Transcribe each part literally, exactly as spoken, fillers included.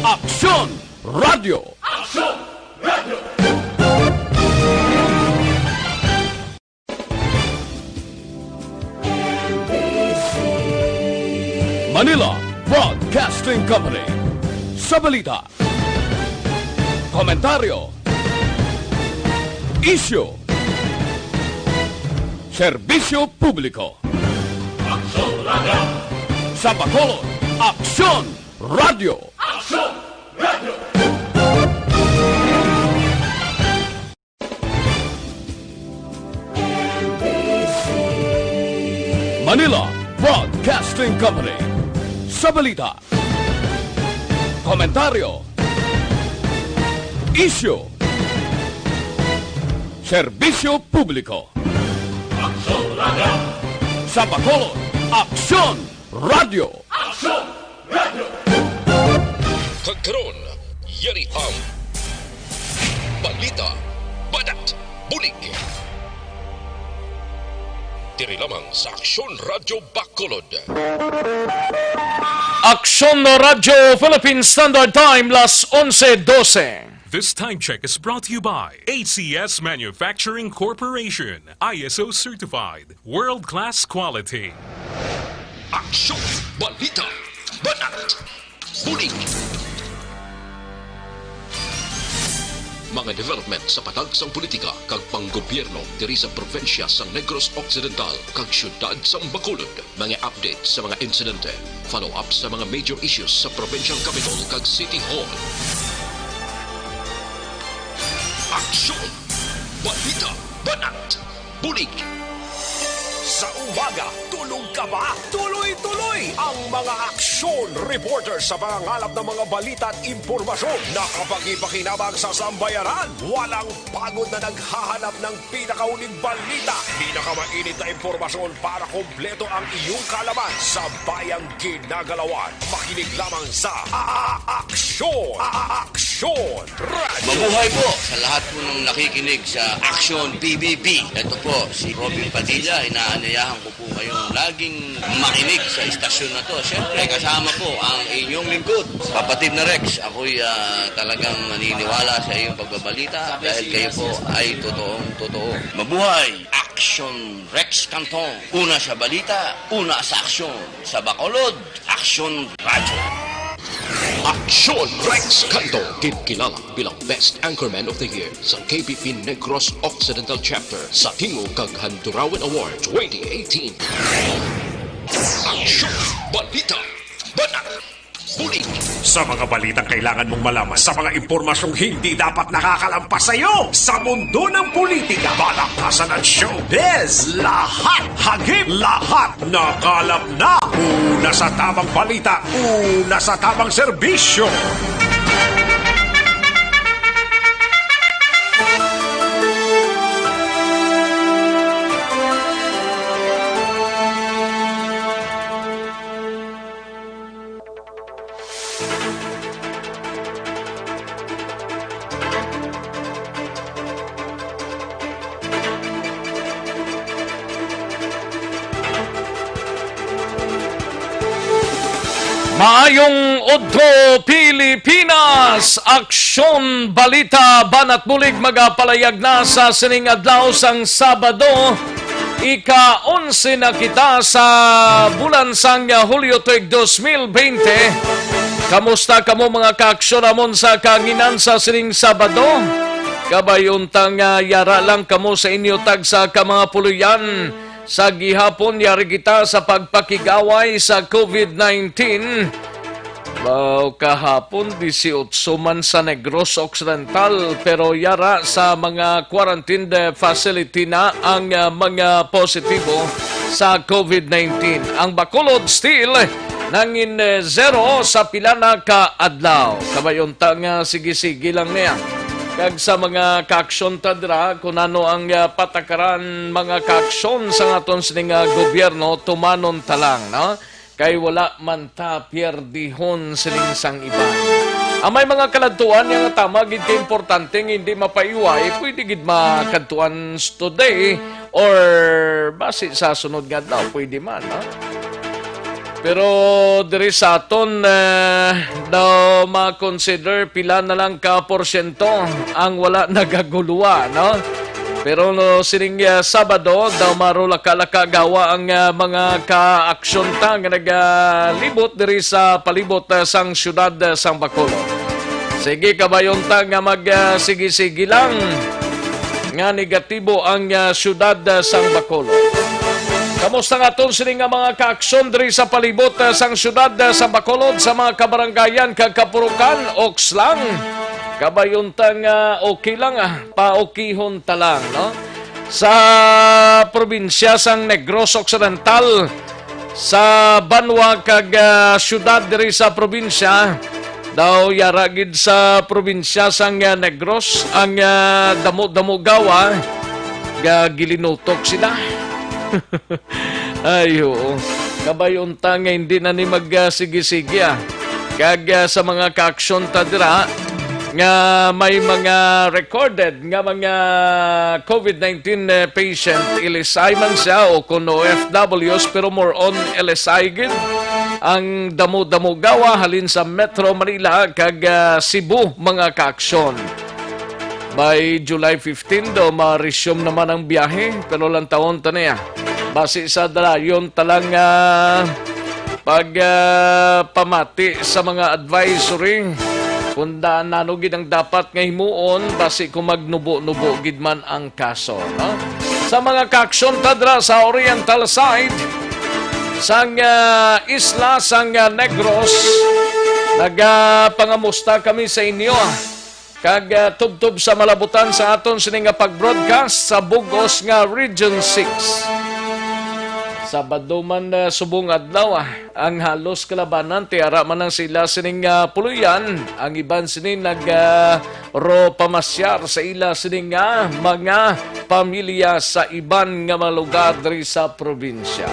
Aksyon Radio. Aksyon Radio. Manila Broadcasting Company. Sa balita, komentaryo, isyu, serbisyo publiko. Aksyon Radio. Sa Bacolod, Aksyon Radio. Aksyon Radio. Manila Broadcasting Company. Sa balita, komentaryo, isyu, serbisyo publiko. Aksyon Radio. Sa Bacolod, Aksyon Radio. Aksyon Radio. Kag karon, yari ang balita, banat, bulig. Diri lamang sa Aksyon Radio Bacolod. Aksyon Radyo Philippine Standard Time, las onse dose. This time check is brought to you by A C S Manufacturing Corporation, I S O certified, world-class quality. Aksyon, balita, banat, bulig. Mga development sa patagsang politika kag panggobyerno diri sa probinsya sang Negros Occidental kag siyudad sang Bacolod. Mga update sa mga insidente, follow-up sa mga major issues sa provincial capital kag city hall. Aksyon! Balita! Banat! Bulig! Sa umaga, tulog ka ba? Tuloy-tuloy ang mga aksyon reporter sa pangangalap ng mga balita at impormasyon na kapakipakinabang sa sambayanan. Walang pagod na naghahanap ng pinakahuling balita, pinakamainit na impormasyon para kompleto ang iyong kaalaman sa bayang ginagalawan. Makinig lamang sa A-, A-, Aksyon! A-, A-, Aksyon! Radyo. Mabuhay po sa lahat po ng nakikinig sa Aksyon P B B. Ito po si Robin Padilla. Inaanyayahan ko po kayong laging makinig sa istasyon na to. Siyempre, kasama po ang inyong lingkod, Kapatid na Rex. Ako'y, ah, talagang naniniwala sa iyong pagbabalita dahil kayo po ay totoong totoo. Mabuhay! Aksyon Rex Canton. Una sa balita, una sa aksyon. Sa Bacolod, Aksyon Radyo. Aksyon Rex Canton, ginkilala bilang Best Anchorman of the Year sa K B P Negros Occidental Chapter sa Tingog kag Handurawan Award twenty eighteen. Aksyon, balita, banat, bulig. Sa mga balitang kailangan mong malaman, sa mga impormasyong hindi dapat nakakalampas sa iyo, sa mundo ng politika, balakasan at showbiz, lahat hagip, lahat nakalap na. Una sa tamang balita, una sa tamang serbisyo. Maayong udto, Pilipinas! Aksyon, balita, banat bulig magapalayag na sa sining adlaw sang Sabado. Ika-onse na kita sa bulan sang Hulyo tuig dos mil bente. Kamusta kamo, mga kaaksyon namon, sa kahanginan sa sining Sabado? Kabay unta nga yara lang kamo sa inyo tagsa ka mga puloy-an. Sa gihapon, yari kita sa pagpakig-away sa COVID nineteen. Wow, kahapon, disiotso man sa Negros Occidental, pero yara sa mga quarantine facility na ang, ah, mga positibo sa COVID nineteen. Ang Bacolod still nangin, eh, zero sa pila na ka adlaw. Kabay unta nga sige-sige lang niya. Kag sa mga kaaksyon ta dira, kung ano ang, ah, patakaran, mga kaaksyon sa aton sining, ah, gobyerno, tumanon ta lang, no? Kay wala man ta pierdihon sining sang iban. Ang may mga kaladtuan nga tama gid kay importante nga hindi mapaiway, pwede gid makadtuan s-, today or basi sa sunod nga adlaw, pwede man, ha? Pero diri sa aton, eh, daw ma-consider pila na lang ka porsyento ang wala nagaguluwa, no? Pero no, sining, eh, Sabado, daw marulaka-laka gawa ang, eh, mga ka-aksyon ta nga nagalibot diri sa palibot, eh, sang siyudad, eh, sang Bacolod. Sige, kabayon ta nga mag, ah, sige-sige lang nga negatibo ang, ah, siyudad, ah, sang Bacolod. Kamusta nga aton sini nga mga kaaksyon diri sa palibot, ah, sang siyudad, ah, sa Bacolod, sa mga kabarangayan kag kapurukan? Oks lang. Kabayon ta nga okay lang, ah, paukihon ta lang, no? Sa probinsya sang Negros Occidental, sa banwa kag, ah, siyudad diri sa probinsya, daw yara gid sa probinsya sang, ah, Negros ang, ah, damo-damo gawa, ga gilinutok sila. Ay, oo. Kabay unta nga hindi na ni mag, ah, sige-sige, ah. Kag, ah, sa mga kaaksyon ta dira nga may mga recorded nga mga covid nineteen, eh, patient, L S I man siya o kun O F Ws, pero more on L S I gid ang damo-damo gawa halin sa Metro Manila kag, ah, Cebu, mga kaaksyon. By July fifteen daw, ma-resume naman ang biyahe, pero lantawon ta niya. Basi sa dayon ta lang, ah, pag, ah, pamati sa mga advisory, kung da-, nano gid ang dapat nga himuon, basi kung magnubo-nubo gid man ang kaso, no? Sa mga kaaksyon ta dira sa Oriental side sang, ah, isla sang, ah, Negros, nagapangamusta kami sa inyo, ah. Kag, ah, tubtob sa malabutan sa aton sini nga pag-broadcast sa bug-os nga Region six. Sabado man, ah, subong adlaw, ah, ang halos kalabanan, tiara man ang sila sining, ah, puluyan. Ang iban sini nag, ah, ro pamasyar sa ila sini nga mga pamilya sa iban nga mga lugar diri sa probinsya.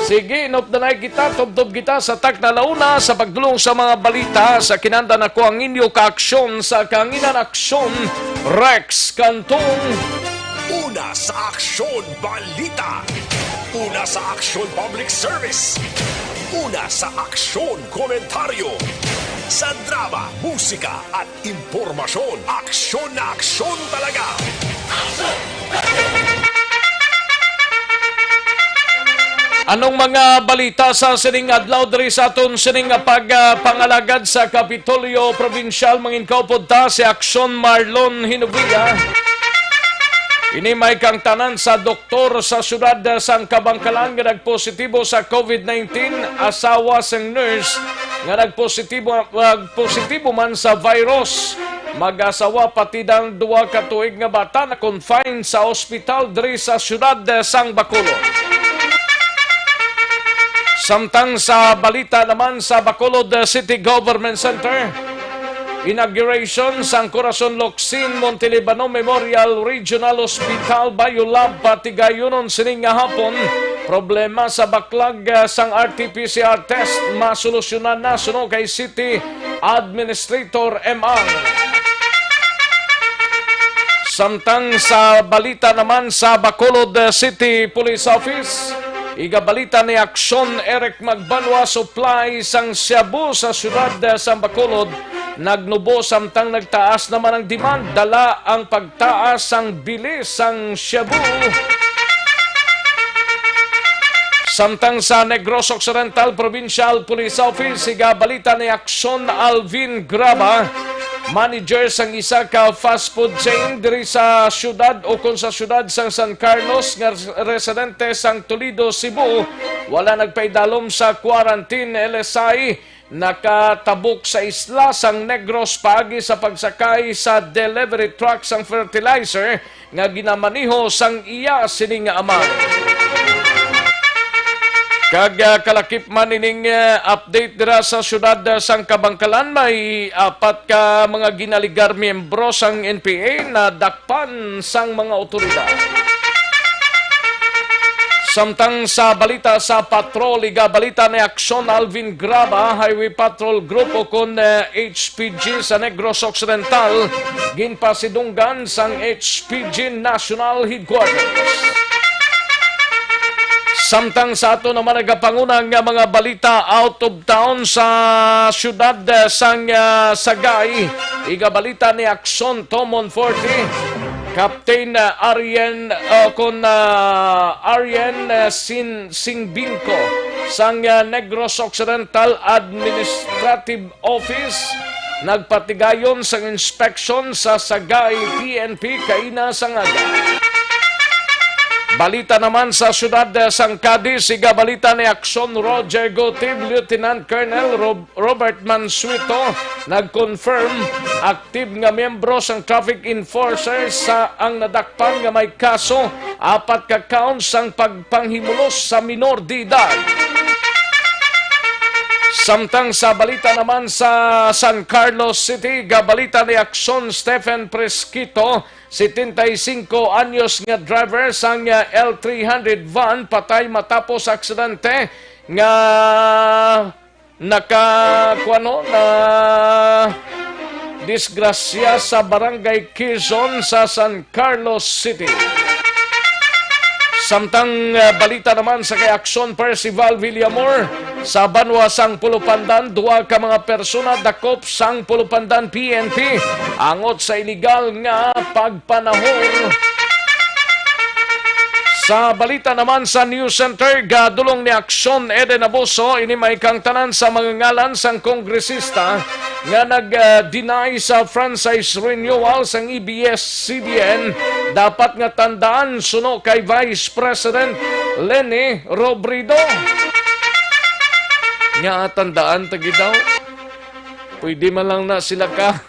Sige, inupdanay kita, tubtob kita sa takna launa sa pagdulong sa mga balita. Sa kinandan ako ang inyo kaaksyon sa Kahanginan Aksyon, Rex Cantong. Una sa Aksyon Balita. Una sa Aksyon Public Service. Una sa Aksyon Komentaryo. Sa drama, musika, at impormasyon, aksyon na aksyon talaga. Anong mga balita sa sining adlaw diri sa aton sining pag, ah, pangalagad sa Kapitolyo Probinsyal? Mangin kaupod ta si Aksyon Marlon Hinovia. Ini may kangtanan sa doktor sa siyudad sang Kabankalan nga nagpositibo sa covid nineteen, asawa sang nurse nga nagpositibo, nagpositibo man sa virus. Mag-asawa pati ang duha ka tuig nga bata na-confine sa ospital diri sa siyudad sang Bacolod. Samtang sa balita naman sa Bacolod City Government Center, inauguration sang Corazon Locsin Montelibano Memorial Regional Hospital Biolab, patigayunon sini nga hapon. Problema sa backlog, ah, sang R T P C R test masolusyonan na, suno kay City Administrator M R. Samtang sa balita naman sa Bacolod City Police Office, igabalita ni Aksyon Eric Magbanwa, supply sang shabu sa siyudad sang Bacolod nagnubo, samtang nagtaas naman ang demand, dala ang pagtaas sang bili sang shabu. Samtang sa Negros Occidental Provincial Police Office, igabalita ni Aksyon Alvin Graba, manager sang isa ka fast food chain diri sa siyudad o kon sa siyudad sang San Carlos nga res-, residente sang Toledo, Cebu, wala nagpaidalom sa quarantine, L S I, nakatabok sa isla sang Negros paagi sa pagsakay sa delivery truck sang fertilizer nga ginamaneho sang iya sini nga amay. Kag, ah, kalakip man ining, ah, update dira sa siyudad, ah, sang Kabankalan, may apat ka mga ginaligar miyembro sang N P A nadakpan sang mga otoridad. Samtang sa balita sa patrol, igabalita ni Aksyon Alvin Graba, Highway Patrol Group o kon, eh, H P G sa Negros Occidental, ginpasidunggan sang H P G National Headquarters. Samtang sa ato naman nagapanguna nga mga balita out of town sa siyudad, eh, sang, ah, Sagay, igabalita ni Akson Tomon Forte, Captain, ah, Arjen, ah, kon, ah, Arjen, ah, Sin-, Singbingko sang, ah, Negros Occidental Administrative Office nagpatigayon sang inspeksyon sa Sagay P N P kaina sa ngaga. Balita naman sa siyudad, eh, sang Cadiz, igabalita ni Akson Roger Gutib, Lieutenant Colonel Rob-, Robert Mansueto nag-confirm, active nga miyembro sang traffic enforcers sa ang nadakpan nga may kaso, apat ka counts sang pagpanghimulos sa minor de edad. Samtang sa balita naman sa San Carlos City, gabalita ni Akson Stephen Presquito, setenta y cinco anyos nga driver sang, ah, L three hundred van, patay matapos aksidente nga naka-, kuwano, na disgrasya sa Barangay Quezon sa San Carlos City. Samtang, ah, balita naman sa kay Akson Percival Villamor, sa banwa sang Pulupandan, duha ka mga persona dakop sang Pulupandan P N P angot sa iligal nga pagpanahor. Sa balita naman sa News Center, gadulong ni Akson Eden Abuso, ini may kangtanan sa mga ngalan sang kongresista nga nag, ah, deny sa franchise renewal sang A B S C B N. Dapat nga tandaan suno kay Vice President Leni Robredo. Nga tandaan ta gid daw. Pwede man lang na sila ka.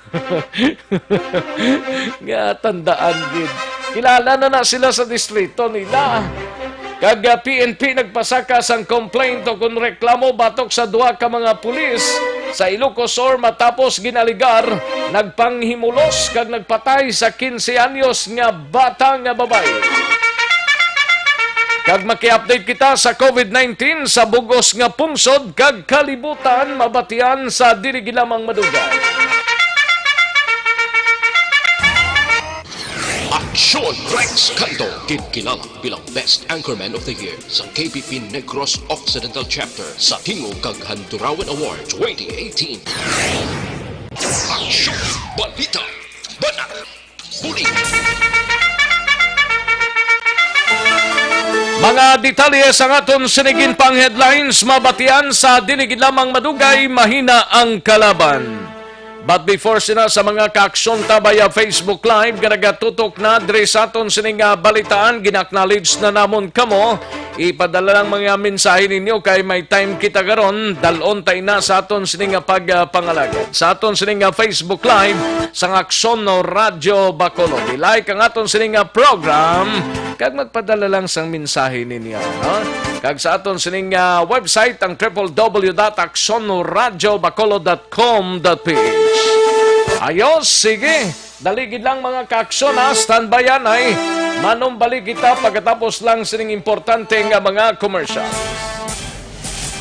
Nga tandaan gid. Kilala na na sila sa distrito nila. Kag, ah, P N P nagpasaka sang complaint o kon reklamo batok sa duha ka mga pulis sa Ilocos Sur matapos ginaligar nagpanghimulos kag nagpatay sa quince anyos nga bata nga babayi. Kag maki-update kita sa COVID nineteen sa bug-os nga pungsod kag kalibutan, mabatian sa dili gid lamang madugay. Aksyon Rex Canto, ginkilala bilang Best Anchorman of the Year sa K P P Negros Occidental Chapter sa Tingog kag Handurawan Award twenty eighteen. Aksyon, balita, banat, bulig. Mga detalye sang aton sini ginpang headlines, mabatian sa dili gid lamang madugay, mahina ang kalaban. But before sina sa mga kaaksyon ta via Facebook Live nga nagatutok na diri sa aton sining, ah, balitaan, gin-acknowledge na namon kamo. Ipadala lang mga mensahe ninyo kay may time kita karon. Dal-on ta ina sa aton sining nga pag, ah, pangalagad. Sa aton sining nga Facebook Live sang Aksyon no Radyo Bacolod. I-like ang aton sining nga program kag magpadala lang sang mensahe ninyo, no? Kag sa aton sining, ah, website, ang triple W dot aksyon no radyo bacolod dot com dot P H. Ayos, sige. Dali gid lang, mga kaaksyon, ha. Standby yan, ay manumbalik kita pagkatapos lang sining importante nga mga commercial.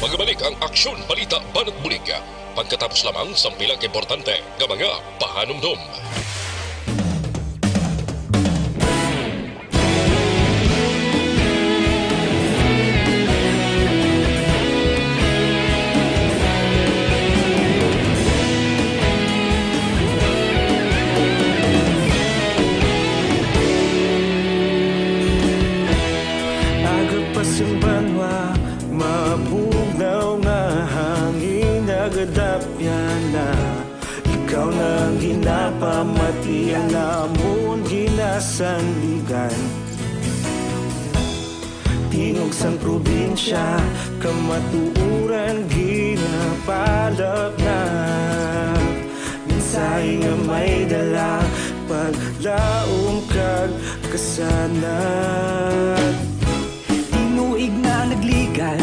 Magabalik ang Aksyon Balita Banat Bulig pagkatapos lamang sang pila ka importante nga mga pahanumdom. Aga pa sang banwa, mabugnaw nga hangin nagadapyan na. Ikaw na ang ginapamati, ang amon ginasandigan. Tingog sang probinsya, kamatuoran ginapalap na. Mensahe nga may dala, paglaom kag kasanag. Tinuig na nagligan,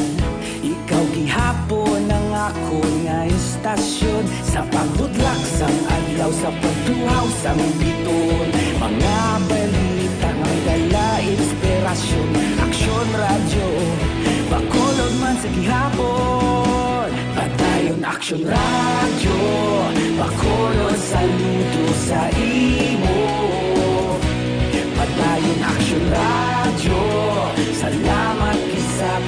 ikaw gihapon ang akon nga istasyon. Sa pagbudlak sang adlaw, sa pagtuhaw sang biton, mga balita nga may dala inspirasyon. Aksyon Radyo Bacolod man sa gihapon. Padayon Aksyon Radyo Bacolod, saludo sa imo. Padayon Aksyon Radyo, salamat gid sa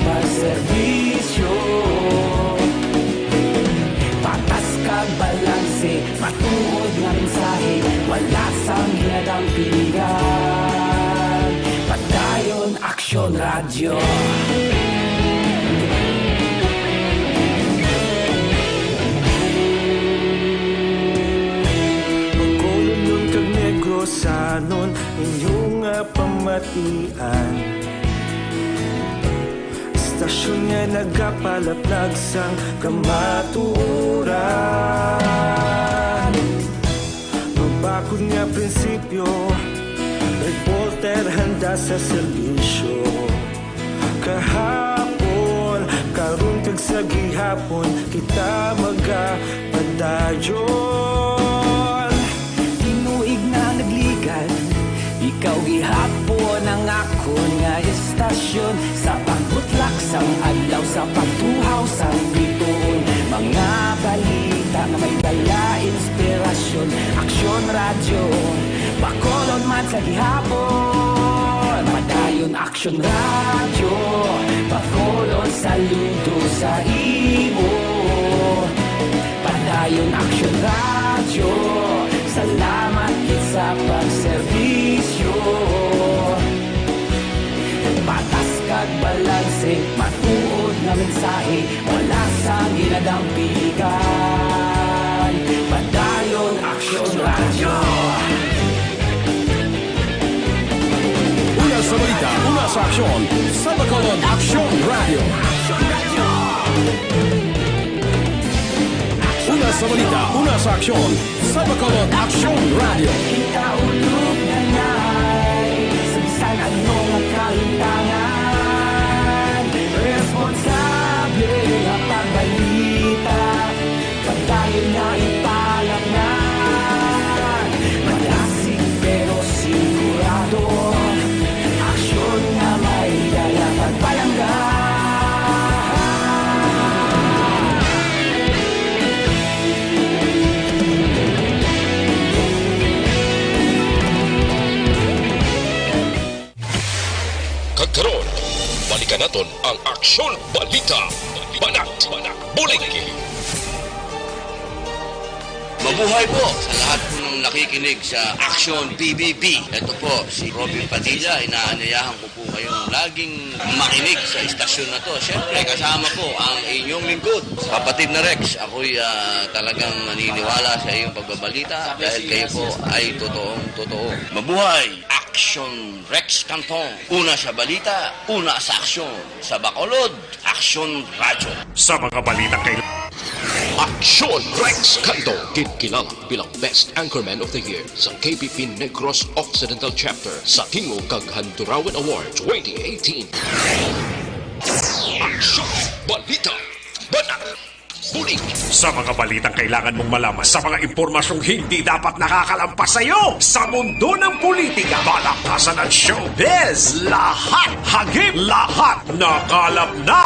Tuod nga mensahe, wala sang ginadampingan. Padayon Aksyon Radyo. Bacolodnon kag Negrosanon, inyo nga pamatian. Istasyon nga nagapalaplag sang kamatuoran. Mabakod nga prinsipyo, reporter handa sa serbisyo. Kahapon, karon kag sa gihapon, kita magapadayon. Tinuig na nagligad, ikaw gihapon ang akon nga istasyon. Sa pagbutlak sang adlaw, sa pagtuhaw sang bituon, mga balita nga may dala inspirasyon. Aksyon Radyo, Bacolod man sa gihapon. Padayon Aksyon Radyo, Bacolod, saludo sa imo. Padayon Aksyon Radyo, salamat gid sa pagserbisyo. Patas kag balanse, matuod nga mensahe, wala sang ginadampigan. Padayon Aksyon Radyo. Una sa balita, una sa aksyon, sa Bacolod Aksyon Radyo. Una sa balita, una sa aksyon, sa Bacolod Aksyon Radyo. Kita ulog na sa bisan ano nga kahintangan. Responsable nga pagbalita, padayon na ipalapnan. Malasig pero sigurado, aksyon nga may dala pagpalangga. Kag karon, balikan naton ang Aksyon Balita. Banat, Bulig. Mabuhay po sa lahat po ng nakikinig sa Aksyon P B B. Ito po si Robin Padilla. Inaanyayahan ko po kayong laging makinig sa istasyon na to. Siyempre, kasama po ang inyong lingkod, kapatid na Rex. Ako'y, ah, talagang naniniwala sa iyong pagbabalita dahil kayo po ay totoong totoo. Mabuhay! Aksyon Rex Cantong. Una sa balita, una sa aksyon. Sa Bacolod, Aksyon Radyo. Sa mga balita kay Aksyon Rex Cantong, ginkilala bilang Best Anchorman of the Year sa K P P Negros Occidental Chapter sa Tingog kag Handurawan Award twenty eighteen. Aksyon Balita. Banat. Bulig. Sa mga balitang kailangan mong malaman, sa mga impormasyong hindi dapat nakakalampas sa iyo, sa mundo ng politika, balakasan at showbiz, lahat hagip, lahat nakalap na.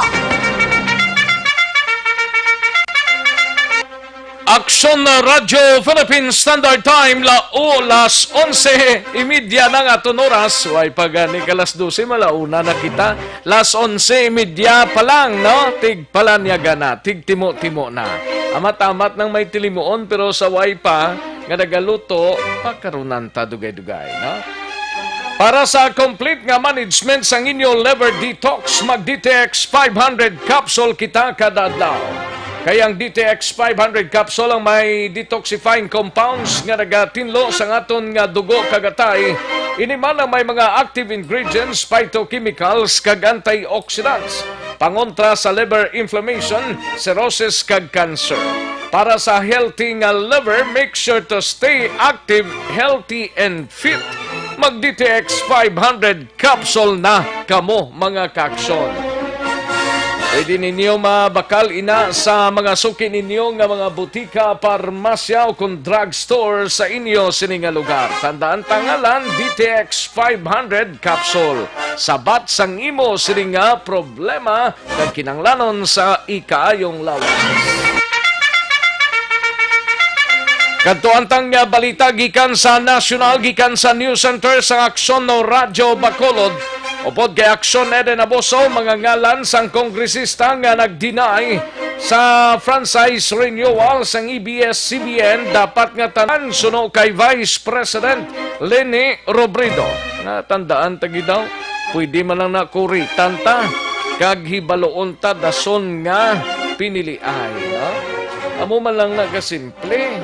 Aksyon na Radyo Philippine Standard Time, la o las onse y media na nga aton oras. Way pa gani ka las dose, malauna na kita. Las onse y media pa lang, no? Tig palanyaga na, tig timo-timo na. Amat-amat nang may tilimuon, pero sa way pa nga nagaluto, pakarunan ta dugay-dugay, no? Para sa complete nga management sang inyo liver detox, mag D T X five hundred capsule kita kada adlaw. Kay ang D T X five hundred capsule ang may detoxifying compounds nga nagatinlo sang aton nga dugo kag atay. Ini man ang may mga active ingredients, phytochemicals, kag antioxidants, pangontra sa liver inflammation, cirrhosis, kag cancer. Para sa healthy nga liver, make sure to stay active, healthy, and fit. Mag D T X five hundred capsule na kamo, mga kaaksyon. Pwede ninyo mabakal ina sa mga suki ninyo nga mga butika, parmasya, o kon drugstore sa inyo sini nga lugar. Tandaan ta ngalan, D T X five hundred capsule. Sabat sang imo sini nga problema kag kinahanglanon sa ikaayong lawas. Kadto ang tang nga balita gikan sa nasyonal, gikan sa News Center sa Aksyon no Radyo Bacolod. Upod kay Aksyon Eden Abuso, mga ngalan sang kongresista nga nag-deny Sa franchise renewal sang A B S C B N, dapat nga tanan suno kay Vice President Leni Robredo. Natandaan ta gid daw, pwede man lang na kuritan ta, kag hibaloon ta dason nga piniliay, ha? Amo man lang na kasimple.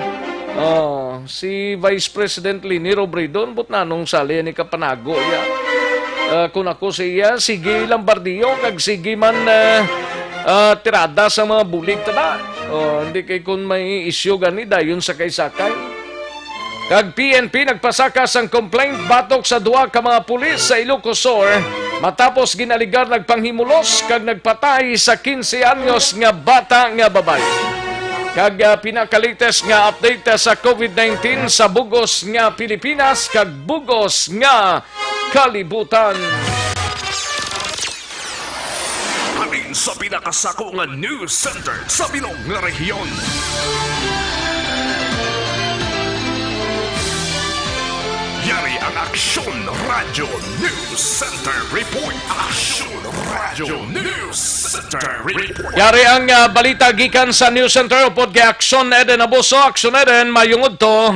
Oh, si Vice President Leni Robredo, ambot nanong sali ni kapanago iya. Ah, kung ako sa iya, sige lang bardiyo, kag sige man, ah, ah, tirada sa mga bulig, tada. Oh, hindi kay kung may isyu gani, dayon sakay-sakay. Kag P N P nagpasaka sang complaint batok sa duha ka mga pulis sa Ilocos Sur matapos ginaligar nagpanghimulos kag nagpatay sa quince anyos nga bata nga babayi. Kag, ah, pinakalites nga update sa COVID nineteen sa bugos nga Pilipinas kag bugos nga kalibutan. Halin sa pinakasako nga news center sa bilog nga rehiyon. Yari ang Aksyon Radio News Center Report. Aksyon Radio News Center Report. Yari ang, ah, balita gikan sa News Center upod kay Aksyon Eden Abuso. Aksyon Eden, mayong udto.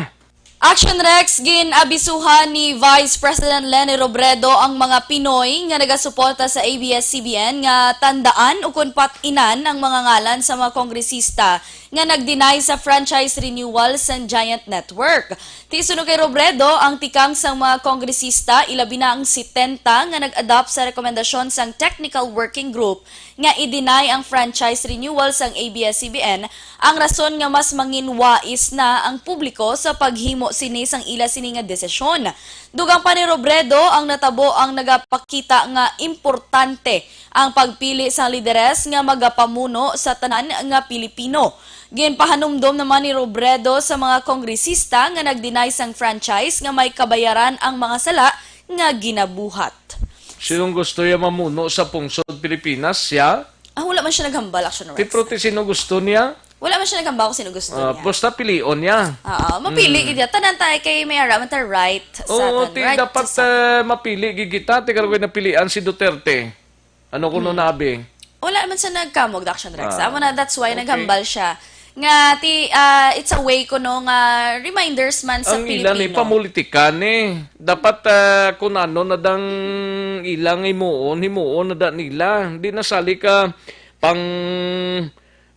Action Rex, gin-abisuhan ni Vice President Leni Robredo ang mga Pinoy nga nagasuporta sa A B S C B N nga tandaan ukon pat-inan ang mga ngalan sa mga kongresista nga nag-deny sa franchise renewal sang Giant Network. Ti suno kay Robredo, ang tikang sang mga kongresista, ilabi na ang setenta nga nag-adopt sa rekomendasyon sang Technical Working Group nga i-deny ang franchise renewal sang A B S C B N, ang rason nga mas manginwais na ang publiko sa paghimo sini sang ila sini nga desisyon. Dugang pa ni Robredo, ang natabo ang nagapakita nga importante ang pagpili sang lideres nga magapamuno sa tanan nga Pilipino. Ginpahanumdom naman ni Robredo sa mga kongresista nga nag-deny sang franchise nga may kabayaran ang mga sala nga ginabuhat. Sinong gusto niya mamuno sa pungsod Pilipinas? Siya? Ah, wala man siya naghambal, Action Rex. Ti, pero ti sino gusto niya? Wala man siya naghambal kung sino gusto Ah, niya. Basta pilion niya. Oo, mapili Hmm. gid niya. Tanan tayo kay may ara man ta right sa Oo, tan-, ti right dapat, sa eh, mapili gid kita. Ti karon ko'y napilian si Duterte. Ano kuno Hmm. nabi? Wala man siya nagkamog, Action Rex. Ah, Amo na, that's why okay. naghambal siya. Nga, ti, ah, it's a way kuno nga reminders man sa Ang ila ni Pilipino. pamulitika ni. Dapat, ah, kung ano na dang ilang himuon, himuon na da nila. Di na sali ka pang,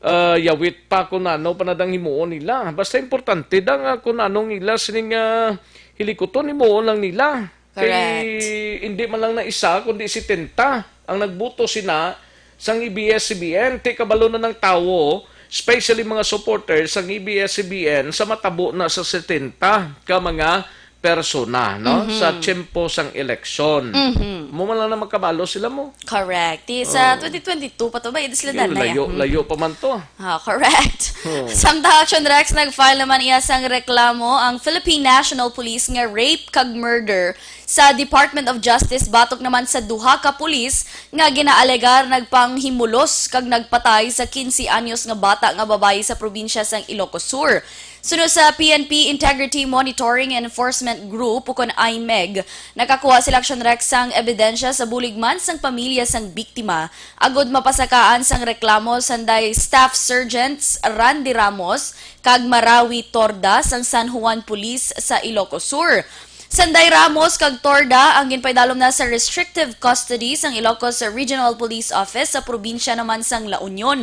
ah, yawit pa kung ano pa na dang himuon nila. Basta importante da nga kung anong ila sining, ah, hilikuton, himuon lang nila. Kay Correct. hindi man lang na isa, kundi setenta ang nagboto sina sang A B S C B N. Ti kabalo na ng tawo, especially mga supporters sang A B S C B N, sa matabo na sa setenta ka mga persona, no? Mhm. Sa tiyempo sang eleksyon. Mhm. Mo man lang na makabalo sila mo. Correct. Ti sa Oh. twenty twenty-two pa to ba? Ito sila Yung danay, ah. layo, Hmm. layo pa man to. Ah, correct. Hmm. Samtang Action Rex, nag-file naman iya sang reklamo ang Philippine National Police nga rape kag murder sa Department of Justice batok naman sa duha ka pulis nga ginaalegar nagpanghimulos kag nagpatay sa quince anyos nga bata nga babayi sa probinsya sang Ilocos Sur. Suno sa P N P Integrity Monitoring and Enforcement Group, ukon I M E G, nakakuha sila, Action Rex, sang ebidensya sa bulig man sang pamilya sang biktima agod mapasakaan sang reklamo sanday Staff Sergeants Randy Ramos kag Marawi Torda sang San Juan Police sa Ilocos Sur. Sanday Ramos kag Torda ang ginpaidalom na sa restrictive custody sang Ilocos Regional Police Office sa probinsya naman sang La Union.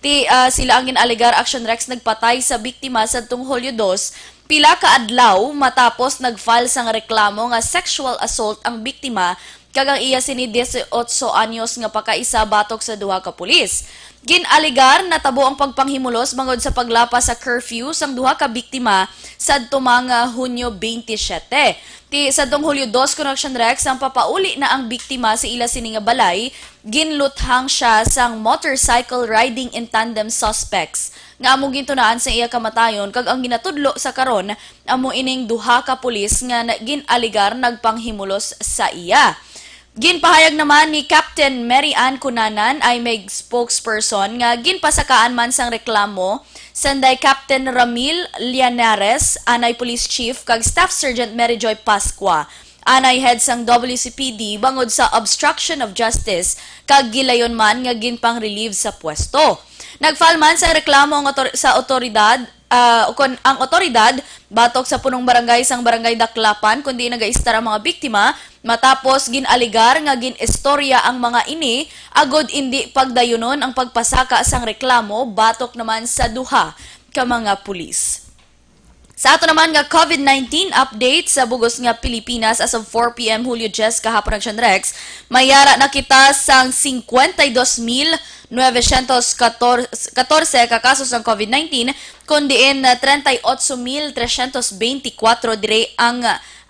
Ti, ah, sila ang gin-alegar, Action Rex, nagpatay sa biktima sadtong Hulyo dos, pila ka adlaw matapos nag-file sang reklamo nga sexual assault ang biktima kag ang iya sini dieciocho anyos nga pakaisa batok sa duha ka pulis. Gin-alegar natabo ang pagpanghimulos bangod sa paglapas sa curfew sang duha ka biktima sadto mga Hunyo twenty-seven. Ti sadtong Hulyo dos, Action Rex, ang papauli na ang biktima sa ila sini nga balay, ginluthang siya sang motorcycle riding in tandem suspects nga amo gintunaan sa iya kamatayon, kag ang ginatudlo sa karon amo ining duha ka pulis nga na-, gin-alegar nagpanghimulos sa iya. Ginpahayag naman ni Captain Mary Ann Cunanan, I M E G spokesperson, nga ginpasakaan man sang reklamo sanday Captain Ramil Llanares, anay police chief, kag Staff Sergeant Mary Joy Pascua, anay head sang W C P D, bangod sa obstruction of justice kag gilayon man nga ginpang-relieve sa pwesto. Nag-file man sa reklamo ang otor-, sa otoridad, ah, kon ang otoridad batok sa punong barangay sang Barangay Daklapan, kundi nagaistar ang mga biktima matapos gin-alegar nga gin-istorya ang mga ini agod indi pagdayunon ang pagpasaka sang reklamo batok naman sa duha ka mga pulis. Sa ato naman nga COVID nineteen update sa bugos nga Pilipinas, as of four p m Hulyo diyes kahapon, Action Rex, may yara na kita sang cincuenta y dos mil novecientos catorce ka kaso sang COVID nineteen, kun diin na treinta y ocho mil trescientos veinticuatro dire ang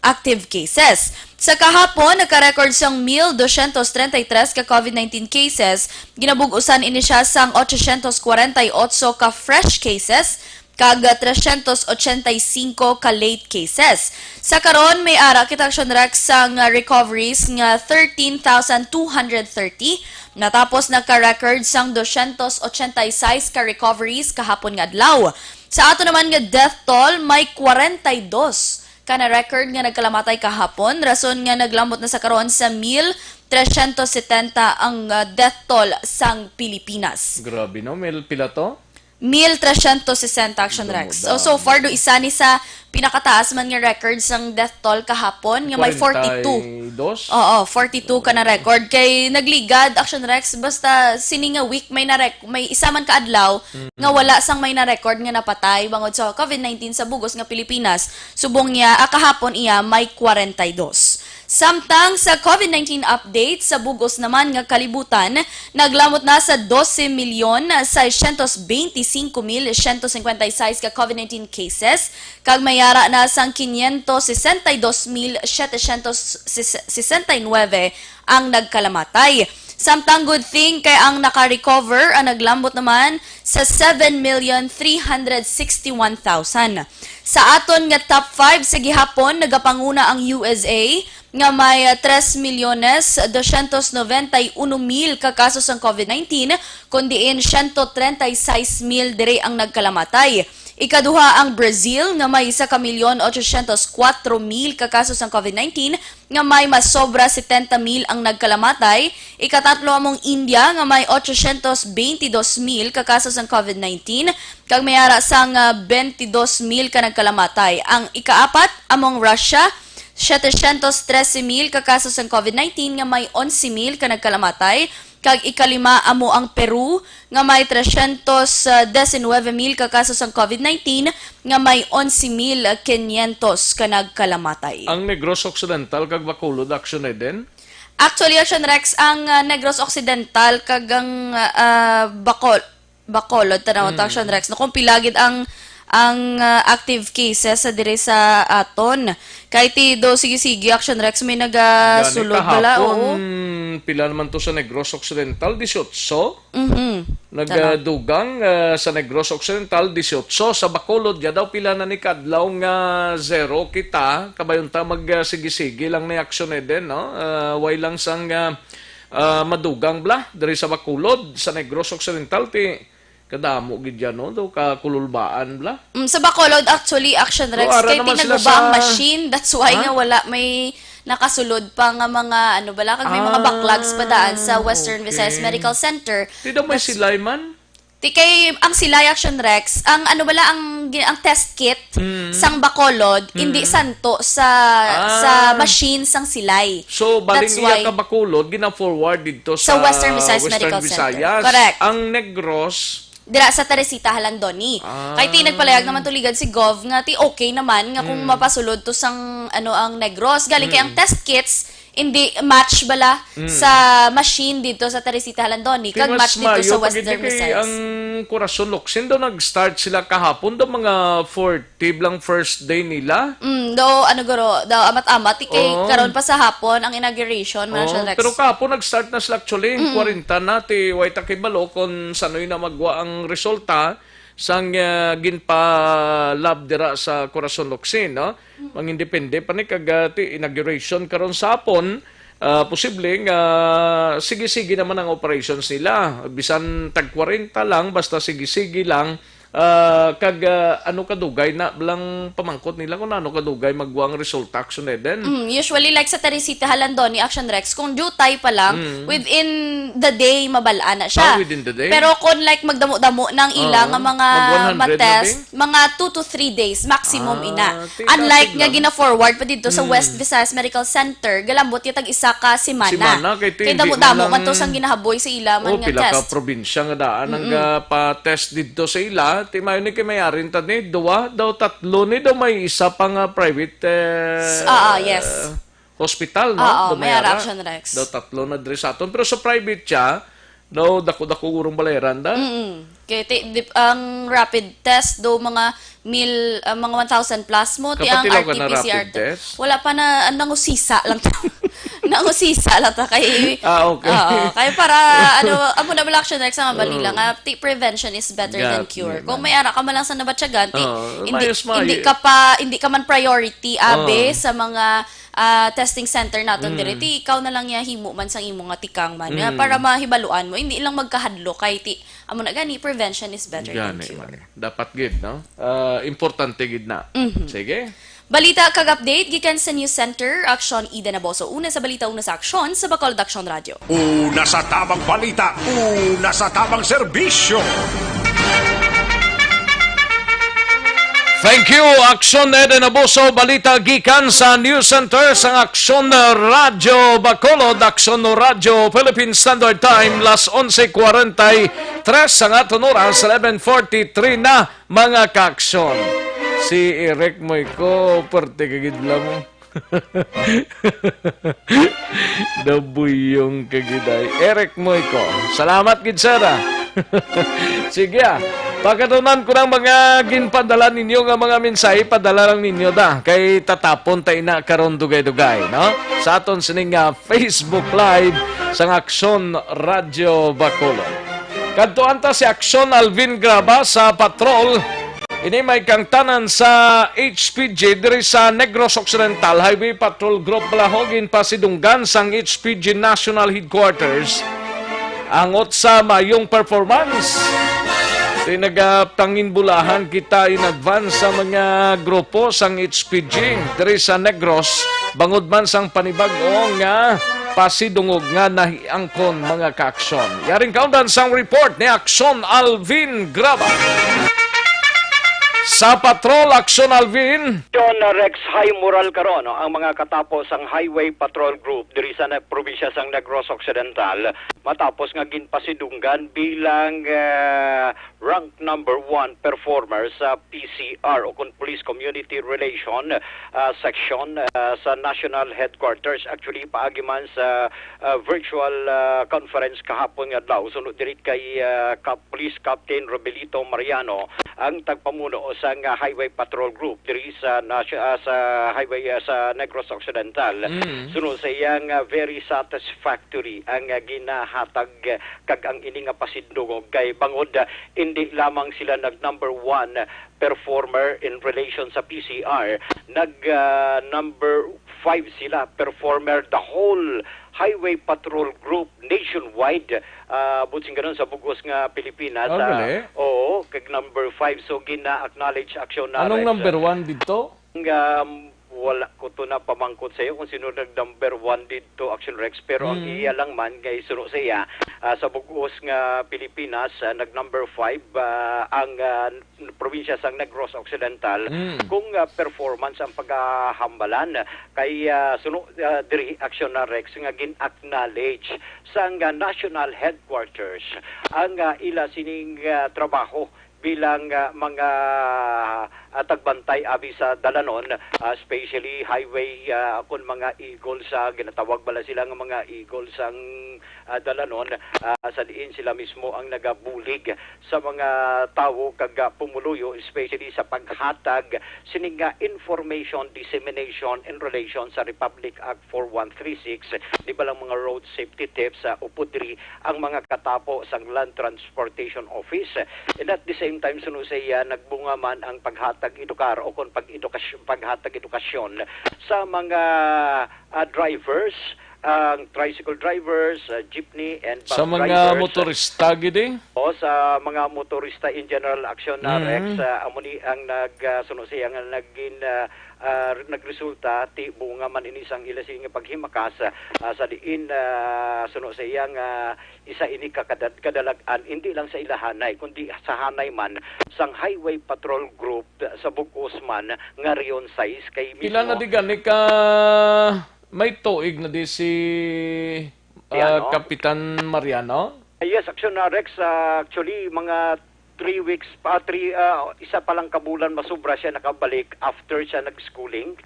active cases. Sa kahapon, nagka-record sang mil doscientos treinta y tres ka COVID nineteen cases. Ginabug-usan ini siya sang ochocientos kwarenta y ocho ka fresh cases kag trescientos ochenta y cinco ka late cases. Sa karon, may ara kita, Action Rex, sang recoveries nga thirteen thousand two hundred thirty, natapos nagka-record sang doscientos ochenta y seis ka recoveries kahapon nga adlaw. Sa ato naman nga death toll, may kwarenta y dos ka na-record nga nagkalamatay kahapon, rason nga naglambot na sa karon sa mil trescientos setenta ang, ah, death toll sang Pilipinas. Grabe, no? Mil pila to? Mil trescientos sesenta, Action Rex. Damo, so, so damo. Far, do isa ni sa pinakataas man nga record sang death toll kahapon, nga may forty-two. Kwarenta y dos? Oo, forty-two ka na-record. Kay nagligad, Action Rex, basta sini nga week may na-rec-, may isa man ka adlaw nga wala sang may na-record nga napatay bangod sa COVID nineteen sa bugos nga Pilipinas. Subong niya, ah, kahapon iya may kwarenta y dos. Samtang sa COVID nineteen update sa bugos naman nga kalibutan, naglamot na sa doce milyon seiscientos veinticinco mil ciento cincuenta y seis ka COVID nineteen cases, kag may ara na sang quinientos sesenta y dos mil setecientos sesenta y nueve ang nagkalamatay. Samtang good thing kay ang naka-recover ang naglambot naman sa seven million three hundred sixty-one thousand. Sa aton nga top five sa gihapon, nagapanguna ang U S A nga may, ah, tres milyones doscientos noventa y uno mil ka kaso sang COVID nineteen, kun diin siyento treinta y seis mil diri ang nagkalamatay. Ikaduha ang Brazil nga may isa ka milyon ochocientos kuwatro mil ka kaso sang COVID nineteen, nga may masobra setenta mil ang nagkalamatay. Ikatatlo among India nga may ochocientos beintidos mil ka kaso sang COVID nineteen, kag may ara sang, ah, beintidos mil ka nagkalamatay. Ang ikaapat among Russia, setecientos trese mil ka kaso sang COVID nineteen nga may onse mil ka nagkalamatay. Kag ikalima amo ang Peru, nga may trescientos diecinueve mil ka kaso sang COVID nineteen, nga may onse mil quinientos ka nagkalamatay. Ang Negros Occidental kag Bacolod, Action Eden? Actually, Action Rex, ang, ah, Negros Occidental kag ang, ah, Bacol-, Bacolod, tanaw ta, Action Rex, no, kung pila gid ang, ang, ah, active cases sa diri sa aton. Kay ti do sige-sige, Action Rex, may nagasulod bala, oo. Gani kahapon, pila naman to sa Negros Occidental? Dieciocho? Mhm. Nagdugang, ah, sa Negros Occidental, dieciocho. Sa Bacolod, ya daw pila na ni kadlaw nga zero kita. Kabayon ta mag, ah, sige-sige lang ni Action Eden, no? Ah, way lang sang, ah, ah, madugang bala diri sa Bacolod, sa Negros Occidental, ti kadamo gid yan, no? Do kakululbaan bala. Mm, sa Bacolod, actually, Action Rex, ara kay naman sila tinaguba ang sa machine. That's why nga wala may nakasulod pa nga mga, ano bala, kag may mga backlogs pa daan sa Western Visayas Medical Center. Ti daw may silay man? Ti kay ang silay, Action Rex, ang ano bala, ang gi-, ang test kit sang Bacolod, hindi santo sa, sa machine sang silay. So, baling iya ka Bacolod, gina-forward didto sa Western Visayas Medical Center. Correct. Ang Negros, dira sa Teresita, Jalandoni. Kay ti nagpalayag naman tuligan si Gov nga ti okay naman nga kung mapasulod to sang, ano, ang Negros. Galing kay ang test kits, hindi match bala sa machine dito sa Teresita, Jalandoni, kag match dito sa Western Visayas. Ang Corazon Locsin daw nag-start sila kahapon daw mga forty lang first day nila. Mm, daw, ano, guro, daw amat-amat, ti kay karon pa sa hapon ang inauguration, mga Action Rex. Pero kahapon nag-start na sila actually, kwarenta na, ti way ta kibalo kung sanoy na magwa ang resulta sang, ah, ginpa-lab dira sa Corazon Locsin, no? Mangindepende pa ni kag, ah, ti inauguration karon sa hapon, ah, posible nga sige-sige naman ang operations nila. Bisan tag kwarenta lang, basta sige-sige lang Ah, kag, ah, ano kadugay na lang pamangkot nila kung ano kadugay magwa ang resulta, Action Eden? Mm, usually, like sa Teresita, Halandon ni Action Rex, kung jutay pa lang, Mm. within the day, mabal-an na siya. Ah, within the day? Pero kung, like, magdamo-damo ng ila Oo. nga mga Mag one hundred na, matest, bing? mga two to three days, maximum Ah, ina. ti Unlike hapit nga lang. gina-forward pa dito sa Mm. West Visayas Medical Center, galambot niya tag isa ka semana. Semana, kay ti Kay hindi damo-damo man man to lang sang ginahaboy sa ila man Oh, nga pila ka test. probinsya nga daan ang Mm-mm. ga-pa-test didto sa ila. Ti mayo ni kay may arin ta ni, duwa, daw tatlo ni, daw may isa pa nga private, eh, S-, ah, ah, yes. hospital, no? Oo, Daw may may ara, ara. Action Rex. Daw tatlo na diri sa aton. Pero sa private siya, daw dako-dako urong balayaran da. Mm-mm. Kay ti-, di-, ang rapid test do mga mil, ah, mga one thousand plus mo, ti ang Kapatilaw ka na R T P C R rapid te-, test? wala pa na, ah, nangusisa lang ta. Nangusisa lang ta kay, Ah, okay. oo, kay para, ano, amo na bala, Action Rex, nga bali Oo. lang, ah, ti prevention is better than Gat-, cure. Kung man. may ara ka man lang sa nabatyagan, ti, Oo, hindi, mayos, hindi mayo. ka pa, hindi ka man priority, abe, Oo. sa mga, ah, testing center naton Mm. diri. Ti ikaw na lang niya himo man sang imo nga tikang man, nga Mm. para mahibaluan mo, hindi lang magkahadlok kay ti, amo na gani, prevention is better than Gani cure. man. Dapat gid, no? Ah, importante gid na. Mhm. Sige. Balita kag update gikan sa News Center, Aksyon Eden Aboso. Una sa balita, una sa aksyon, sa Bacolod Aksyon Radyo. Una sa tamang balita, una sa tamang serbisyo. Thank you, Aksyon Eden Aboso. Balita gikan sa News Center sang Aksyon Radyo Bacolod, Aksyon Radyo Philippine Standard Time, las onse cuarenta y tres ang aton oras, eleven forty-three na, mga kaaksyon. Si Eric Moico, parte ka gid la mo. Nabuyong ka gid ay. Eric Moico, salamat gid, sir, ah. Sige, ah. Pagkatunan ko ng mga ginpadala ninyo nga mga mensahe, padala lang ninyo da. Kay tatapon ta ina karon dugay-dugay, no? Sa aton sining, ah, Facebook Live sang Aksyon Radyo Bacolod. Kadtuan ta si Aksyon Alvin Graba sa patrol. Ini may kangtanan sa H P G diri sa Negros Occidental Highway Patrol Group Balaho, ginpasidunggan sang H P G National Headquarters angot sa mayong performance. Di nagapanginbulahan kita in advance sa mga grupo sang H P G diri sa Negros, bangod man sang panibag-o nga pasidungog nga nahiangkon, mga kaaksyon. Yaring kaundan sang report ni Aksyon Alvin Graba. Sa patrol, Aksyon Alvin. John Rex, high moral karon, no, ang mga katapo sang Highway Patrol Group diri sa ne-, probinsya sang Negros Occidental, matapos nga ginpasidunggan bilang, eh, rank number one performer sa P C R o kon Police Community Relation, ah, Section, ah, sa National Headquarters. Actually, paagi man sa, ah, virtual, ah, conference kahapon nga adlaw, sunod diri kay, ah, Kap-, Police Captain Robelito Mariano, ang tagpamuno sang, ah, Highway Patrol Group diri sa nasi-, ah, sa highway, ah, sa Negros Occidental. Mm. Suno sa iyang, ah, very satisfactory ang, ah, ginahatag, ah, kag ang ini nga pasidungog kay bangod, ah, indi lamang sila nag number one performer in relation sa P C R, nag, ah, number five sila performer the whole Highway Patrol Group nationwide, ah, buot silingon sa bug-os nga Pilipinas. Ah, ah, gali? Oo, kag number five. So, gina-acknowledge action na Anong rin sa number one dito? Ang, um, wala ko to na pamangkot sa iyo kung sino nag number one dito, Action Rex, pero ang Mm. iya lang man, kay suno sa iya, ah, sa bug-os nga Pilipinas, ah, nag number five, ah, ang, ah, probinsya sang Negros Occidental, Mm. kung, ah, performance ang pagahambalan. Kay, ah, suno, ah, diri, Action na Rex, nga gin-acknowledge sang, ah, national headquarters ang, ah, ila sining, ah, trabaho bilang, ah, mga, ah, tagbantay abi sa dalanon, ah, especially highway, ah, kon mga eagle sa, ginatawag bala sila nga mga eagle sang, ah, dalanon, ah, sa diin sila mismo ang nagabulig sa mga tawo kag, ah, pumuluyo, especially sa paghatag sini nga information dissemination in relation sa Republic Act four one three six, di ba lang mga road safety tips, ah, upod diri ang mga katapo sang Land Transportation Office. And at the same time, suno sa iya, nagbunga man ang paghatag edukar o kon pag-edukasy-, paghatag edukasyon sa mga, ah, drivers, ang tricycle drivers, ah, jeepney, and bus Sa mga drivers. motorista, gid, eh? O sa mga motorista in general, Action na Mm. Rex, ah, amo ni ang nag, ah, suno siya nga naging, ah, ah, nagresulta ti bunga man ini sang ila sini nga paghimakas, ah, sa diin, ah, suno sa iya nga isa ini ka kadad-, kadalag-an, hindi lang sa ila hanay, kundi sa hanay man sang Highway Patrol Group sa bug-os man nga Rion sais kay Pila na mismo di gani ka may tuig na di si, ah, Mariano? Kapitan Mariano? Ah, yes, Action na Rex, ah, actually, mga three weeks pa, three, ah, isa pa lang ka bulan masobra siya nakabalik after siya nag-schooling.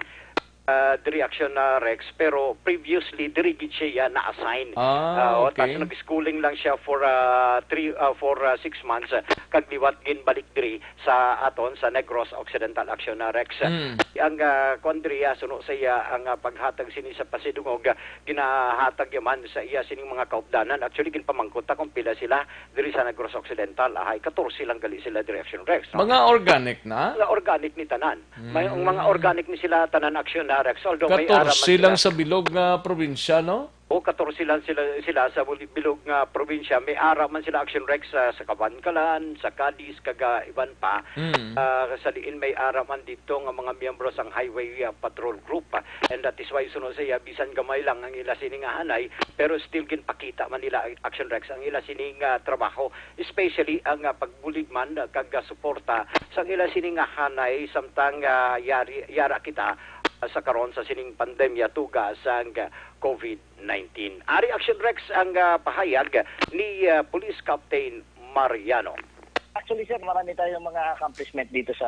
Ah, diri Action na Rex, pero previously diri gid siya na-assign. Ah, Ah, o, okay. tas nag-schooling lang siya for, ah, three, ah, for, ah, six months, ah, kag liwat ginbalik diri sa aton sa Negros Occidental, Action na Rex. Mm. Ang, ah, kuwan diri, ah, suno sa iya ang, ah, paghatag sini sa pasidungog, ah, ginahatag yaman sa iya sining mga kaupdanan. Actually, ginpamangkot ta kung pila sila diri sa Negros Occidental. Ahay, katorse lang gali sila diri, Action Rex, no? Mga organic na? Mga organic ni tanan. May, ang mga Mm. organic ni sila tanan, Action na Rex. Although may ara man Katorse lang sila sa bilog nga probinsya, no? O, katorse lang sila, sila sa buli-, bilog nga probinsya. May ara man sila, Action Rex, sa, sa Kabankalan, sa Cadiz, kag, ah, iban pa. Mm. Ah, sa diin may ara man dito nga mga miyembro sang Highway, ah, Patrol Group, ah. And that is why, suno sa iya, bisan gamay lang ang ila sini nga hanay, pero still ginpakita man nila, Action Rex, ang ila sini nga trabaho, especially ang, ah, pagbulig man, ah, kag, ah, suporta sa ila sini nga hanay samtang, ah, yari, yara kita, ah, sa karon sa sining pandemya tuga sang, ah, COVID nineteen. Ari, Action Rex, ang, ah, pahayag ni, ah, Police Captain Mariano. Actually, sir, marami tayong mga accomplishment dito sa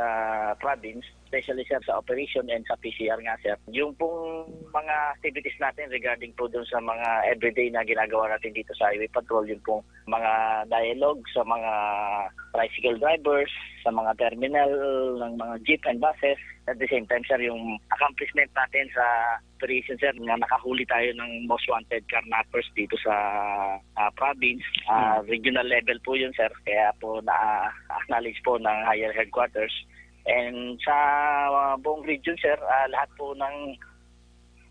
province, especially, sir, sa operation and sa P C R nga, sir. Yung pong mga activities natin regarding po dun sa mga everyday na ginagawa natin dito sa Highway Patrol, yung pong mga dialogue sa mga tricycle drivers, sa mga terminal ng mga jeep and buses. At the same time, sir, yung accomplishment natin sa operation, sir, nga nakahuli tayo ng most wanted carnappers dito sa, ah, province. Ah, Hmm. regional level po yun, sir. Kaya po na-acknowledge po ng higher headquarters. And sa, ah, buong region, sir, ah, lahat po ng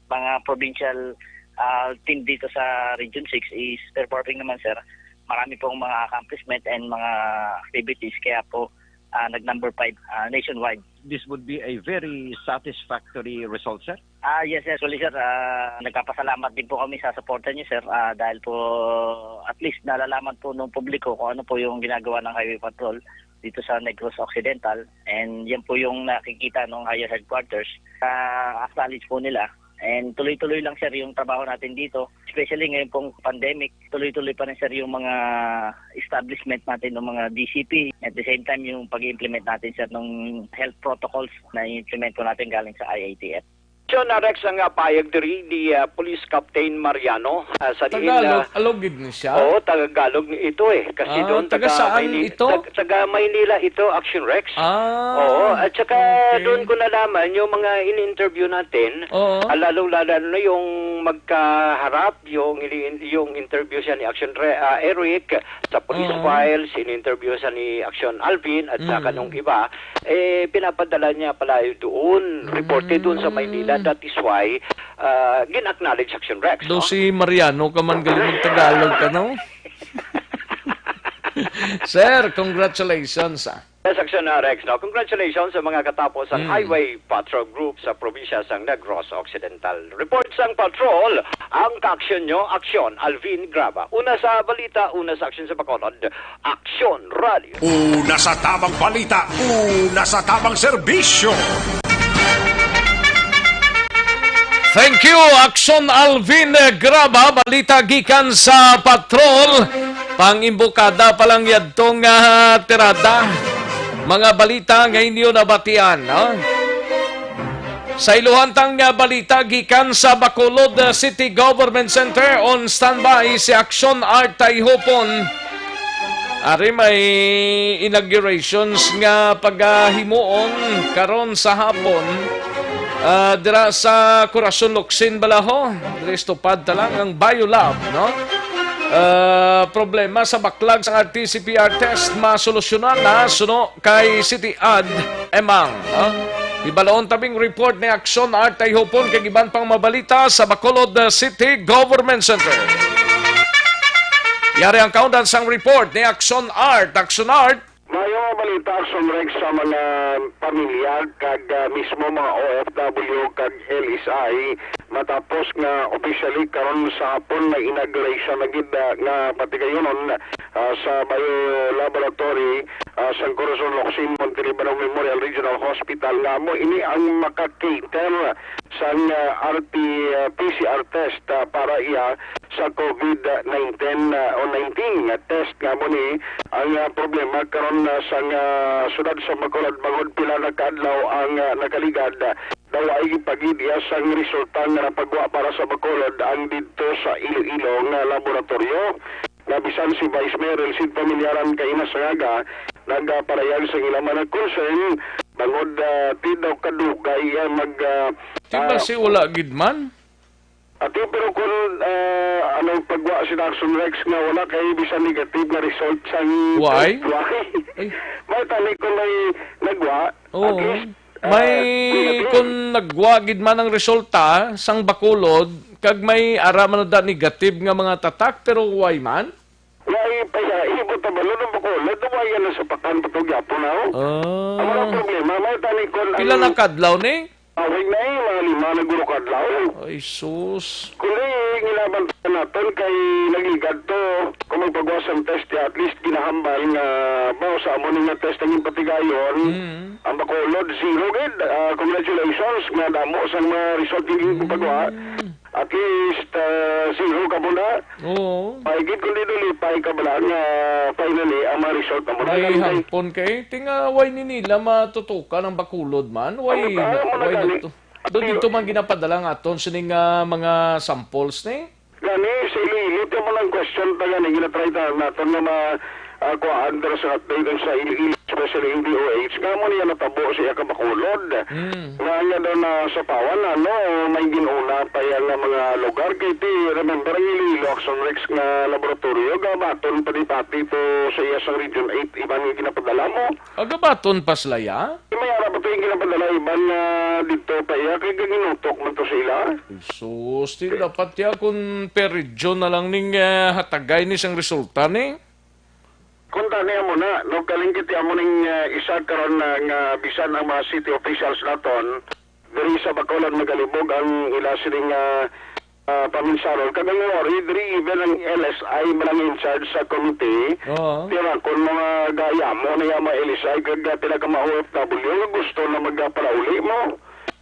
mga provincial, ah, team dito sa Region six is performing naman, sir. Marami pong mga accomplishment and mga activities. Kaya po, ah, nag-number five, ah, nationwide. This would be a very satisfactory result, sir. Ah, yes, yes, actually, sir. Ah, nagpapasalamat din po kami sa suporta niyo, sir. Ah, dahil po, at least, nalalaman po ng publiko kung ano po yung ginagawa ng Highway Patrol dito sa Negros Occidental. And yan po yung nakikita ng higher headquarters. Ah, acknowledge po nila. And tuloy-tuloy lang, sir, yung trabaho natin dito. Especially ngayon pong pandemic, tuloy-tuloy pa rin, sir, yung mga establishment natin ng mga D C P. At the same time, yung pag-implement natin, sir, ng health protocols na implement po natin galing sa I A T F. So, na Rex, ang, ah, payag diri ni, ah, Police Captain Mariano, ah, sa diin, Tagalog, ah, alog gid ni siya? Oo, Tagalog ni ito eh. Kasi Ah, doon, taga taga saan Mayni-, ito? tag-, taga Maynila ito, Action Rex. Ah, Oo, at saka okay. doon ko nalaman yung mga in-interview natin, Oo. ah, lalong-lalo na yung magkaharap, yung, yung interview siya ni Action Re-, ah, Eric, sa police Oo. files, in-interview siya ni Action Alvin, at saka Mm. nung iba, eh, pinapadala niya pala doon, reported doon sa Maynila. Mm. That is why, ah, gin-acknowledge Action Rex, Do no? si Mariano ka man galing mag-Tagalog ka, no? Sir, congratulations, ah. Yes, Action na Rex, no? Congratulations sa mga katapos ang Mm. Highway Patrol Group sa probinsya sang Negros Occidental. Report sang patrol, ang ka-aksyon nyo, Aksyon Alvin Graba. Una sa balita, una sa aksyon sa Bacolod, Aksyon Radio. Una sa tamang balita, una sa tamang serbisyo. Thank you, Aksyon Alvin Graba. Balita gikan sa patrol. Pangimbukada pa lang yadto nga tirada. Mga balita nga inyo nabatian, no? Sa iluhantang nga balita gikan sa Bacolod, uh, City Government Center, on standby si Action Art Taihopon. Ari may inaugurations nga pagahimuon karon sa hapon, uh, dira sa Corazon Locsin, Balaho. Diri sa tupad ta lang ang Biolab, no? Uh, problema sa baklag sa R T C P R test masolusyonan na suno kay City Ad Emang, no? Ibalaon tabing report ni Action Art Tayhupon kag iban pang mabalita sa Bacolod, uh, City Government Center. Yari ang kaundan sang report ni Action Art. Action Art. Mayo nga balita, Action Rex, sa mga pamilya kag, ah, mismo mga O F W kag L S I, matapos nga officially karon sa hapon may inauguration na gid, ah, nga patigayonon, ah, sa Bio Laboratory, ah, sang Corazon Locsin Montelibano Memorial Regional Hospital, nga amo ini ang maka-cater sang, ah, R T, ah, P C R test, ah, para iya sa COVID nineteen, ah, o nineteen nga test nga amo ni ang, ah, problema karon, ah, sang, ah, siyudad sa Bacolod, bangod pila na ka adlaw ang, ah, nakaligad, ah, daw ay gipagid iya sang resulta nga napagwa para sa Bacolod ang didto sa Iloilo nga laboratoryo. Nga bisan si Vice Mayor Elcid Familiaran kaina sa aga nagapahayag sang ila man nga concern bangod, ah, ti daw kadugay, ah, mag, ah, Di ba ah, si wala gid man? Ati, pero kung, ah, anong pagwa si Action Rex nga wala kay bisan negative nga result sang Why? Test, why? Ay. May tani kung may nagwa, at Oo. least, ah, May negative. Kung nagwa gid man ang resulta sang Bacolod, kag may ara man da negative nga mga tatak, pero why man? Why pa iya? Imo tabalo ng Bacolod, why yan ang sapakan pa to gyapon, ha? Ah. Ang mga problema, may tani kung Pila ang na kadlaw ni? Awig na eh, mga lima na guro kadlaw. Ay, sus. Kundi ginabantayan naton kay nagligad to. Kung magpagawa sang test, at least ginahambal nga ba sa amo ni nga test ang patigayon. Mm. Ang Bacolod, zero gid. Ah, congratulations nga damo sang mga result yung Mm. pagwa. At least, ah, zero ka muna. Oo. Paigid kundi nalipay ka bala nga finally ang mga result na muna. Ay, Ang hampon kay, tinga, why ni nila matutukan ang Bacolod man? Why, Ang, ah, mga why gani. nagtu-, do dito man ginapadala nga aton sining, ah, mga samples ni? Gani, sa Iloilo, ito mo lang question pa gani, ginatry ta naton nga ma-, ah, kuhaan, pero sa update sa Iloilo, especially in D O H, nga mo niya natabo siya ka Bacolod. Hmm. Nga niya daw na sa Pawan, ano, may ginuna pa yan nga mga lugar. Kay ti, remember, ang Iloilo Action Rex nga laboratorio, gabaton pa di pati to sa iya sa Region eight, iban nga ginapadala mo. Agabaton pa sila, ya? May ara pa to yung ginapadala, iban nga dito pa iya, kay gaginutok man to sila. Sus, di dapat ya kung per region na lang ning, eh, hatagay ni sang resulta ni? Kung tani amo na, no, kalinggit amo ning, eh, isa karon na nga bisan ang mga city officials naton, diri sa Bacolod magalibog ang ila sining, ah, ah, paminsaron. Kag ang worry, diri even ang L S I man ang in charge sa committee. Oo. Tira, kung mga gayamo na yung mga L S I, kag, ah, pila ka mga O F W nga gusto na magpalauli mo.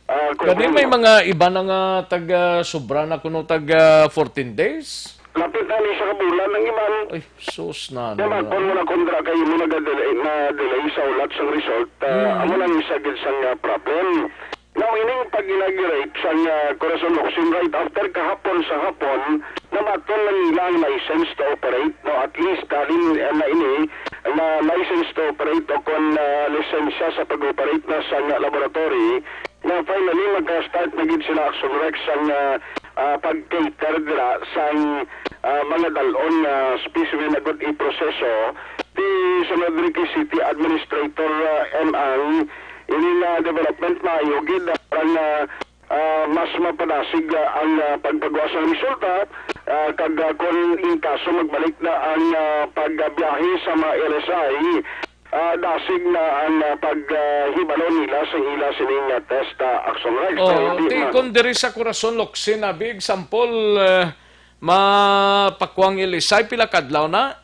Ah, kung Kani may ano. mga iba na nga taga sobra na kuno taga fourteen days? Lapit na ni sa kabulan ang iban. Ay, sus na, Kaya ano na. kung wala kundra kayo mo nag-delay, na delay sa ulat sa result, ah, Mm. amo lang isa gid sang, ah, problem. Now, ining pag-inaugurate sang, ah, Corazon Locsin right after kahapon sa hapon, nabaton na nila ang license to operate, no? At least, halin, ah, na ini, na license to operate o kon, ah, lisensya sa pag-operate na sang laboratory, na finally magka-start na gid sila, Action Rex, sang, ah, ah, pag-cater dira sang, ah, mga dalon nga specimen agud iproseso. Ti sunod diri kay City Administrator, ah, M. Ang, ini nga development maayo gid, ah, para nga, ah, mas mapadasig, ah, ang, ah, pagpagawa sang resulta, ah, kag, ah, kon in kaso magbalik na ang, ah, pagbiyahe sa mga L S I, ah, dasig na ang, ah, pag, ah, hibalo nila sa ila sining, ah, test, ah, Action Rex. Oo, Kaya di ti man. Kung diri sa Corazon Locsin, abi, example, eh, mapakuang ilisay, pila kadlaw na?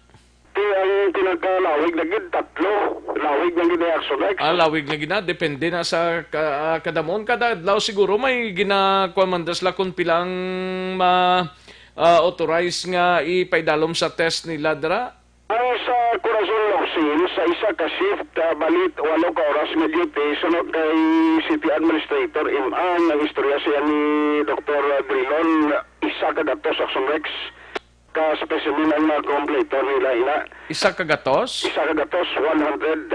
Ti ang pinakalawig na gid, tatlo. Lawig na gid ang Action Rex. Ah, lawig na gid na. Depende na sa ka-, ah, kadamon. Kada adlaw siguro may ginakuan man da sila kung pilang ma-, ah, authorize nga ipaidalom sa test nila dira. Ang sa Corazon Locsin, sa isa ka shift, ah, balit walo ka oras nga duty, sunod kay City Administrator M. Ang istorya siya ni Doktor Drilon, isa ka gatos, Action Rex, ka specimen ang nakompleto nila, ina. Isa ka gatos? Isa ka gatos, one hundred.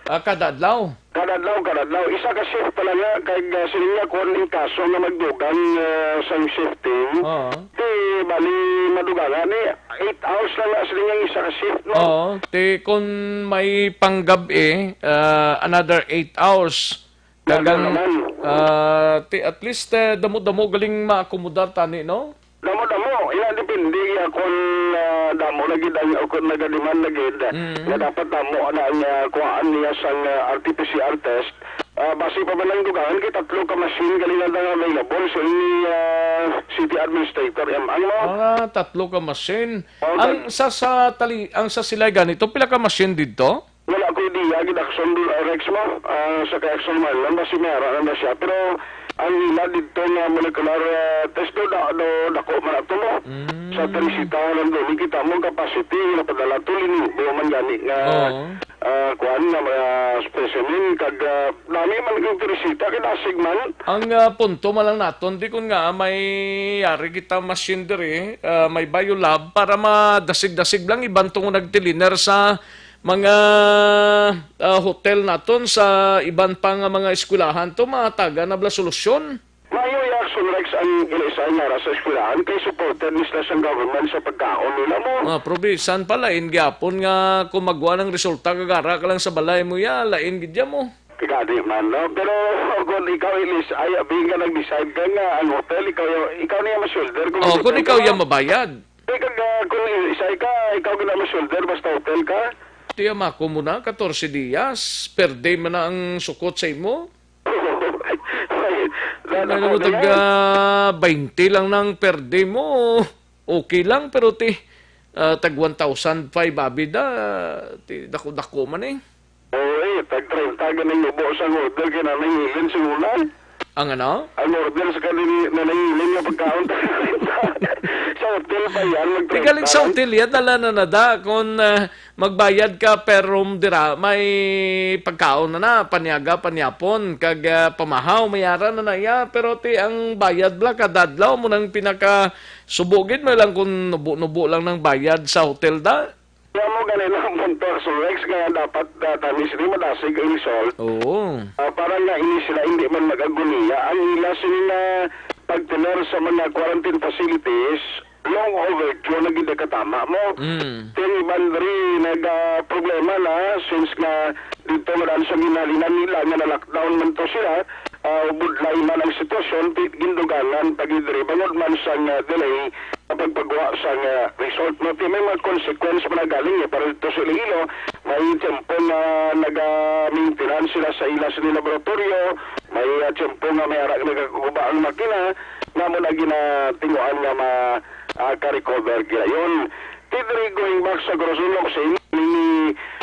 Ah, kada adlaw? Kada adlaw, kada adlaw. Isa ka shift pala nga, kay, ah, sila niya kung in kaso nga magdugang, ah, sang shifting, Oo. Ti, bali, madugangan ni, eight hours lang na sila niya isa ka shift, no? Oo, ti kung may panggab-i, ah, another eight hours. Kag ang, naman. Ah, ti-, at least, eh, damo-damo galing maakomodar tani, no? Damo-damo. Ina, depende, ah, kung, ah, damo na gid ang, o kung nagademand na gid, Mm. nga dapat damo na ang, ah, kuhaan niya sang, ah, R T P C R test. Ah, basi pa man ang dugangan kay tatlo ka machine galing na nga available sa ni, ah, city administrator M. Ang mo? Ah, tatlo ka machine. Oh, Ang sa, sa tali-, ang sa silay ganito, pila ka machine didto? Wala ko idea, gid Action, uh, Rex mo, ah, sa kay Action Marlon, basi may ara na siya. Pero ang ila dito nga molecular, ah, test do, da, do, dako man ato mo. Mm. Sa Teresita, lang doon, kita mo ang capacity, napadala to, linibo man gani nga, Oo. ah, kuan nga mga specimen, kag, ah, dami man ang Teresita, kay dasig man. Ang, ah, punto man lang naton, di kun nga may yari kita machine diri, ah, may biolab para madasig-dasig lang iban tungod nagtiliner sa mga, ah, hotel naton sa iban pa nga mga eskwelahan to, matagan na bala solusyon. Maayo ya, Action Rex, ang ila-isa nga ara sa eskwelahan kay supported ni sila sang government sa pagkaon nila mo. Ah, probisan pa, lain gyapon nga kung magwa ng resulta kag ara ka lang sa balay mo ya, lain gid ya mo. Tigadi man, no? Pero kung ikaw, Ilis, ay, abi nga nag-decide ka nga ang hotel, ikaw, ikaw niya ma-shoulder kung Oh, kung mag-hotel ikaw ka. Ya mabayad. Di ka, ah, kung isa ka, ikaw gina ma-shoulder, basta hotel ka. Tiya mako mo na, katorse diyas, per day man na ang sukot sa imo. Ay, Ano mo, na yan. Tag, ah, baynte lang nang per day mo, okay lang, pero ti, ah, tag one thousand five abi da, ti, dako-dako man eh. Oo, eh, tag treinta ganing mubo sa order kay Nanay Helen sa una. Ang ano? Ang order sa kanil-, Nanay Helen nga pagkaon, tag treinta. Sa hotel pa yan, mag Di galing treinta sa lang. Hotel yan, dala na nada. Kung, ah, magbayad ka per room dira, may pagkaon na na, panyaga, panyapon, kag, ah, pamahaw, may ara na na iya. Pero ti, ang bayad bala, kada adlaw mo nang pinaka subo gid, may lang kung nubo-nubo lang ng bayad sa hotel da. Kaya mo ganun ang punto, Sir Rex, kaya dapat, ah, tamis ni madasig ang result. Oo. Ah, para nga ini sila hindi man mag-agoniya. Ang ila sini nga pagtener sa mga quarantine facilities, long overdue na gid katama mo. Mm. Kay iban diri nag, ah, problema na since nga dito nga daan sa ginhalinan nila nga na-lockdown man to sila, ah, budlay man ang sitwasyon, ti-, gindugangan pa gid diri bangod man sang, ah, delay sa pagpagawa sang, ah, result. No, ti may mga consequence man na galing, eh, para dito sa Iloilo, may tiyempo nga naga-maintenance sila sa ila sa laboratorio, may, ah, tiyempo nga may ara nagaguba ang makina, nga mo na ginatinguan nga ma-, ah, ka-recover gilayon. Ti diri, going back sa Corazon Locsin, ni,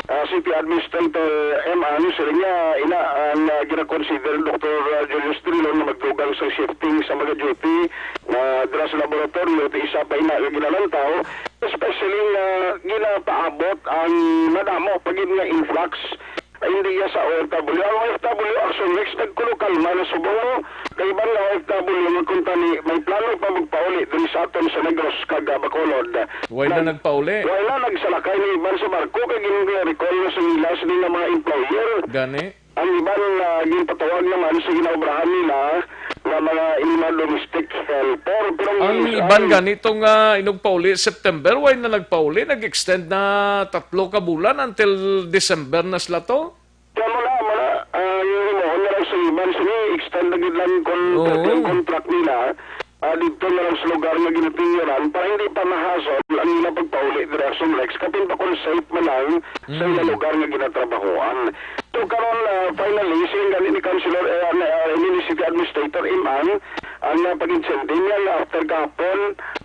ah, City Administrator M. Ang siling niya, ina ang, ah, gina-consider Doktor Julius Trilon nga magdugang sa shifting sa mga duty nga dira sa laboratorio, ti isa pa ina nga ginalantaw, especially nga ginapaabot ang madamo pa gid nga influx. Ay, hindi ya sa O F W. Ang O F W, Action Rex, nagkulo kalma na subong mo. Kay iban nga O F W nga kung tani, may plano pa magpauli diri sa aton sa Negros kag, ah, Bacolod. Way na Nag-, nagpauli? Way na nagsalakay ni iban sa barko kay gin-recall na sa ila sini nga mga employer. Gani? Ang iban, ah, ginpatawag naman sa ginaobrahan nila nga mga ila domestic helper. Pero ang Ang is-, iban ang ganito nga inugpauli September, way na nagpauli, nag-extend na tatlo ka bulan until December na sila to. Kaya mo na, mo na, ah, yung himuon na lang sa iban, sige, extend na gid lang kon Oo. Yung contract nila, ah, dito na lang sa lugar nga ginatingiran para hindi pa mahasol ang ila pagpauli dira sa Rex, kapin pa kung safe man lang sa Mm. ila lugar nga ginatrabahoan. So, karon, ah, finally, siling gani ni Councilor, eh, ni, ah, ni City Administrator Imang, ang, ah, pag-intindi niya nga after kahapon,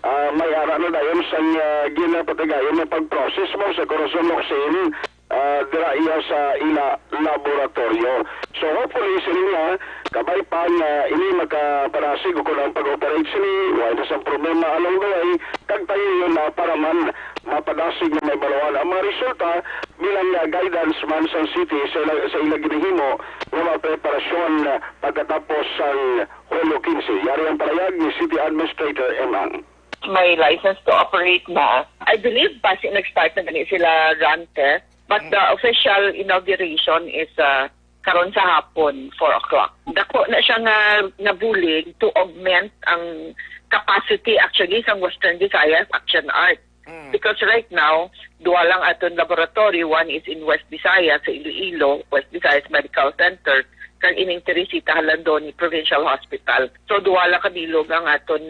ah, may ara na dayon sa, ah, ginapatigayon na pag-process mo sa Corazon Locsin, ah, dira iya sa ila laboratorio. So, hopefully, sini nga, kabay pa nga ini makaparasig o kung ang pag-operate sini, wala na sa problema along the way, kag tayo yun na para man mapadasig nga may baluan ang mga resulta bilang, ah, guidance man sa city sa ila, sa ila ginahimo nga mga preparasyon, ah, pagkatapos sang Hulyo quince. Yari ang palayag ni City Administrator Emang. May license to operate na. I believe, basi nag-start na gani sila, Rante. But the official inauguration is, uh, karon sa hapon, four o'clock. Dako na siya nga nabulig to augment ang capacity, actually, sa Western Visayas Action Art. Mm. Because right now, duha lang aton laboratory, one is in West Visayas, sa Iloilo, West Visayas Medical Center, kag ining Teresita Jalandoni Provincial Hospital. So, duha lang ka bilog ang aton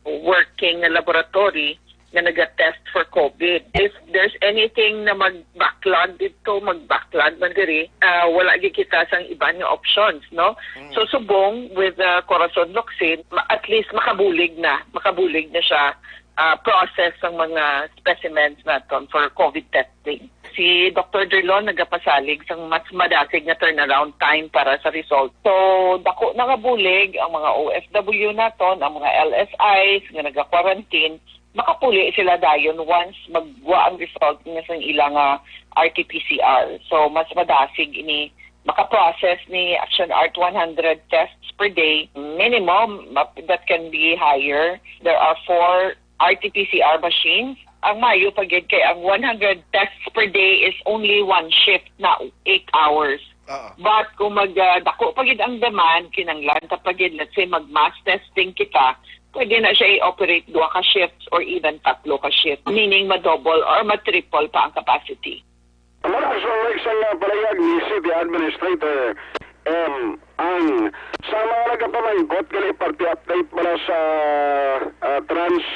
working nga laboratory nga naga-test for COVID. If there's anything na mag-backlog dito, mag-backlog man diri, ah, wala gyud kita sang iban nga options, no? Mm. So, subong with, ah, Corazon Locsin, ma-, at least makabulig na, makabulig na siya, ah, process ang mga specimens naton for COVID testing. Si Doctor Drilon nagapasalig sang mas madasig nga turnaround time para sa result. So, dako na nga bulig ang mga O F W naton, ang mga L S Is nga naga-quarantine, makapuli sila dayon once magwa ang result niya sa ila nga R T P C R. So, mas madasig ini maka-process ni Action Art one hundred tests per day, minimum, ma-, that can be higher. There are four R T P C R machines. Ang maayo pa gid kay ang one hundred tests per day is only one shift na eight hours. Oo. But kung mag, ah, dako pa gid ang demand, kinahanglan ta pa gid, let's say, mag-mass testing kita, pwede na siya i-operate duha ka shifts or even tatlo ka shift, meaning ma-double or ma-triple pa ang capacity. Ang mga aksyon nga isang, ah, palahiyag ni City Administrator M. Ang sa mga nagapamangkot gali, parte update para sa, ah, trans,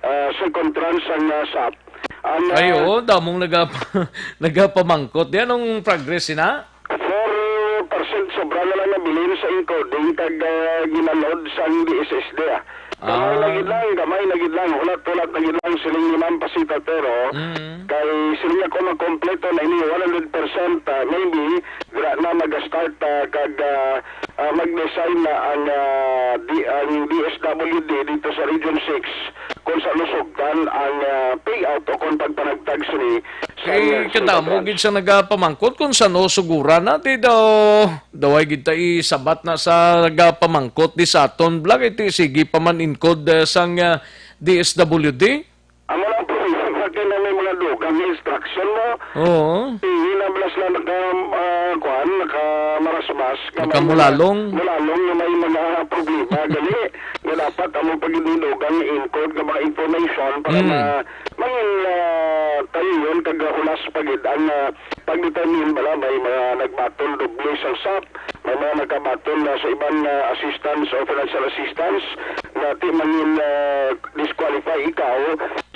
ah, second trans ang, ah, sap. Ang, ah, Ay, oo, damong nagap-, nagapamangkot. Di, anong progress sina? Four percent sobra na lang nabilin sa encoding kag, ah, ginaload sang D S S D, ah. Gamay Ah. na gid lang, gamay na gid lang, hulat-hulat na gid lang, siling ni Ma'am Pasita Tero. Mm. Kay siling niya kung makompleto na ini one hundred percent, ah, maybe, dira na mag-start, ah, kag, ah, ah, mag-design na ang, ah, di, ang D S W D dito sa Region six kung sa lusugtan ang, ah, payout o kung pagpanagtag sini sa Eh, mga kadamo sulod gid sa nagapamangkot kung sano suguran na, di daw, daway gid ta isabat na sa nagapamangkot di sa aton vlog, iti sige pa man encode, eh, sang, ah, D S W D. Amo lang po, bakit na may mga dugang instruction mo? Oo. Hindi na bala sila naka, ah, kuan, nakamarasmas, nga may mga Nakamulalong. mulalong nga may mga problema. Gali, nga dapat amo pag hindi dugang encode nga mga information para Mm. ma-, mangin, ah, tayo yun, kag hulas pa gid ang, ah, pag-determine bala, may mga nagbatol doble sang sap, may mga nagkabatol na sa iban nga assistance o financial assistance, nga ti mangin, ah, disqualify ikaw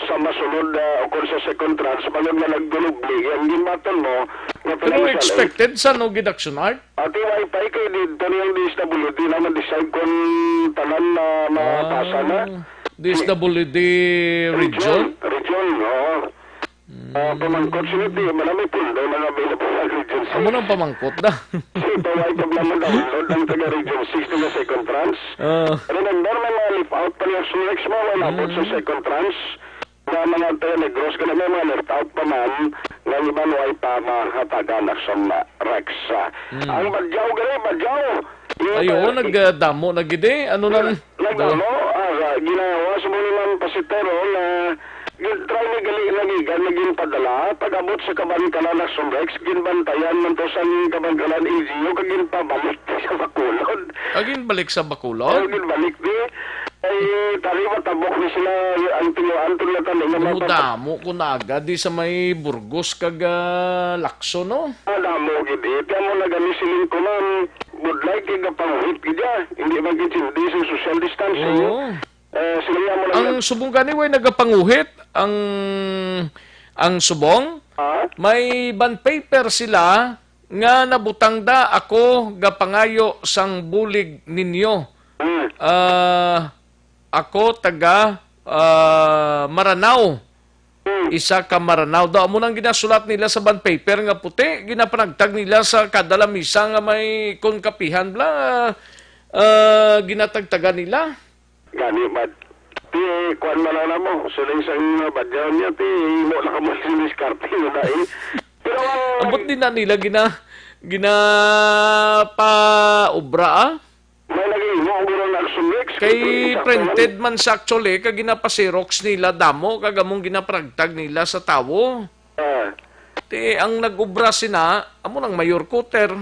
sa masunod, ah, o kung sa second tranche, bangod nga nagduloble ang ginbatol mo nga Pero financial aid. Expected sa no gid action art? Ati, way pa kay dito niyang D S W D na ma-decide kung tanan na mapasa na. Ah, D S W D region? Region, region, oo. Ah, Mm. pamangkot sila, di, marami pundo na available sa Region Amo six. Nang pamangkot da. Sa ito, ay problema, download ang taga Region six, taga second tranche. Ah. Remember, may mga left out pa niya sa next mo, may labot sa Mm. second tranche. Na mga taga Negros, kaya may mga left out pa man, nga iban way pa mahatagan action, ah, Rex. Ah, Mm. ang Badyaw, gani, Badyaw. Yung Ay, oo, taga nagdamo na gid eh. Ano nang Nag-, nagdamo, ah, ginawa sa mga Ma'am Pasitero na gin-try ni gali na gikan na ginpadala, pag-abot sa Kabankalan Action Rex, ginbantayan man to sa Kabankalan L G U, kag ginpabalik sa Bacolod. Ah, ginbalik sa Bacolod? Oo, ginbalik di. Ay, tani matabok ni sila, ang tinuan to na tani nga Ano mo mapapa- damo ko na agad di sa may Burgos kag, ah, Lacson, no? Ah, damo gid, eh. Kaya mo na gani siling ko, ma'am, budlay kay gapanguhit gid ya. Hindi magintindi sa social distancing. Oo. Eh, sila mo lang Ang yan. Subong gani, way nagapanguhit ang, ang subong. Ah? May bond paper sila nga nabutang da ako gapangayo sang bulig ninyo. Hmm. Ah, ako taga, ah, Maranao. Hmm. Isa ka Maranao. Daw, amo nang ginasulat nila sa bond paper nga puti, ginapanagtag nila sa kada lamisa nga may kon kapihan bla, ah, ginatagtagan nila. Gani, mad-, ti, kuwan man lang na mo. Siling sa inyo, badyaw niya, ti, imo na ka mo siniskarte mo na eh. Pero ang Ambot din na nila gina-, ginapaobra, ah? May nag-iimo ang guro na Action Rex. Kay Kay printed man sa actually, kag ginapa-xerox nila damo, kag among ginaparagtag nila sa tawo. Ah. Ti, ang nag-obra sina, amo nang mayor quarter.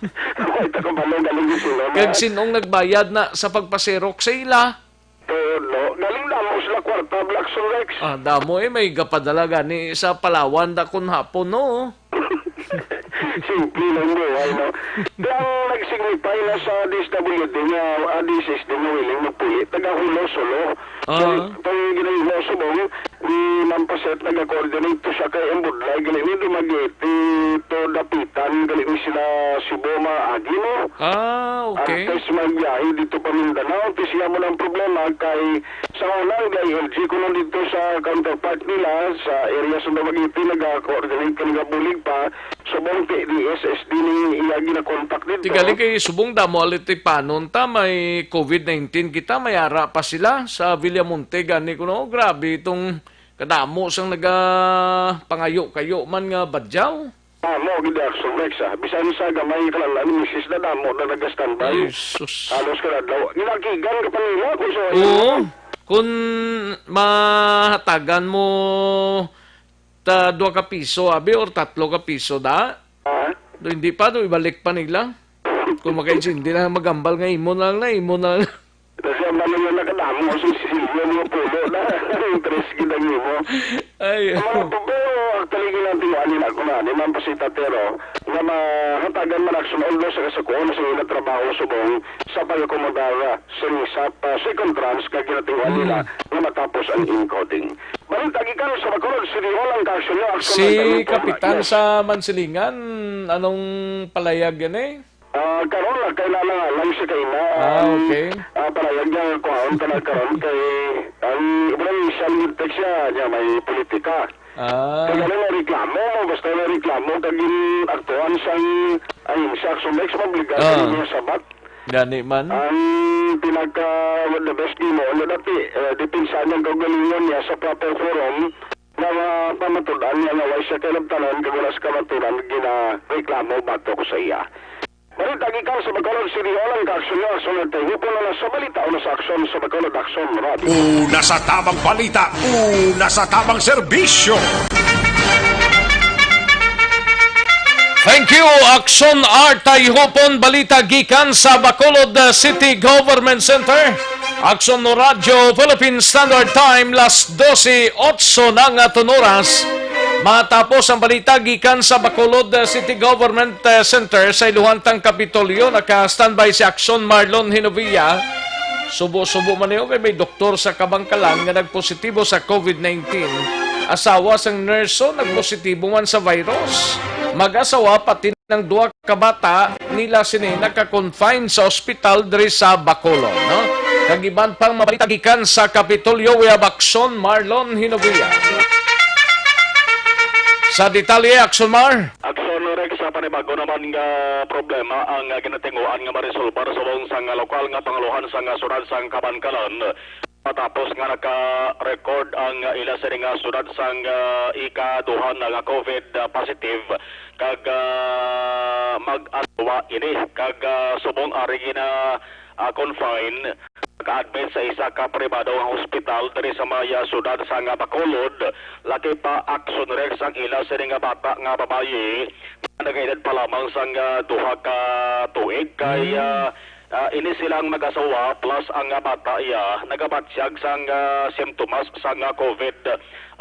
Ay, ta kabalo, galing yung sila na. Kag sinong nagbayad na sa pagpa-xerox sa ila? Todo. Galing damo sila kwarta, Black Solex. Ah, damo eh, may gapadala gani sa Palawan da kun hapon, no? Simple lang buhay, no? Kaya ang nag- Signify na sa D S W D nga, ah, D S S D nga willing magpuli, taga Jolo, Jolo. Ah. Kung, kung ginahimo subong, ni Ma'am Paset, nag-coordinate to siya kay ang Budlay, gali ni Dumaguete to Dapitan, gali ni sila Cebu, maagi, no? Ah, okay. Antes magbiyahe dito pa Mindanao, ti siya mo lang problema kay sa una, ang D I L G, kuno dito sa counterpart nila, sa area sa Dumaguete, nag-coordinate kani nga bulig pa, subong ti D S S D ni iya ginakontak dito. Ti gali kay subong damo alitipanon ta, may covid nineteen kita, may ara pa sila sa Villamonte gani kuno. Grabe itong kadamo sang nagapangayo-kayo man nga badyaw. Amo gid, Action Rex, ah. Bisan sa gamay kalang misis na damo na naga-standby. Ay, sus. Halos kada adlaw. Ginakigan ka pa nila kung sa Oo. Kung mahatagan mo ta dua ka piso, abi, or tatlo ka piso, da? Ah? Do, hindi pa, do, ibalik pa nila. Kung makaintindi na, magambal nga imo na lang na, imo na lang. Kasi ang mga nakadamo sa Sicilio, mga pulo na, ang tres gid ang imo. Ay, Ang mga oh. Pero actually, ginatiwaan nila ko na, ni Ma'am Pasita, pero nga mahatagan man action, although sa kasukuan sa ila trabaho subong sa pag-akomodar sa isa pa second tranche nga ginatinguhan nila Hmm. nga matapos ang encoding. Balita gikan sa Bacolod City Hall, ang kaaksyon niya, aksyon Si ng Kapitan Yes. sa Mansilingan, anong palayag yan eh? Ah, karon na kailangan lang siya kay na Ah, ang, okay. ah, palayag niya ang kuhaon ka na karon kay ang ibrang siya text siya niya may politika. Ah. Kaya na may reklamo mo, basta may reklamo kag ginaktuhan sang ay sa action next mabligan Ah. niya sabat. Gani man. Ang pinaka the best nimo, ano dati, eh, depensa niyang kaugalingon niya sa proper forum, nga, ah, pamatud-an niya nga way siya kalabtanan, kag wala sa kamaturan, ginareklamo batok sa iya. Balita gikan sa Bacolod City Hall, ang kaaksyon niya, aksyon ng Tayhupo na sa balita o sa aksyon sa Bacolod Aksyon Radio. Una sa tamang balita, una sa tamang serbisyo. Thank you, Aksyon Art Tayhupon. Balita gikan sa Bacolod, uh, City Government Center. Aksyon Radio Philippine Standard Time, las dose otso na nga tunuras. Matapos ang balita gikan sa Bacolod, uh, City Government, uh, Center sa Iluhantang Kapitolyo, naka-standby si Aksyon Marlon Hinovia. Subo-subo man niyo kay may doktor sa Kabangkalan nga nagpositibo sa covid nineteen. Asawa sang nerso nagpositibo man sa virus. Mag-asawa pati ng duha ka bata nila sini naka-confine sa ospital diri sa Bacolod, no? Kag iban pang mabalita gikan sa Kapitolyo, we have Aksyon Marlon Hinovia. Sa detalye, Aksyon Mar. Aksyon Rex, sa panibago naman nga problema ang, ah, ginatinguan nga maresolbar subong sang lokal nga pangulohan sang, ah, siyudad sang Kabankalan. Matapos nga naka-record ang, ah, ila sini nga siyudad sang, ah, ikaduha na nga covid, ah, positive, kag, ah, mag-asawa ini, kag, ah, subong ari gina, ah, confine, naka-admit sa isa ka pribado nga hospital diri sa may, ah, siyudad sang, ah, Bacolod. Laki pa, Aksyon Rex, ang ila sini nga bata nga babayi nga nagaedad pa lamang sang, ah, duha ka tuig kay, Mm. ah, Ah, ini silang mag-asawa plus ang, ah, bata iya nagabatyag sang, ah, simptomas sang, ah, covid,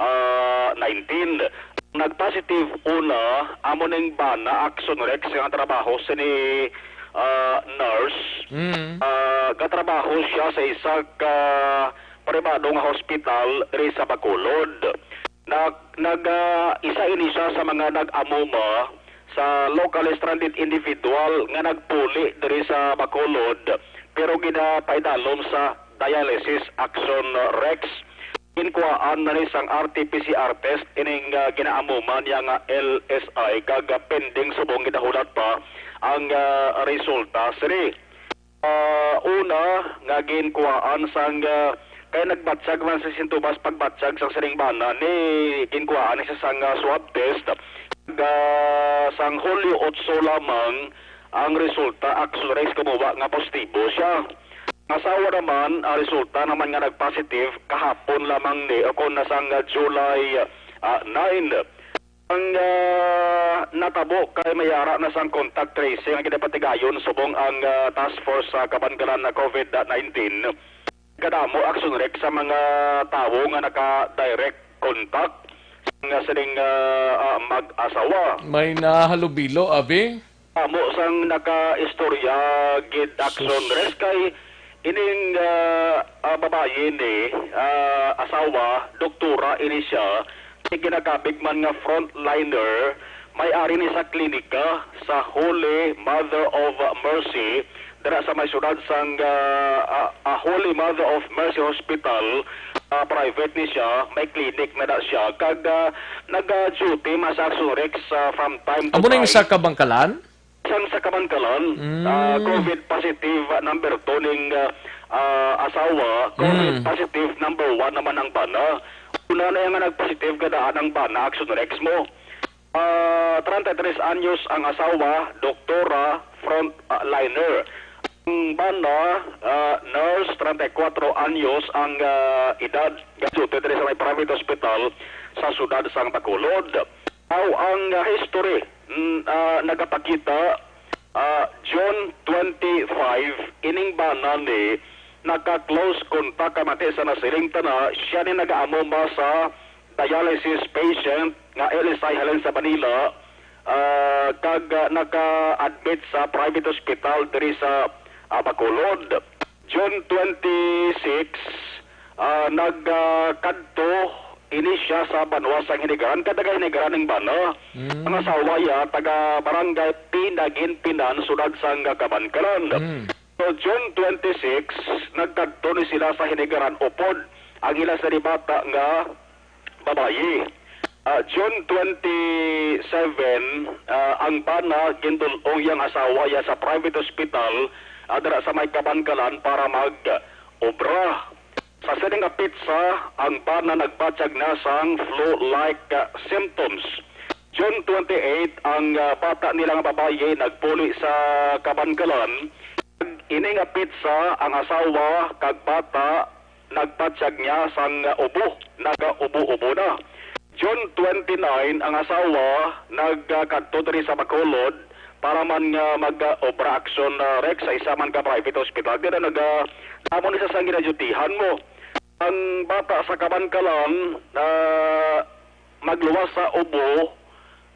ah, nineteen. Nagpositive una amo ning bana, Aksyon Rex, nga trabaho sini, ah, nurse. Mm. Ah, gatrabaho siya sa isa ka pribado nga hospital diri sa Bacolod. Nag-, nag-, ah, isa ini siya sa mga nag-amuma sa locally stranded individual nga nagpuli diri sa Bacolod, pero ginapaidalom sa dialysis, Aksyon Rex. Ginkuhaan na ni sang R T P C R test ining, ah, ginaamuma niya nga L S I, kag, ah, pending subong ginahulat pa ang, ah, resulta sini. Ah, una nga ginkuhaan sang, ah, kay nagbatyag man sa sintomas pagbatyag sang sining bana ni ginkuhaan ni sa sang, ah, swab test. Ga, sang Hulyo otso lamang ang resulta, Aksyon Rex, kumuha nga positibo siya. Ang asawa naman, ang resulta naman nga nag-positive kahapon lamang ni, o kon na sang, ah, July, ah, nine. Ang, ah, natabo kay may ara na sang contact tracing ang ginapatigayon subong ang, ah, task force sa kabankalan na covid nineteen. Kadamo, Aksyon Rex, sa mga tawo nga naka-direct contact nga sining, ah, ah, mag-asawa. May nahalubilo, abi? Amo sang nakaistorya gid, Action Sus. Rest, kay ining, ah, ah, babayi ni, ah, asawa, doktora ini siya, kay ginagamit man nga frontliner, may-ari ni sa klinika sa Holy Mother of Mercy, dira sa may siyudad sang, ah, ah, ah, Holy Mother of Mercy Hospital, ah, private ni siya, may clinic na na siya, kag, ah, nag-duty man sa Action Rex, ah, from time to Amo na yung time. Sa Kabangkalan? Sang sa Kabangkalan, Mm. ah, COVID positive, ah, number two ning, ah, ah, asawa, COVID Mm. positive number one naman ang bana. Una na yung nga nag-positive kadaan ang bana, Action Rex mo. Ah, treinta y tres anyos ang asawa, doktora, front, ah, liner. Ang bana, ah, nurse, treinta y cuatro anyos ang, ah, edad. Gaduty diri sa may private hospital sa siyudad sang Bacolod. Now, ang, ah, history, mm, ah, nagapakita, ah, June twenty-five, ining bana ni naka-close contact, kamati sa nasiling tana, siya ni nagaamuma sa dialysis patient nga L S I halin sa Manila, ah, kag, ah, naka-admit sa private hospital diri sa, ah, Bacolod. June twenty-six, ah, nag, ah, kadto ini siya sa banwa sang Hinigaran, kag taga Hinigaran ning bana. Mm. Ang asawa iya taga barangay Pinaginpinan, siyudad sang Kabankalan. Mm. So, June twenty-six, nagkadto ni sila sa Hinigaran upod ang ila sa bata nga babayi. Ah, June twenty-seven, ah, ang bana gindul-ong iyang asawa iya sa private hospital, ah, dira sa may Kabankalan para mag-obra. Sa sining nga petsa, ang bana nagbatyag na sang flu-like, ah, symptoms. June twenty-eight, ang, ah, bata nila nga babayi nagpuli sa Kabankalan. Ini nga petsa, ang asawa kag bata nagbatyag niya sang ubo, nagaubo-ubo na. June twenty-nine, ang asawa nagkadto diri sa Bacolod para man nga mag-obra, Action, ah, Rex, sa isa man ka private hospital. Dira nag, ah, amo ni sa sang ginadyutihan mo. Ang bata sa Kabankalan, ah, magluwas sa ubo,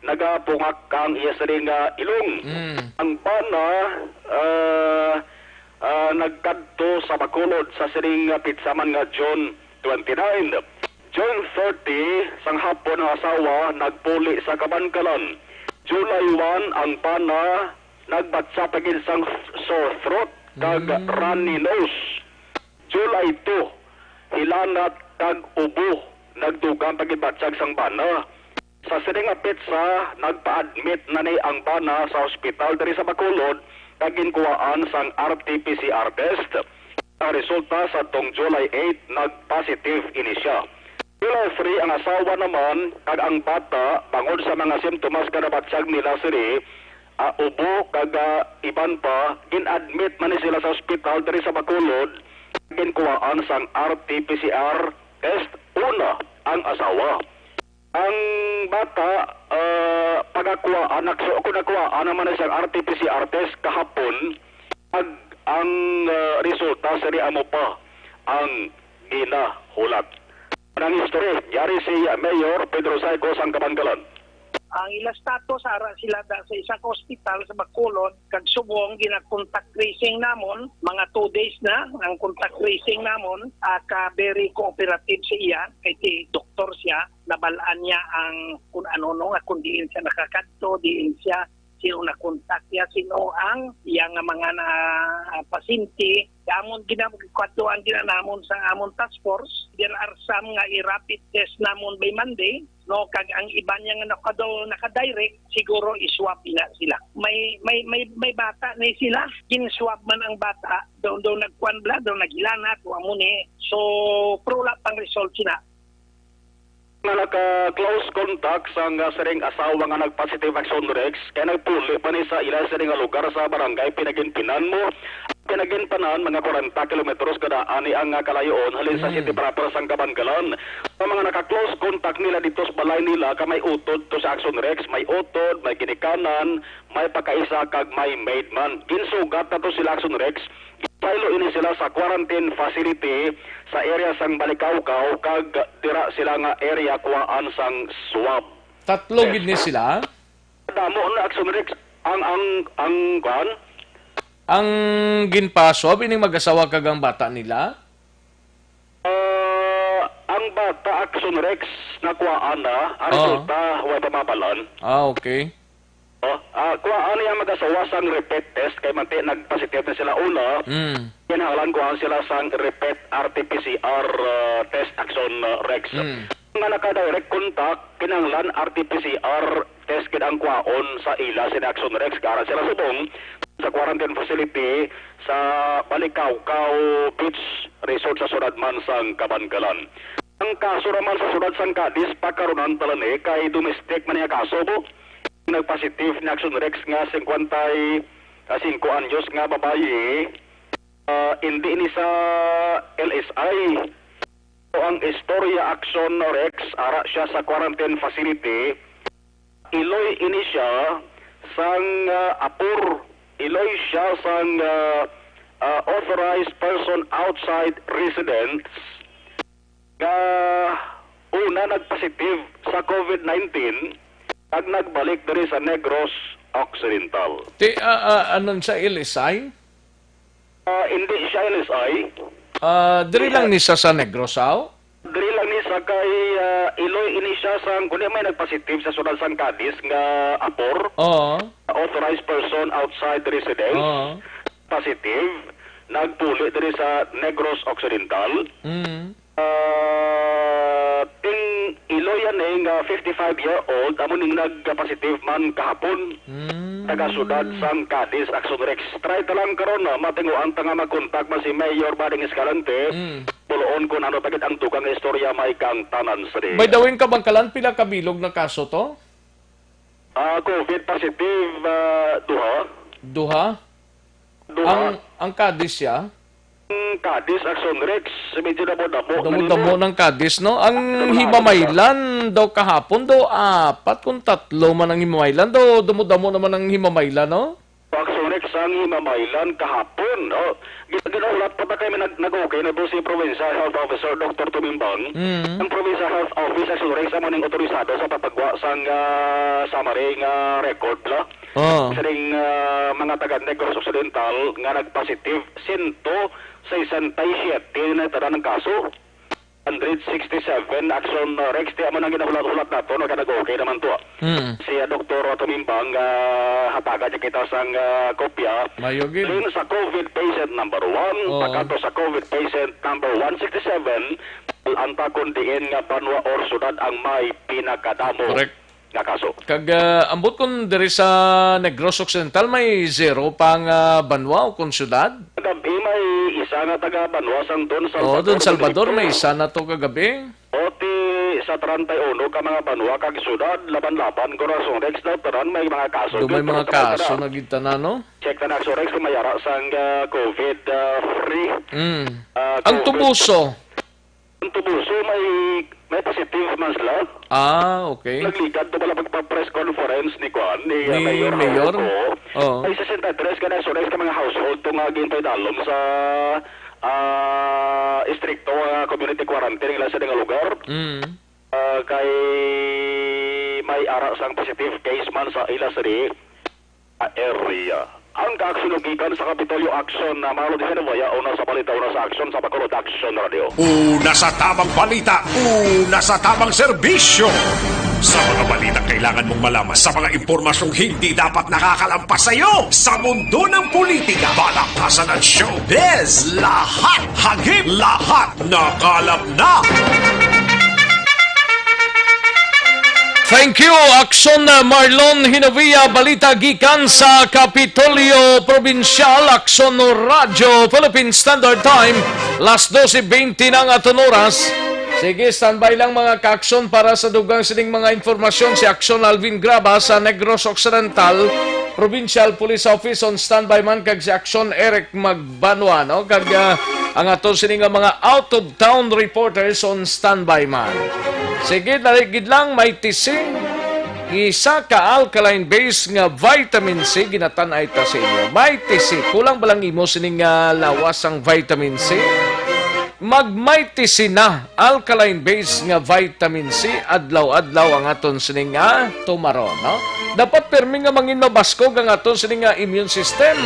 nagapungak ang iya sining nga ilong. Mm. Ang bana, ah, ah, nagkadto sa Bacolod sa sining nga petsa man nga June twenty-nine. June thirty, sang hapon ang asawa nagpuli sa Kabankalan. July one, ang bana nagbatsa pa gid sang sore throat kag Mm. runny nose. July two, hilanat kag ubo, nagdugang pa gid batyag sang bana. Sa sini nga petsa, nagpa-admit na ni ang bana sa ospital diri sa Bacolod kag ginkuhaan sang R T P C R test. Ang resulta, sa tong July eight, nag-positive ini siya. July three, ang asawa naman kag ang bata, bangod sa mga simptomas nga nabatyag nila sini, ah, ubo kag, ah, iban pa, gin-admit man ni sila sa ospital diri sa Bacolod. Ginkuhaan sang R T P C R test una ang asawa. Ang bata, ah, pagakuhaan, nagsu-, kung nakuhaan naman na siyang R T P C R test kahapon, ag ang, ah, resulta sini amo pa ang ginahulat. Ang istorya, yari si Mayor Pedro Saico sang Kabankalan. Ang ila status, ara sila da sa isa ka ospital sa Bacolod, kag subong gina-contact tracing namon, mga two days na ang contact tracing namon, ah, ka very cooperative sa iya, kay si doktor siya, nabal-an niya ang kun ano, no, nga kung diin siya nakakadto, diin siya, sino na-contact niya, sino ang iya nga mga na, ah, pasyente. Amon gina-, kwadtuan gina namon sa amon task force. There are some nga i-rapid test namon by Monday, no, kag ang iban niya nga nakado-, naka-direct, siguro i-swab ina sila. May, may, may, may bata ni sila, gin-swab man ang bata, daw, daw nagkuan bala, daw naghilanat, wa mo ni. So, pero wala pang result sina. Nga naka-close contact sang, ah, siring asawa nga nag-positive, Action Rex, kay nagpuli pa ni sa ila siring nga lugar sa barangay Pinaginpinan mo. Pinaginpinan, mga kwarenta kilometros kada ani ang, ah, kalayoon halin sa Hmm. city proper sang Kabankalan. Ang mga naka-close contact nila dito sa balay nila ka may utod to sa Action Rex, may utod, may ginikanan, may pagkaisa kag may maid man. Ginsugat na to sila, Action Rex. Saylo ini sila sa quarantine facility sa area sang Balikawkaw kag dira sila nga area kuhaan sang swab. Tatlo gid ni sila? Damo na, Action Rex. Ang, ang, ang, kuan? Ang ginpaswab ining mag-asawa kag ang bata nila? Ah, ang bata, Action Rex, nakuhaan na. Ang Oo. resulta, wa pa mabalan. Ah, okay. Oh, ah, kuhaan niya mag-asawa sang repeat test kay manti nag-positive na sila una. Mm. Kinahanglan kuhaan sila sang repeat R T P C R, ah, test, Action, ah, Rex. Mm. Nga naka-direct contact, kinahanglan R T P C R test gid ang kwaon sa ila sini, Action Rex, kara sila subong sa quarantine facility sa Balikawkaw Beach Resort sa siyudad man sang Kabankalan. Ang kaso naman sa siyudad sang Cadiz, pakarunan tala ni kay domestic man nga kaso, bo. Nagpositive ni, Action Rex, nga singkwenta y singko anyos nga babayi, ah, indi ini sa L S I. Ang istorya, Action Rex, ara siya sa quarantine facility. Iloy ini siya sang, ah, apor. Iloy siya sang, ah, ah, authorized person outside residence nga una nagpositive sa COVID nineteen kag nagbalik diri sa Negros Occidental. Ti, ah, ah, anon sa L S I? Ah, hindi siya L S I. Ah, diri lang ni sa, sa Negros, aw? Diri lang ni sa kay, ah, Iloy ini siya sang, kundi may nagpositive sa siyudad sang Cadiz nga apor. Oo. Authorized person outside residence. Oo. Positive. Nagpuli diri sa Negros Occidental. Mm. Ah, ting Iloy yan eh, nga fifty-five year old, amo ning nagpositive man kahapon. Mm. Taga siyudad sang Cadiz, Action Rex. Try ta lang karon, ah, matinguan ta nga mag-contact man si Mayor Bading Escalante. Mm. Puloon kung ano pa gid ang dugang nga istorya may kang tanan sa di. By the way, Kabankalan, pila ka bilog na kaso to? Ah, COVID positive, ah, duha. Duha? Duha. Ang, ang Cadiz siya? Ang Cadiz, Action Rex, medyo damo-damo. Damo-damo ng Cadiz, no? Ang Damo-damo. Himamaylan daw kahapon, daw apat kung tatlo man ang Himamaylan, daw damo-damo naman ang Himamaylan, no? Action Rex, ang Himamaylan kahapon, no? Gin-, ginahulat pa ta kay may nag-, nag-okay na po si Provincial Health Officer Doctor Tumimbang. Mm. Ang Provincial Health Office, Action Rex, amo ning otorisado sa pagpagwa sang, ah, summary nga record, no? Oh. Sining, ah, mga taga Negros Occidental nga nagpositive, sento sesenta y siete na tanan ang kaso. Hundred sixty-seven, Action, uh, Rex, ti amo nang ginahulat-hulat nato, no, kay nag-okay naman to, ah. Hmm. Si, uh, Doktor Tumimbang, uh, hatagan niya kita sang, uh, kopya. Mayo gid. Rin sa COVID patient number one, Oh. pagkadto sa COVID patient number one sixty-seven, ang takon diin nga banwa or syudad ang may pinakadamo Correct. nga kaso. Kag, ah, ambot kon diri sa Negros Occidental may zero pa nga banwa o kon syudad? Kagabi may isa nga taga banwa sang Don Oo, Salvador, Don Salvador, Benedicto. May isa na to kagabi. O, ti sa treinta y uno ka mga banwa kag syudad, laban-laban, Corazon Rex, daw tanan may mga kaso. Do may Pero mga tanan kaso tanan. Na gid tanan, no? Check ta na, Corazon Rex, kung may ara sang, ah, COVID, ah, free. Mm. Ah, Ang COVID. Tubuso, Ang Tubuso, may, may positive man sila. Ah, okay. Nagligad to pala magpa-press conference ni Kuan, ni, uh, Ni Mayor Mayor? Howard Coo. Oo. May sesenta y tres ka na, so, ka mga household to nga ginpaidalom sa, ah, istrikto nga community quarantine nila sa nga lugar. Mm. Ah, kay may ara sang positive case man sa ila sini. Area. Ang kaaksyon gikan sa Kapitolyo Aksyon na Marlon Genovia, una sa balita, una sa aksyon sa Bacolod Aksyon Radio. Una sa tamang balita, una sa tamang serbisyo. Sa mga balita kailangan mong malaman, sa mga impormasyong hindi dapat nakakalampas sa iyo, sa mundo ng politika, balaktasan at showbiz, lahat hagip, lahat nakalap na. Thank you, Akson Marlon Hinovia. Balita gikan sa Kapitolyo Probinsyal, Akson Radyo Philippine Standard Time, las doce veinte na ang aton oras. Sige, standby lang, mga kaakson, para sa dugang sining mga impormasyon. Si Akson Alvin Graba sa Negros Occidental, Provincial Police Office on standby man, kag si Akson Eric Magbanwa, no? Kag, ah, ang aton sini nga mga out-of-town reporters on standby man. Sige, dali gid lang, may tisi. Isa ka alkaline base nga vitamin C, ginatan-ay ta sa inyo. May tisi, kulang ba lang imo sining, ah, lawas ang vitamin C? Mag-Mighty C na, alkaline base nga vitamin C, adlaw-adlaw ang aton sining nga tumaron, no? Dapat pirmi nga mangin mabaskog ang aton sining nga immune system.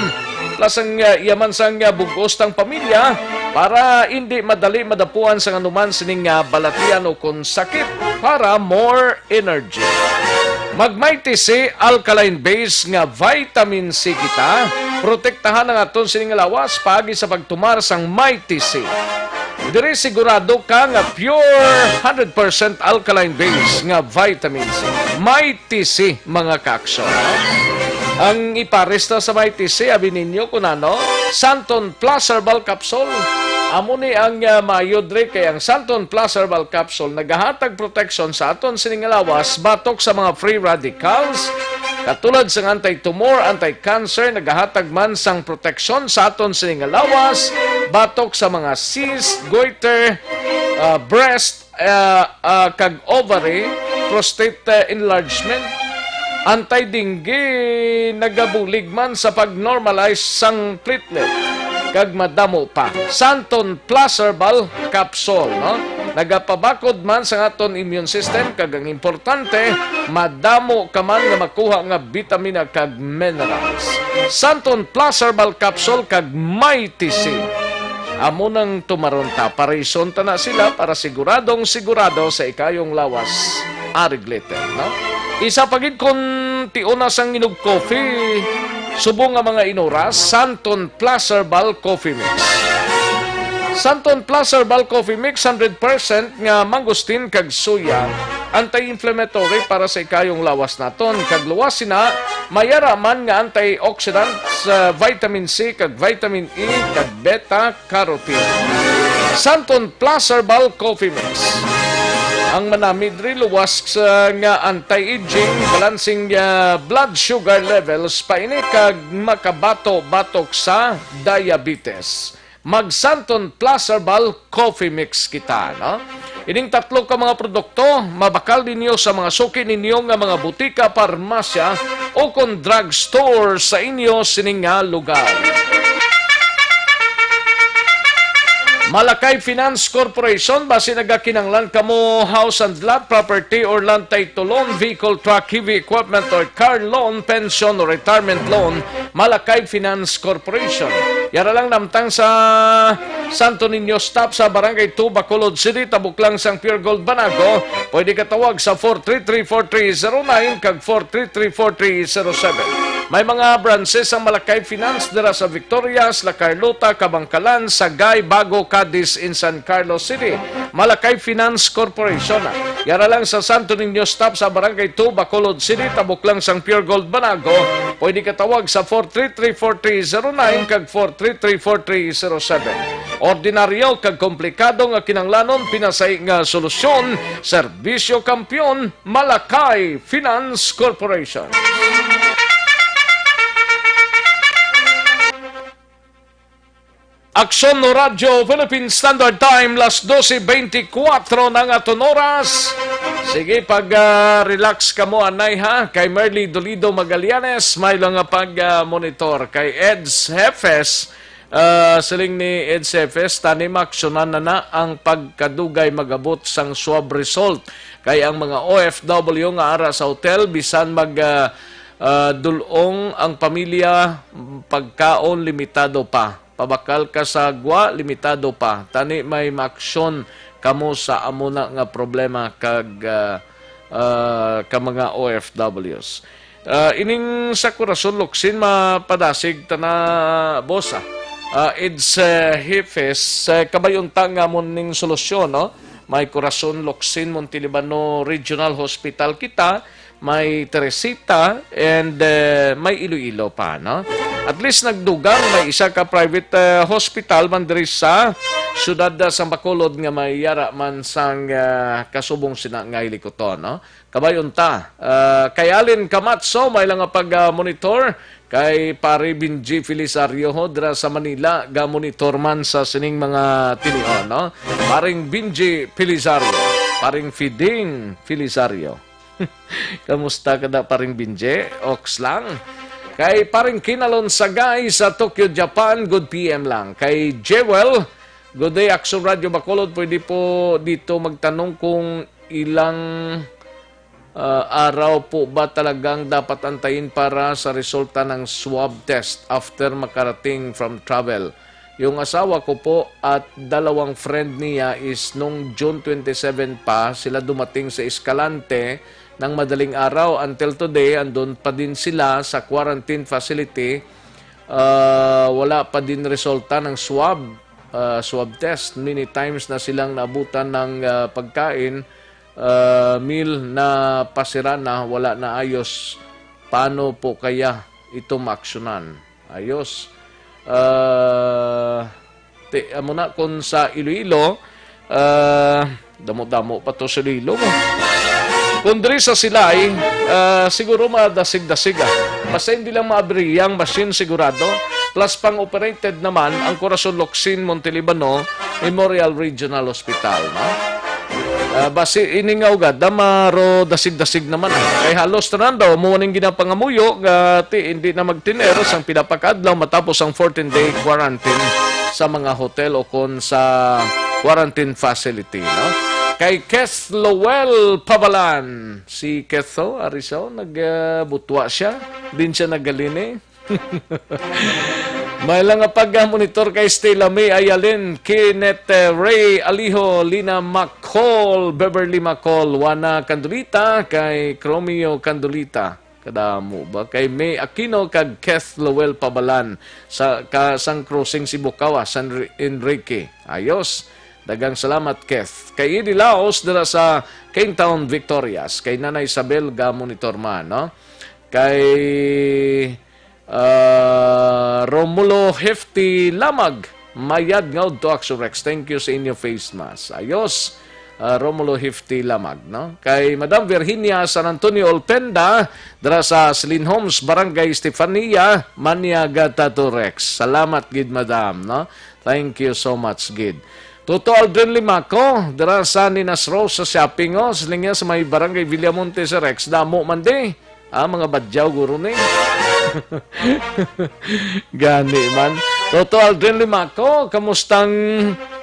Plus ang, ah, yaman sang, ah, bug-os tang pamilya para hindi madali madapuan sang anuman sining nga balatian o kon sakit. Para more energy. Mag-Mighty C alkaline base nga vitamin C kita. Protektahan ang aton sining nga lawas paagi sa pagtumar sang Mighty C. Diri sigurado ka nga pure hundred percent alkaline base nga vitamin C. Mighty C, mga kaaksyon. Ang ipares ta sa Mighty C, abi ninyo kun ano? Santon Plus Herbal Capsule. Amo ni ang, ah, maayo diri kay ang Santon Plus Herbal Capsule nagahatag proteksyon sa aton sining nga lawas batok sa mga free radicals, katulad sang anti-tumor, anti-cancer, nagahatag man sang proteksyon sa aton sining nga lawas batok sa mga cyst, goiter, ah, breast, ah, ah, kag ovary, prostate, ah, enlargement, anti-dengue, nagabulig man sa pag-normalize sang platelet, kag madamo pa. Santon Plus Herbal Capsule, no? Nagapabakod man sa aton immune system, kag ang importante, madamo ka man nga makuha nga bitamina kag minerals. Santon Plus Herbal Capsule kag Mighty C. Amo nang tumaron ta, parison ta na sila para siguradong sigurado sa ikayong lawas. Ari glitter, no? Isa pa gid kon tiuna sang inog coffee, subong nga mga inuras, Santon Plus Herbal Coffee Mix. Santon Plus Herbal Coffee Mix, hundred percent nga mangosteen kag soya, anti-inflammatory para sa ikayong lawas naton, kag luwas sina, may ara man nga antioxidants, ah, vitamin C kag vitamin E kag beta carotene. Santon Plus Herbal Coffee Mix. Ang manami diri luwas sa nga anti-aging, balancing, ah, blood sugar levels, paini kag makabato batok sa diabetes. Mag Santon Plus Herbal Coffee Mix kita, no? Ining tatlo ka mga produkto, mabakal ninyo sa mga suki ninyo nga mga butika, parmasya, o kon drugstore sa inyo sining nga lugar. Malakay Finance Corporation, basi nagakinahanglan kamo house and lot, property or land title loan, vehicle, truck, heavy equipment or car loan, pension or retirement loan, Malakay Finance Corporation. Yara lang namtang sa Santo Niño Stop sa Barangay two, Bacolod City, tabok lang sang Pure Gold Banago. Pwede ka tawag sa four three three four three zero nine kag four three three four three zero seven. May mga branches ang Malakay Finance dira sa Victorias, La Carlota, Kabankalan, Sagay, Bago, Cadiz, in San Carlos City. Malakay Finance Corporation. Yara lang sa Santo Niño Stop sa Barangay two, Bacolod City, tabok lang sang Pure Gold Banago. Pwede ka tawag sa four three three four three zero nine kag four three three four three zero seven. Ordinaryo kag komplikado nga kinanglanon, pinasay nga solusyon, serbisyo kampiyon, Malakay Finance Corporation. Aksyon no Radyo Philippine Standard Time, las doce veinticuatro na nga aton oras. Sige, pag, ah, relax kamo, anay, ha? Kay Merly Dolido Magallanes, may lang nga pag, ah, monitor. Kay Eds Jefes, ah, siling ni Eds Jefes, tani maaksyonan na na ang pagkadugay magabot sang swab result. Kay ang mga O F W nga ara sa hotel, bisan mag, ah, ah, dulong ang pamilya, pagkaon limitado pa. Pabakal ka sa gwa, limitado pa. Tani may maaksyon kamo sa amo na nga problema kag, ah, ah, ka mga O F Ws. Ah, ining sa Corazon Locsin mapadasig ta na, boss, ah. Ah, Eds, eh, Jefes, eh, kabay unta nga amo ning solusyon, no? May Corazon Locsin Montelibano Regional Hospital kita, may Teresita, and, eh, may Iloilo pa, no? At least nagdugang, may isa ka private, eh, hospital man diri sa siyudad, ah, sang Bacolod nga may yara man sang, ah, kasubong sina nga hilikuton, no? Kabay unta, ah, kay Alin Camacho, may lang nga pag, ah, monitor, kay Pare Benji Felisario ho, dira sa Manila, ga monitor man sa sining mga tinion, no? Paring Benji Felisario, Paring Fiding Felisario. Kamusta ka da, Paring Benji? Oks lang. Kay Paring Kinalon Sagay sa Tokyo, Japan, good P M lang. Kay Jewel, Good day, Action Radio Bacolod. Pwede po dito magtanong kung ilang, ah, araw po ba talagang dapat antayin para sa resulta ng swab test after makarating from travel? Yung asawa ko po at dalawang friend niya is nung June twenty-seven pa sila dumating sa Escalante ng madaling araw. Until today, andun pa din sila sa quarantine facility. Ah, wala pa din resulta ng swab, ah, swab test. Many times na silang naabutan ng, ah, pagkain, ah, meal na pasira na, wala na ayos. Paano po kaya ito maaksyonan? Ayos. Ah, ti-, amo na kung sa Iloilo, ah, damo-damo pa to sa Iloilo mo. Kung diri sa Silay, ah, siguro madasig-dasig, ah. Basta hindi lang maabri ang machine sigurado. Plus pang operated naman ang Corazon Locsin Montelibano Memorial Regional Hospital, no? Ah, basi ini nga ugad, damaro dasig-dasig naman, ah. Kay halos tanan daw mo ning ginapangamuyo nga ti hindi na magtiner sang pila pa ka adlaw matapos ang fourteen-day quarantine sa mga hotel o kon sa quarantine facility, no? Kay Keith Lowell Pabalan, si Keith, oh, ari siya, oh, nag, ah, butwa siya. Din siya nagalini. May lang nga pag-monitor kay Stella May Ayalin, Kenneth, eh, Ray Aliho, Lina McCall, Beverly McCall, Juana Candulita, kay Cromio Candulita. Kadamo ba? Kay May Aquino kag Keith Lowell Pabalan sa ka, sang Crossing Sibukawa, San Ri-, Enrique. Ayos. Dagang salamat, Keith. Kay Eddie Laos dira sa Kingtown, Victorias. Kay Nanay Isabel ga monitor man, no? Kay, ah, Romulo Hefty Lamag, mayad nga udto, Action Rex. Thank you sa inyo face mask. Ayos. Ah, Romulo Hefty Lamag, no? Kay Madam Virginia San Antonio Olpenda, dira sa Celine Homes, Barangay Estefania, Maniaga, Tato Rex. Salamat gid, Madam, no? Thank you so much gid. Toto Aldrin Limaco, dira sa Ninas Rose sa shopping, oh. Siling niya sa may Barangay Villamonte sa Rex. Damo man di. Ah, mga badyaw, guro ni. Gani man. Toto Aldrin Limaco, kamustang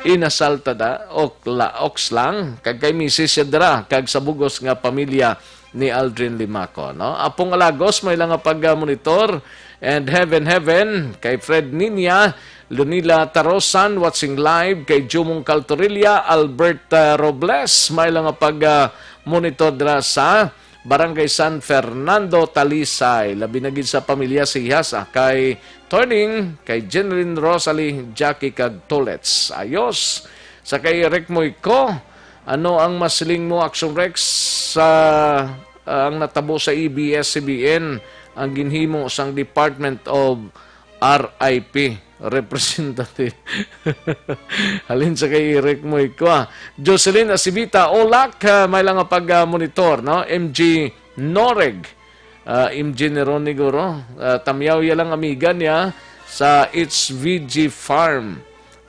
inasal ta da? Okla, oks lang. Kag kay misis siya dira, kag sa bugos nga pamilya ni Aldrin Limaco, no? Apong Alagos, may lang nga pag-monitor. And Heaven, Heaven, kay Fred Ninia, Lunila Tarosan, watching live, kay Jumong Caltorilla, Albert, uh, Robles, may lang nga pag, uh, monitor dira sa Barangay San Fernando, Talisay. Labi na gid sa pamilya sa Ihas, ah, kay Turning, kay Jenlyn Rosalie, Jackie, kag Tolets. Ayos. Sa kay Eric Moico, ano ang masiling mo, Action Rex, sa, ah, ang natabo sa A B S C B N, ang ginhimo sang Department of R I P representative? Halin sa kay Eric Moico, ah. Jocelyn Asibita, Olak, ah, may lang nga pag-monitor, no? M G Noreg, ah, M G Neron Niguro, ah, Tamyaw ya lang amiga niya sa H V G Farm.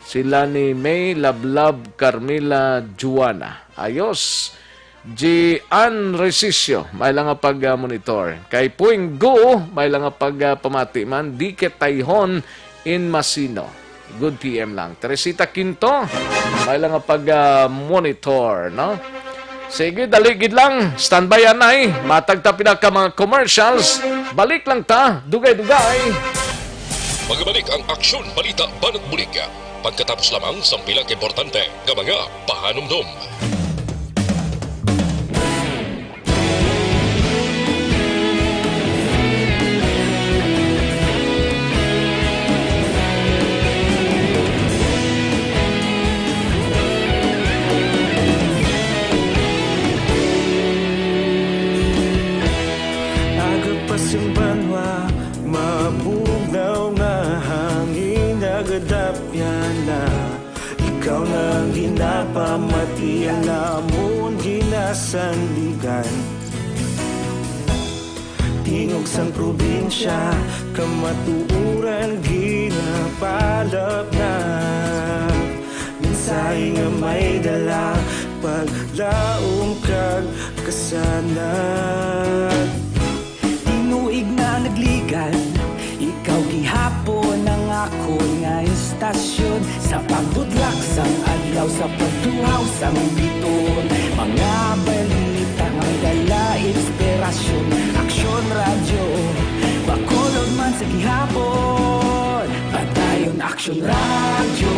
Sila ni May, Lablab, Carmela, Juana. Ayos. Gian Resisio, may lang nga pag-monitor. Kay Puing Gu, may lang nga pag-pamati man. Dikit Tayhon in Masino. Good P M lang. Teresita Quinto, may lang nga pag-monitor, no? Sige, dali gid lang. Standby anay. Matag ta pila ka mga commercials. Balik lang ta. Dugay-dugay. Magbalik ang Aksyon Balita Banat Bulig. Pagkatapos lamang sang pila ka importante nga mga pahanumdom. Aga pa sing banwa, mabugnaw nga hangin, nagadapyan na. Ikaw na ang ginapamati, ang amon ginasandigan. Tingog sang probinsya, kamatuoran ginapalapnap. Mensahe nga may dala, paglaom kag kasanag. Tinuig na nagligad, ikaw gihapon ang akon nga istasyon. Sa pagbudlak Sa pagtuhaw sang biton, mga balita nga may dala inspirasyon. Aksyon Radyo, Bacolod man sa gihapon. Padayon Aksyon Radyo,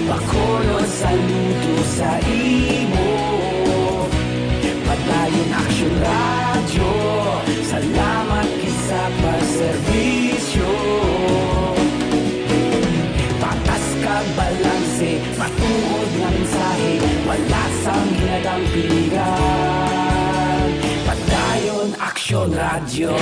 Bacolod saludo sa imo. Padayon Aksyon Radyo, salamat gid sa pagserbisyo. Patas kag balanse, matuod nga mensahe, wala sang ginadampigan. Padayon Aksyon Radyo.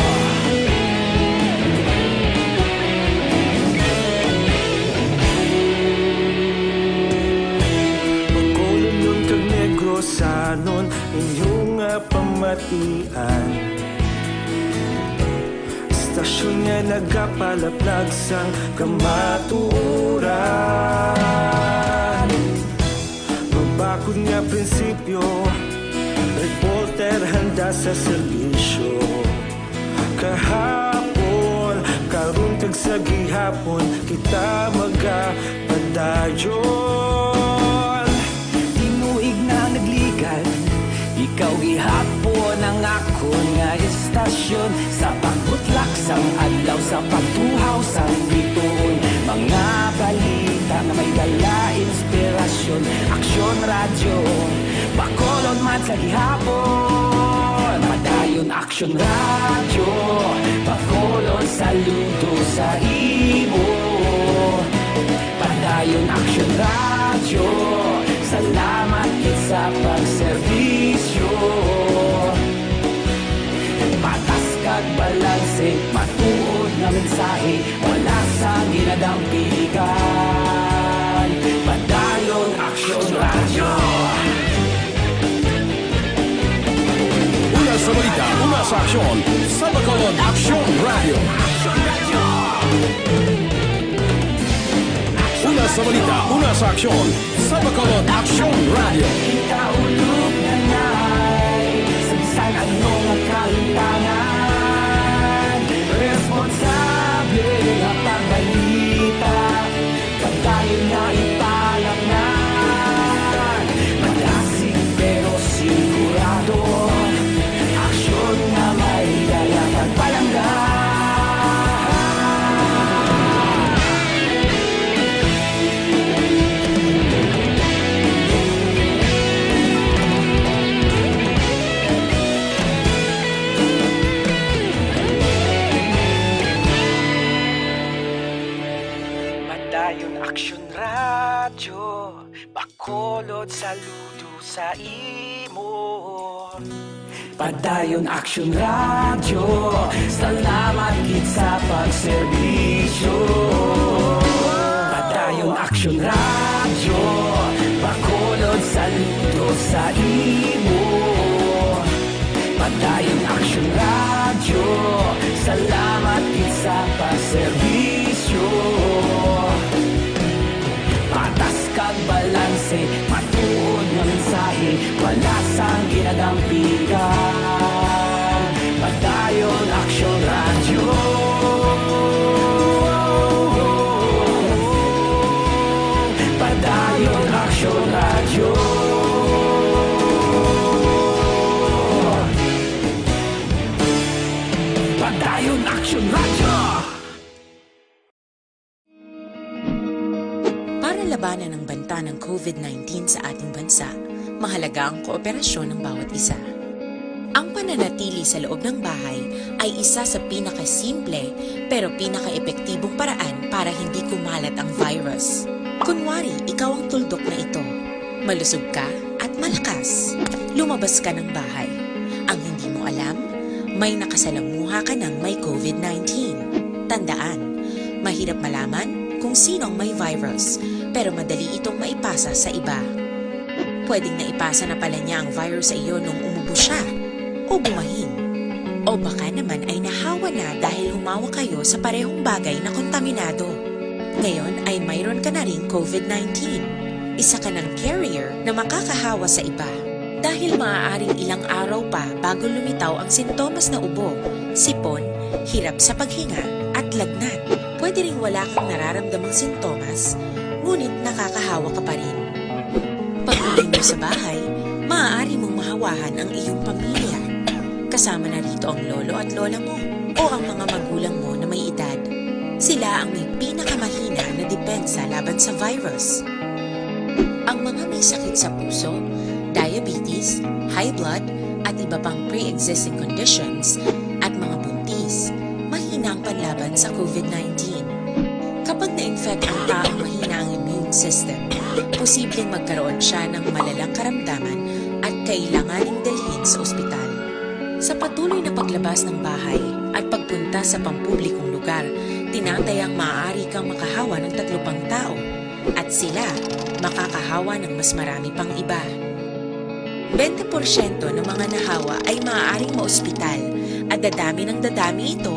Bacolodnon kag Negrosanon, inyo nga pamatian. Istasyon nga nagapalaplag sang kamatuoran. Mabakod nga prinsipyo, reporter handa sa serbisyo. Kahapon, karon kag sa gihapon, kita magapadayon. Tinuig na nagligad, ikaw gihapon ang akon nga istasyon. Sa pagbutlak sang adlaw, sa pagtuhaw sang bituon, mga balita nga may dala inspirasyon. Aksyon Radyo, Bacolod man sa gihapon. Padayon Aksyon Radyo, Bacolod saludo sa imo. Padayon Aksyon Radyo, salamat gid sa pagserbisyo. Patas kag balanse, matuod nga mensahe, wala sang ginadampigan. Padayon Aksyon Radyo. Una sa balita, una sa aksyon, sa Bacolod Aksyon Radyo. Una sa balita, una sa aksyon, sa Bacolod Aksyon Radyo. Kita ulog na nay, sa bisan ano nga kahimtangan, responsable nga pagbalita. Padayon na ipalaknag, madasig pero sigurado. Aksyon nga may dala kag palangga. Padayon Aksyon Radyo, Bacolod saludo sa imo. Padayon Aksyon Radyo, salamat gid sa pagserbisyo. Padayon Aksyon Radyo, Bacolod saludo sa imo. Padayon Aksyon Radyo, salamat gid sa pagserbisyo. Patas kag balanse, matuod nga mensahe, wala sang ginadampigan. Padayon Aksyon Radyo. Padayon Aksyon Radyo. Padayon Aksyon Radyo. Para labanan ang banta ng covid nineteen sa ating bansa, mahalaga ang kooperasyon ng bawat isa. Ang pananatili sa loob ng bahay ay isa sa pinakasimple pero pinakaepektibong paraan para hindi kumalat ang virus. Kunwari, ikaw ang tuldok na ito. Malusog ka at malakas. Lumabas ka ng bahay. Ang hindi mo alam, may nakasalamuha ka ng may covid nineteen. Tandaan, mahirap malaman kung sino ang may virus, pero madali itong maipasa sa iba. Pwedeng naipasa na pala niya ang virus sa iyo nung umubo siya o bumahin. O baka naman ay nahawa na dahil humawa kayo sa parehong bagay na kontaminado. Ngayon ay mayroon ka na ring covid nineteen. Isa ka ng carrier na makakahawa sa iba. Dahil maaaring ilang araw pa bago lumitaw ang sintomas na ubo, sipon, hirap sa paghinga, at lagnat. Pwede ring wala kang nararamdamang sintomas, ngunit nakakahawa ka pa rin. Sa bahay, maaari mong mahawahan ang iyong pamilya. Kasama na rito ang lolo at lola mo o ang mga magulang mo na may edad. Sila ang may pinakamahina na depensa laban sa virus. Ang mga may sakit sa puso, diabetes, high blood, at iba pang pre-existing conditions, at mga buntis, mahina ang panlaban sa COVID nineteen. Kapag na-infect ang taong mahina ang immune system, posibleng magkaroon siya ng malalang karamdaman at kailanganing dalhin sa ospital. Sa patuloy na paglabas ng bahay at pagpunta sa pampublikong lugar, tinatayang maaari kang makahawa ng tatlo pang tao at sila makakahawa ng mas marami pang iba. Bente porsyento ng mga nahawa ay maaaring maospital at dadami ng dadami ito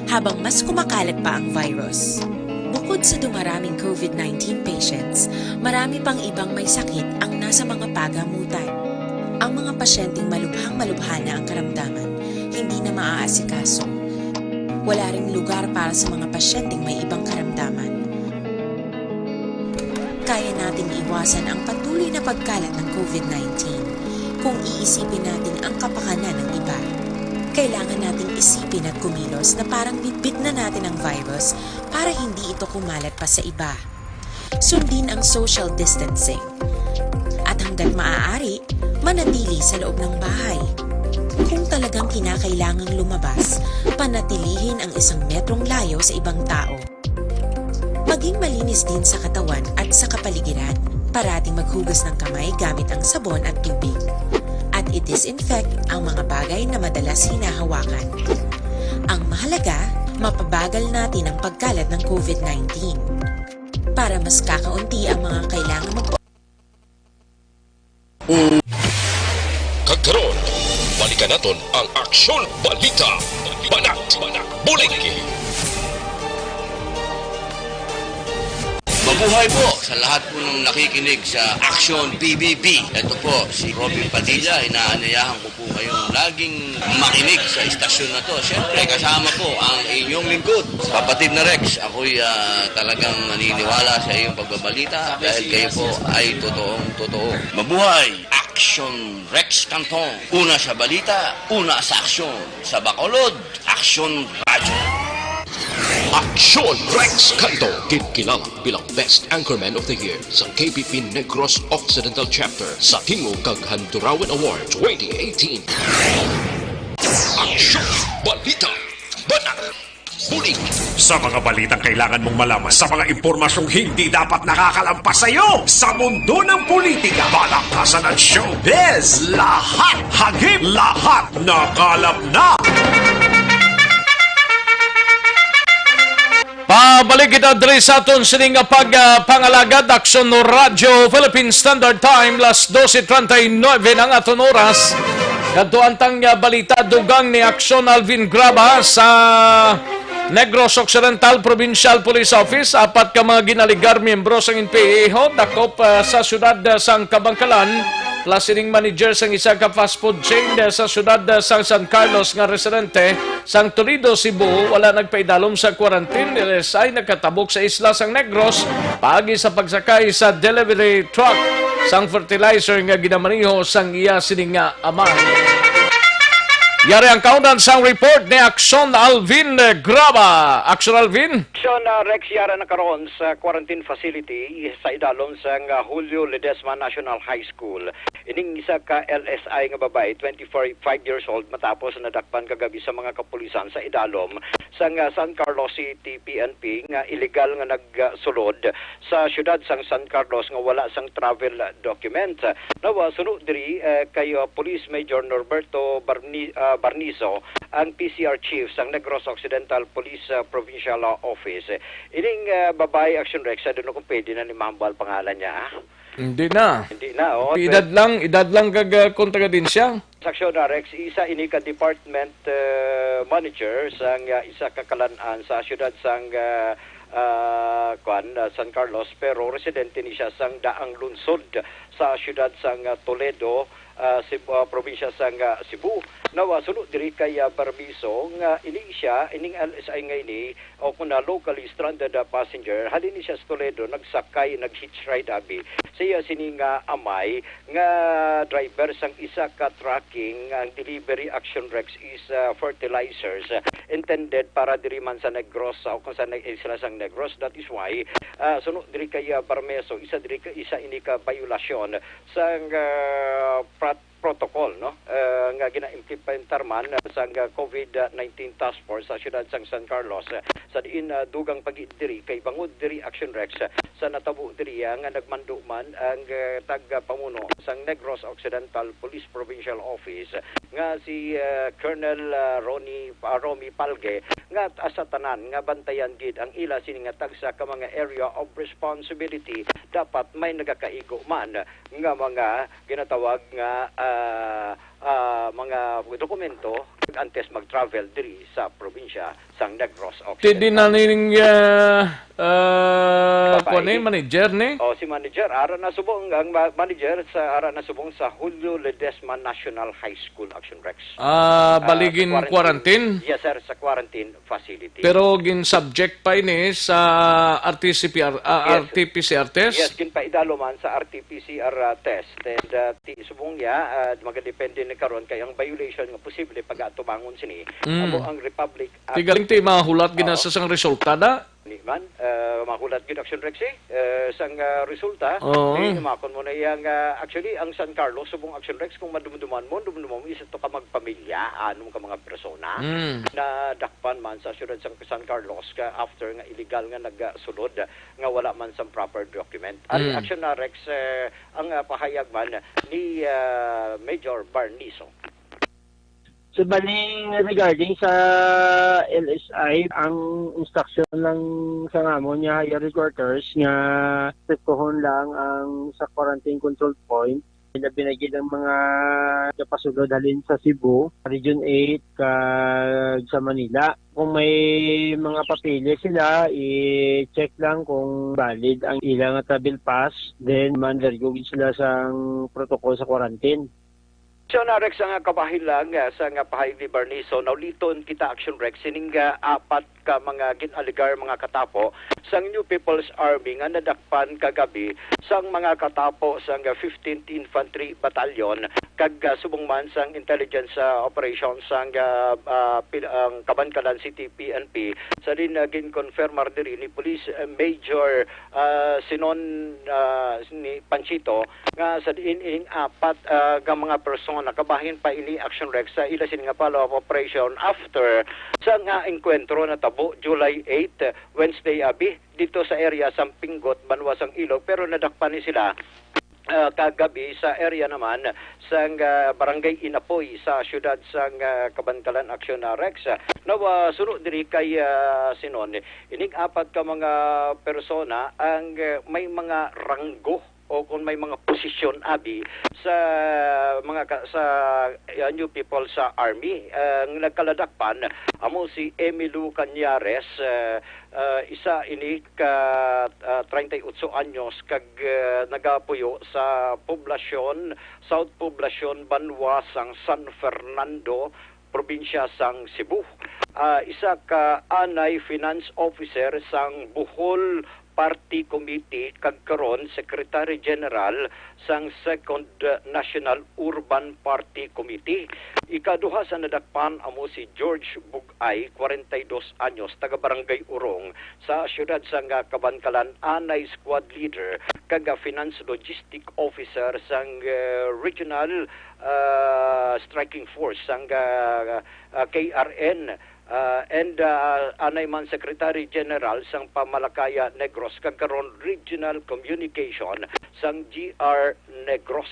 habang mas kumakalat pa ang virus. Bukod sa dumaraming COVID nineteen patients, marami pang ibang may sakit ang nasa mga pagamutan. Ang mga pasyenteng malubhang-malubha na ang karamdaman, hindi na maaasikaso. Wala ring lugar para sa mga pasyenteng may ibang karamdaman. Kaya nating iwasan ang patuloy na pagkalat ng COVID nineteen kung iisipin natin ang kapakanan ng iba. Kailangan nating isipin at kumilos na parang bitbit na natin ang virus para hindi ito kumalat pa sa iba. Sundin ang social distancing. At hanggat maaari, manatili sa loob ng bahay. Kung talagang kinakailangang lumabas, panatilihin ang isang metrong layo sa ibang tao. Maging malinis din sa katawan at sa kapaligiran. Parating maghugas ng kamay gamit ang sabon at tubig. At i-disinfect ang mga bagay na madalas hinahawakan. Ang mahalaga, mapabagal natin ang pagkalat ng COVID nineteen. Para mas kakaunti ang mga kailangan mag- Kag karon, balikan naton ang Aksyon Balita, Banat, Bulig. Mabuhay po sa lahat po ng nakikinig sa Aksyon P B B. Ito po si Robin Padilla. Inaanyayahan ko po kayong laging makinig sa istasyon na to. Siyempre, kasama po ang inyong lingkod, kapatid na Rex. Ako'y, ah, talagang naniniwala sa iyong pagbabalita dahil kayo po ay totoong totoo. Mabuhay! Aksyon Rex Cantong. Una sa balita, una sa aksyon. Sa Bacolod, Aksyon Radyo. Aksyon Rex Cantong, ginkilala bilang Best Anchorman of the Year sa K P P Negros Occidental Chapter sa Tingog kag Handurawan Award twenty eighteen. Aksyon! Balita! Banat! Bulig! Sa mga balitang kailangan mong malaman, sa mga impormasyong hindi dapat nakakalampas sa iyo, sa mundo ng politika, balakasan at showbiz, lahat hagip, lahat nakalap na! Pabalik kita diri sa aton sining nga pag, ah, pangalagad, Aksyon Radyo Philippine Standard Time, las doce treinta y nueve na ang aton oras. Kadto ang tang, ah, balita, dugang ni Aksyon Alvin Graba sa Negros Occidental Provincial Police Office. Apat ka mga ginaligar miyembro sang N P A ho dakop, ah, sa siyudad, ah, sang Kabankalan. Plus, ining manager sang isa ka fast food chain, ah, sa siyudad, ah, sang San Carlos nga residente sang Toledo, Cebu, wala nagpaidalom sa quarantine. L S I nagkatabok sa isla sang Negros paagi sa pagsakay sa delivery truck sang fertilizer nga ginamaneho sang iya sini nga amay. Yari ang kaundan sang report ni Aksyon Alvin Graba. Aksyon Alvin. Aksyon, ah, Rex, yara na karon sa quarantine facility sa idalom sang, ah, Julio Ledesma National High School. Ining isa ka L S I nga babayi, twenty-five years old, matapos nadakpan kagabi sa mga kapulisan sa idalom sang, ah, San Carlos City P N P nga illegal nga nagsulod sa siyudad sang San Carlos nga wala sang travel document. Now, ah, suno diri, eh, kay, ah, Police Major Norberto Barni-, ah, Barnizo, ang P C R Chief sang Negros Occidental Police, ah, Provincial, ah, Office. Ining, ah, babayi, Aksyon Rex, ah, di ko alam kung pwede na ni mahambal pangalan niya, ah. Hindi na. Hindi na, oh. Edad lang, edad lang kag, ah, kung taga din siya. Sa aksyon, ah, Rex, isa ini ka department, ah, manager sang, ah, isa ka kalan-an sa siyudad sang, ah, ah, kuan, ah, San Carlos, pero residente ni siya sang daang lungsod sa siyudad sang, ah, Toledo, ah, Ceb-, ah, probinsya sang, ah, Cebu. Now, ah, suno diri kay, ah, Barbiso nga ini siya, ining L S I nga ini, o kun na locally stranded, ah, passenger, halin ni siya sa Toledo, nagsakay, nag-hitch ride, abi, Siya sini nga amay nga driver sang isa ka trucking, ang delivery, Action Rex, is, ah, fertilizers, ah, intended para diri man sa Negros, ah, o kung sa ne-, isla sang Negros. That is why, ah, suno diri kay, ah, Barmeso, isa diri ka, isa ini ka bayulasyon sang, ah, prat-, protocol, no? Ah, nga gina-implementar man, ah, sang, ah, COVID nineteen Task Force sa siyudad sang San Carlos, ah, sa diin, ah, dugang pagi diri kay bangod diri, Action Rex, ah, sa natabo diri, ah, nga nagmando man ang, ah, tagapamuno sang Negros Occidental Police Provincial Office nga si, ah, Colonel, ah, Ronnie, ah, Romy Palge, nga, ah, sa tanan nga bantayan gid ang ila sini nga tagsa ka mga area of responsibility, dapat may nagakaigo man nga mga ginatawag nga, ah, ah, mga dokumento antes mag-travel diri sa probinsya sang Negros Ti di na Occidental. Ning, ah, ah, Babae kuwan ni, ni. Manager ni? O, si manager, ara na subong ang ma-, manager sa, ara na subong sa Julio Ledesma National High School, Action Rex. Ah, Ah, baligin sa quarantine. Quarantine? Yes, sir, sa quarantine facility. Pero gin-subject pa ini sa R T C P R, ah, Yes. R T P C R test? Yes, ginpaidalo man sa R T P C R, ah, test. And, ah, ti-, subong niya, ah, magadepende ni karon kay ang violation nga posible pag-atubangon sini, Mm. amo ang Republic Act. Ti galing ti mahulat gid na Oo. sa sang resulta da? Ni man, ah, mahulat gid, Action Rex, eh, sang, ah, resulta. Oo. Eh, makon mo na yang, ah, actually, ang San Carlos, subong, Action Rex, kung madumduman mo, dumduman mo, isa to ka magpamilya, anom ka mga persona Mm. na dakpan man sa siyudad sang San Carlos ka after nga illegal nga nagsulod nga wala man sang proper document. Ari, Mm. Action Rex, eh, ang, ah, pahayag man ni, ah, Major Barniso. So, bali, regarding sa L S I, ang instruction lang sa ngamon nga higher headquarters nga arestuhon lang ang sa quarantine control point. Labi na gid ang mga gapasulod halin sa Cebu, Region eight, kag sa Manila. Kung may mga papeles sila, i-check lang kung valid ang ilang travel pass, then ma-undergo gid sila sang protocol sa quarantine. So, Narex, ang kabahin lang, ah, sa nga pahayag ni Barniso, nauliton kita, Action Rex, sining, ah, apat ka mga gin-alegar mga katapo sang New People's Army nga nadakpan kagabi sang mga katapo sang, ah, fifteenth Infantry Battalion kag, ah, subong man sang intelligence, ah, operation sang, ah, ah, pil-, ang Kabankalan City P N P. Sa din, ah, ginkonfirmar diri ni Police, ah, Major, ah, Sinon, ah, ni Panchito nga sa diin ining apat, ah, nga mga persona kabahin pa ini, Action Rex, sa ila sini nga follow-up operation after sa nga engkwentro natabo July eight, Wednesday abi, dito sa area sang Pinggot, banwa sang Ilog, pero nadakpan ni sila, ah, kagabi sa area naman sang, ah, Barangay Inapoy sa siyudad sang, ah, Kabankalan, Action, ah, Rex. Now, ah, suno diri kay, ah, Sinon, ining apat ka mga persona ang, ah, may mga ranggo o kung may mga posisyon abi sa mga ka-, sa, uh, New People sa Army. Uh, ang nagkaladakpan amo si Emilio Cañares, uh, uh, isa ini ka, uh, treinta y ocho anyos kag, uh, nagapuyo sa Poblacion, South Poblacion, banwa sang San Fernando, probinsya sang Cebu. Ah, isa ka anay finance officer sang Bohol Party Committee kag karon Secretary General sang Second National Urban Party Committee. Ikaduha sa nadakpan amo si George Bugay, kwarenta y dos anyos, taga Barangay Urong, sa siyudad sang Kabankalan, anay squad leader kag finance logistic officer sang, eh, regional, ah, striking force sang, ah, ah, K R N, ah, and, ah, anay man Secretary General sang Pamalakaya Negros kag karon Regional Communication sang G R Negros.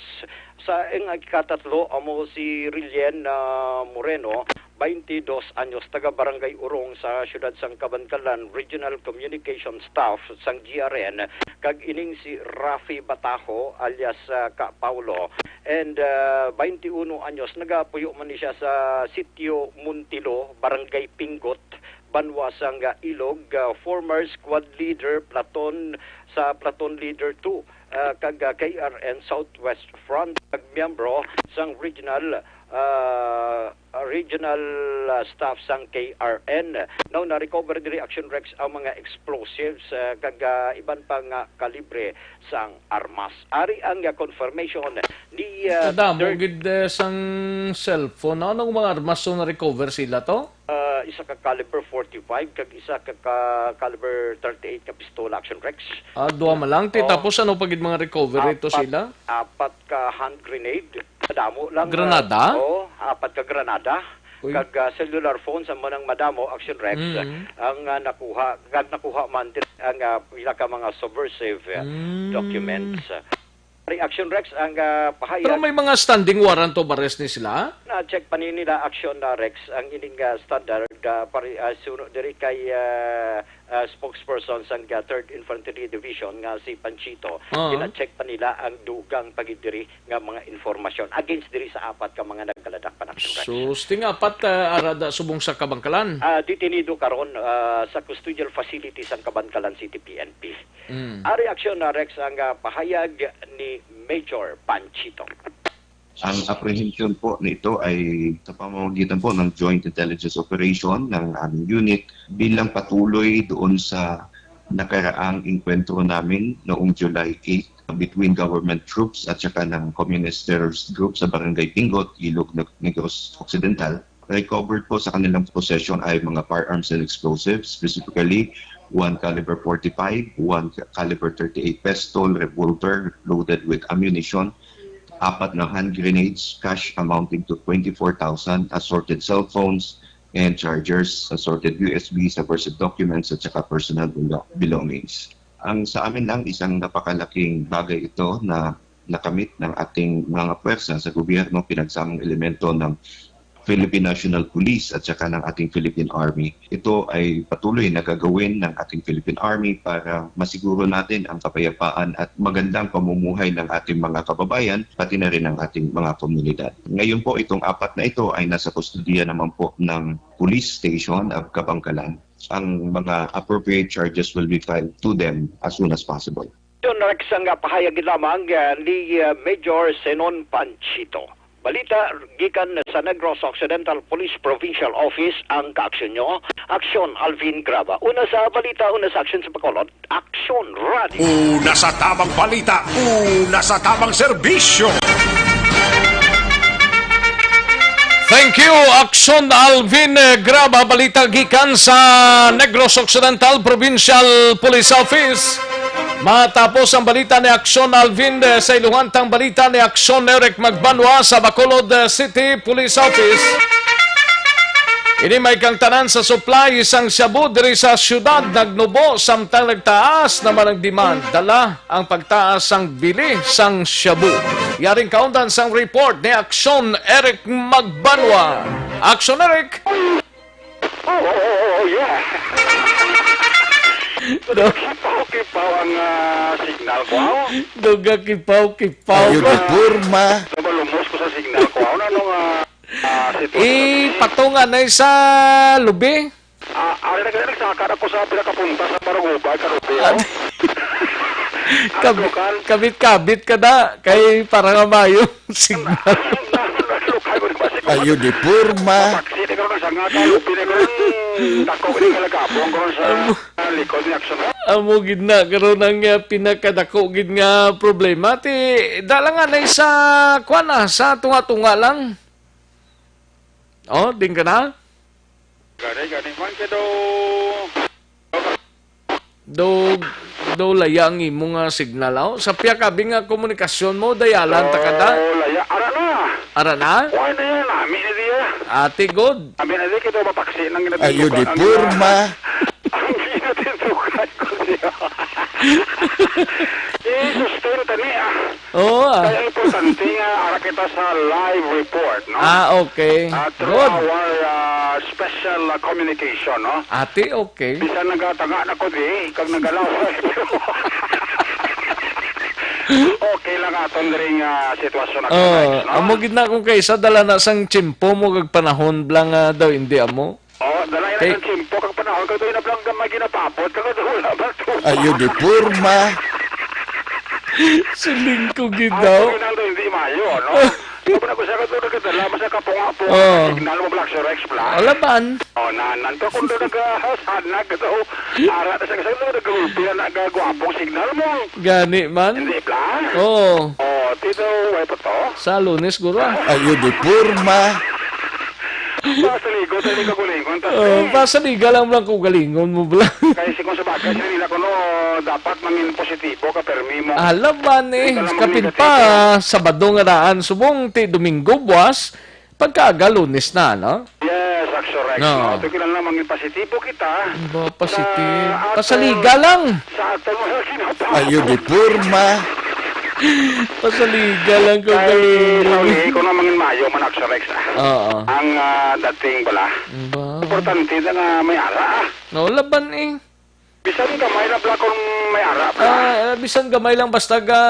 Sa ing ikatatlo amo si Rilien, ah, Moreno, twenty-dos anyos, taga Barangay Urong sa siyudad sang Kabankalan, Regional Communication Staff sang G R N, kag ining si Rafi Bataho alias, ah, Ka Paulo, and, ah, twenty-uno anyos, nagapuyo man ni siya sa Sitio Montilo, Barangay Pinggot, banwa sang, ah, Ilog, ah, former squad leader platoon sa Platoon Leader two, ah, kag, ah, K R N Southwest Front, kag miyembro sang regional, ah, regional, ah, staff sang K R N. Now, na-recover diri, Action Rex, ang mga explosives, ah, kag, ah, iban pa nga kalibre sang armas. Ari ang, ah, confirmation ni, ah, Kadamo Dirk gid, eh, sang cellphone. Anong mga armas ang na-recover sila to? Ah, isa ka caliber forty-five kag isa ka, ka caliber thirty-eight nga pistola, Action Rex. Ah, duha man lang, ti. Oh. Tapos ano pa gid mga recovery to Apat, sila? apat ka hand grenade. Madamo lang, ah, Granada? Oh, apat ka granada. Uy. Kag, ah, cellular phones ang manang madamo, Action Rex. Mm. Ang, ah, nakuha, kag nakuha man din ang, ah, pila ka mga subversive, ah, Mm. documents. Reaction, Rex, ang, ah, pahayag. Pero may mga standing warrant of arrest ni sila? Na-check pa ni nila, Action, ah, Rex, ang ining, ah, standard, ah, pari-, ah, suno diri kay, ah, ah, spokesperson sang, ah, Third Infantry Division nga si Panchito. Ah. Gina-check pa nila ang dugang pa gid diri nga mga informasyon against diri sa apat ka mga nagkaladak pa, Action, Rex. So, sting apat, ah, arada subong sa kabangkalan? Ah, detenido karon, ah, sa custodial facility sang Kabankalan City P N P. Mm. Ang reaksyon na, Rex, ang, ah, pahayag ni Major Panchito. Ang apprehension po nito ay sa pamamagitan po ng joint intelligence operation ng aming unit bilang patuloy doon sa nakaraang engkwentro namin noong July eight between government troops at saka ng communist terrorist group sa Barangay Pingot, Ilog, Neg-, Negros Occidental. Recovered po sa kanilang possession ay mga firearms and explosives, specifically one caliber forty-five, one caliber thirty-eight pistol, revolver loaded with ammunition, apat na hand grenades, cash amounting to twenty-four thousand, assorted cell phones and chargers, assorted U S Bs, subversive documents, at saka personal belo-, belongings. Ang sa amin lang, isang napakalaking bagay ito na nakamit ng ating mga puwersa sa gobyerno, pinagsamang elemento ng Philippine National Police at saka ng ating Philippine Army. Ito ay patuloy na gagawin ng ating Philippine Army para masiguro natin ang kapayapaan at magandang pamumuhay ng ating mga kababayan, pati na rin ang ating mga komunidad. Ngayon po, itong apat na ito ay nasa kustodiya naman po ng Police Station of Kabankalan. Ang mga appropriate charges will be filed to them as soon as possible. Yun, Rex, ang, ah, pahayag lamang, ah, ni, ah, Major Zenon Panchito. Balita gikan sa Negros Occidental Police Provincial Office ang kaaksyon nyo. Aksyon, Alvin Graba. Una sa balita, una sa aksyon sa Bacolod, Aksyon Radio. Una sa tamang balita, una sa tamang serbisyo. Thank you, Aksyon Alvin, eh, Graba. Balita gikan sa Negros Occidental Provincial Police Office. Matapos ang balita ni Aksyon Alvin, eh, sa iluhantang balita ni Aksyon Eric Magbanwa sa Bacolod, eh, City Police Office. Ini may kang tanan sa supply sang shabu diri sa syudad nagnubo samtang nagtaas naman ang demand. Dala ang pagtaas sang bili sang shabu. Yaring kaundan sang report ni Aksyon Eric Magbanwa. Aksyon Eric! Oh, oh, oh, oh, yeah. Do- Kipaw-kipaw ang, ah, signal ko, oh. Duga kipaw-kipaw. Ayun, ka. Di porma. Nabalumos ko sa signal ko, oh. Ano nga, ah, sitwasyon? Eh, patunga na sa lubi. Ah, ari na kaya nagsaka na ko sa pinakapunta sa Barangay Ubay, Karupi, oh. Kab-, kabit-kabit ka na, kay para nga mayo. Signal. Ayo, di porma. Taxi, di ka lang sanga, kayo, pinag-, dako, di ka nagkapong, kung sa Amo. Likod ni Aksyon. Amo gid na, karon ang, uh, pinakadako gid nga problema. Ti, dala nga na sa, kwan na, sa tunga-tunga lang. Oh, din ka na? Gani, gani man kay daw. Do, do laya ang imo nga signal, aw. Sa pihak abi nga komunikasyon mo, dayalan ta ka da. Oh, laya. Ara na. Ara na? Why na yan? Nami na diya. Ate, good. Nami na diya, kita mapaksi nang Ayun, di ginatutukan ang porma. Ang ginatutukan ko diya. I-sustain ta ni, ah. Oo, ah. Kaya importante nga ara kita sa live report, no? Ah, okay. Ah, through Good. our, ah, special, ah, communication, no? Ate, okay. Bisan nagatanga na ko di, kag nagalaw. Okay lang aton diri nga sitwasyon na Oh, Alex, no? Amo gid na kung kaysa dala na sang tiyempo mo kag panahon bla nga daw hindi amo. Oh, dala na Kay sang tiyempo kag panahon kag daw na bla nga may ginapapot kag daw wala ba to? Ayo di porma. Siling ko gid daw. Ang Panginoon daw hindi maayo, no? Kung ako siya ka doon nagkadala, mas nakapunga-punga Oh. ang signal mo, Black Sir Rex, Black. Alaban. Oh, na, nanto kung doon naghasanag ka daw. Ara na siya kasi doon nagulpi na nagagwapong signal mo. Gani man. Hindi, Black. Oo. Oh, tito, way pa to? Sa Lunes, guro. Ayo di porma. Pasaligo, sa hindi ka gulingon, tas Oh, eh. Pasaliga lang lang kung galingon mo, bla. Kaya si kung sa bagay, sa nila kuno, dapat mangin positibo ka, permi mo. Alaban eh. Hindi ka lang Kapin magnegative. Pa, Sabado nga daan, subong ti Domingo, buwas, pagkaaga, Lunes na, no? Yes, Axo Rex, No. no? Ito kailangan lang mangin positibo kita. Ba, positive. Sa ato- Pasaliga lang. Sa ato mga ginapa. Ayo di porma. Pasaliga lang ko Kay galing. Sauli, kung naman maayo man, Axo Rex, ah. Oo. Ang, ah, dating bala. Ba? Importante na nga may ara, ah. No, laban eh. Bisan gamay na pala kung may ara pala. Ah, bisan gamay lang, basta ga,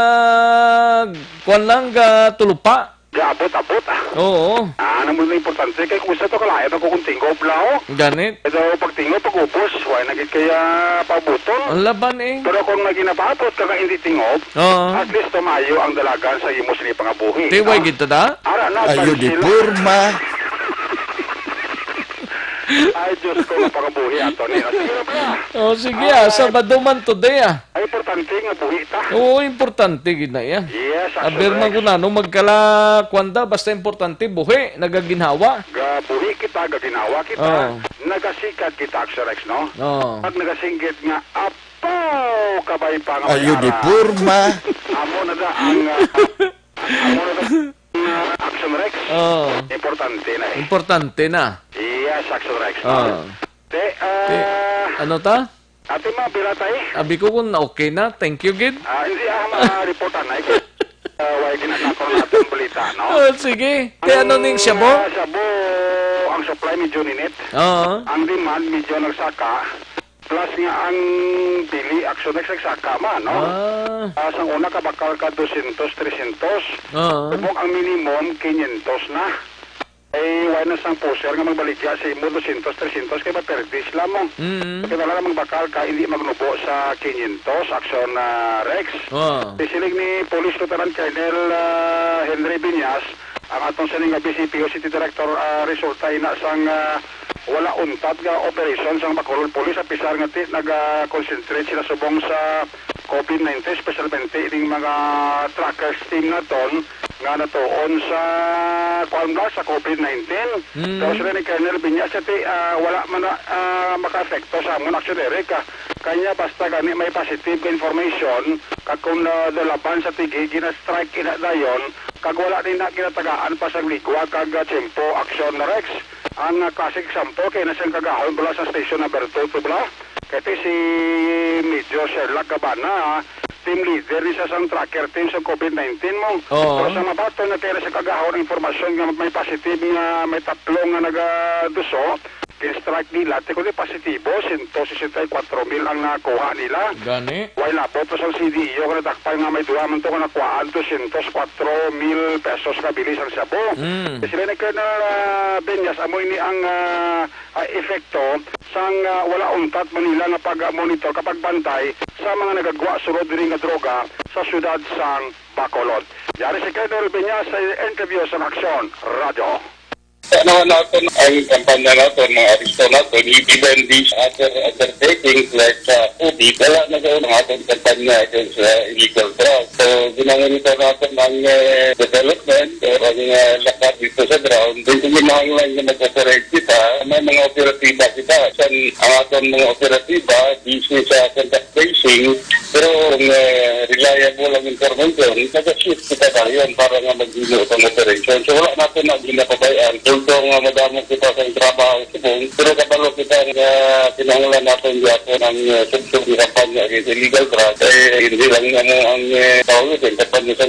kwan lang, ga tulupa. Gaabot-abot, ah. Oo. Ah, ano mo na importante? Kay kung sa to, kalayo na ko kung tingog, bla, oh. Ganit. Ito, pag tingog, pag ubos, why na gid kaya pabuton? Ang laban eh. Pero kung may ginapaabot ka nga hindi tingog, Oo. at least tumayo ang dalagan sa imo sini pangabuhi, Di, no? Way gid to da? Ara na, Ayo di sila. Porma. Ay, Diyos ko, mapangabuhi ato ni. Sige na pala. Oh, sige, ah, Ay. Sabado man today, ah. Ay, importante nga buhi ta. Oo, importante gid na iya. Yes, Aber Axel man Rex. Kung ano, magkala, kwanda, basta importante, buhi, nagaginhawa. Gabuhi kita, gaginhawa kita, Oh. nagasikad kita, Axel Rex, no? Oh. Pag nagasinggit nga, apaw, kabay pa nga may Ayo di ara. Porma. Amo na da ang, ah, amo na da ang, ah, Axel Rex. Oh. Importante na eh. Importante na. Yes, Axel Rex, no? Oh. Te, ah, Te, ano ta? Ate, mga pirata, eh. Abi ko kung okay na, thank you, gid. Ah, hindi, ah, mga reportan na, eh. Ah, wala ginagawa natin balita, no? Oh, sige. Te, ano Ang, ning shabu? Ah, shabu, ang supply medyo ninit. Oo. Ang demand medyo nagsaka. Plus nga ang bili, aksyon nagsaka man, no? Ah. Ah, sang una, kabakal ka dosyentos, tresyentos. Oo. Subong ang minimum, kinyentos na. Eh, wala na sang pusher nga magbaligya sa imo dosyentos, tresyentos kay maperde sila mo. Mm. Kaya wala na magbakal ka, hindi magnubo sa kinyentos, aksyon na Rex. Oh. Isiling ni Police Lieutenant Colonel, ah, Henry Viñas, ang atong sining nga V C P O City Director, ah, resulta ina sang, ah, wala untat nga operation sang Bacolod Police, apisar nga ti-, naga-concentrate sila subong sa COVID nineteen, especialmente ining mga trackers team naton nga natuon sa, kuwan ba, sa COVID nineteen. Mm. Pero sila ni Colonel Viñas, ti, ah, wala man na, ah, makaepekto sa amon, Action Eric, ah. Kanya basta gani may positive nga information, kag kung na dalaban sa tigi, gina-strike ina dayon, kag wala ni na ginatagaan pa sa ligwa kag, ah, tiyempo, Action Rex. Ang, ah, classic example kay na siyang kagahon bala sa station number two to bala. Kay ti si Major Sherlock Gabana, team leader ni sa sang tracker team sa COVID nineteen mo. Oo. Pero sa mabaton na kaya sa kagahon ang impormasyon nga may positive nga may tatlo nga nagaduso, gin-strike nila, ti kundi positibo, sento sesenta y kuwatro mil ang nakuha nila. Gani? While abot pa sa C D E O, nga natakpan nga may duha man to nga nakuhaan, dosyentos kuwatro mil pesos nga bili sang shabu. Mm. Sila ni Colonel, ah, Benyas, amo ini ang, ah, ah, epekto sang, ah, wala untat Manila nga pag-monitor kag pagbantay sa mga nagagwa sulod diri nga droga sa siyudad sang Bacolod. Yari si Colonel Benyas sa interview sa Aksyon Radyo. Sa naman naton ang kampanya naton, mga aresto naton, even these other undertakings like sa COVID, wala na sa unang aton kampanya against sa illegal drugs. So, ginamonitor naton ang, eh, development or ang, eh, lakad dito sa ground. Then, kung kinahanglan na mag-operate kita, may mga operatiba kita. San ang aton mga operatiba, busy sa contact tracing, pero kung, eh, reliable ang information, nag-shift kita dayon para nga maghimo ang operation. So, wala naton na ginapabay-an. Although nga madamo kita sa trabaho subong, pero kabalo kita nga kinahanglan naton gyapon ang, eh, subsub nga kampanya against illegal drugs. Eh, hindi lang amo ang, eh, tao yun, eh, kampanya sa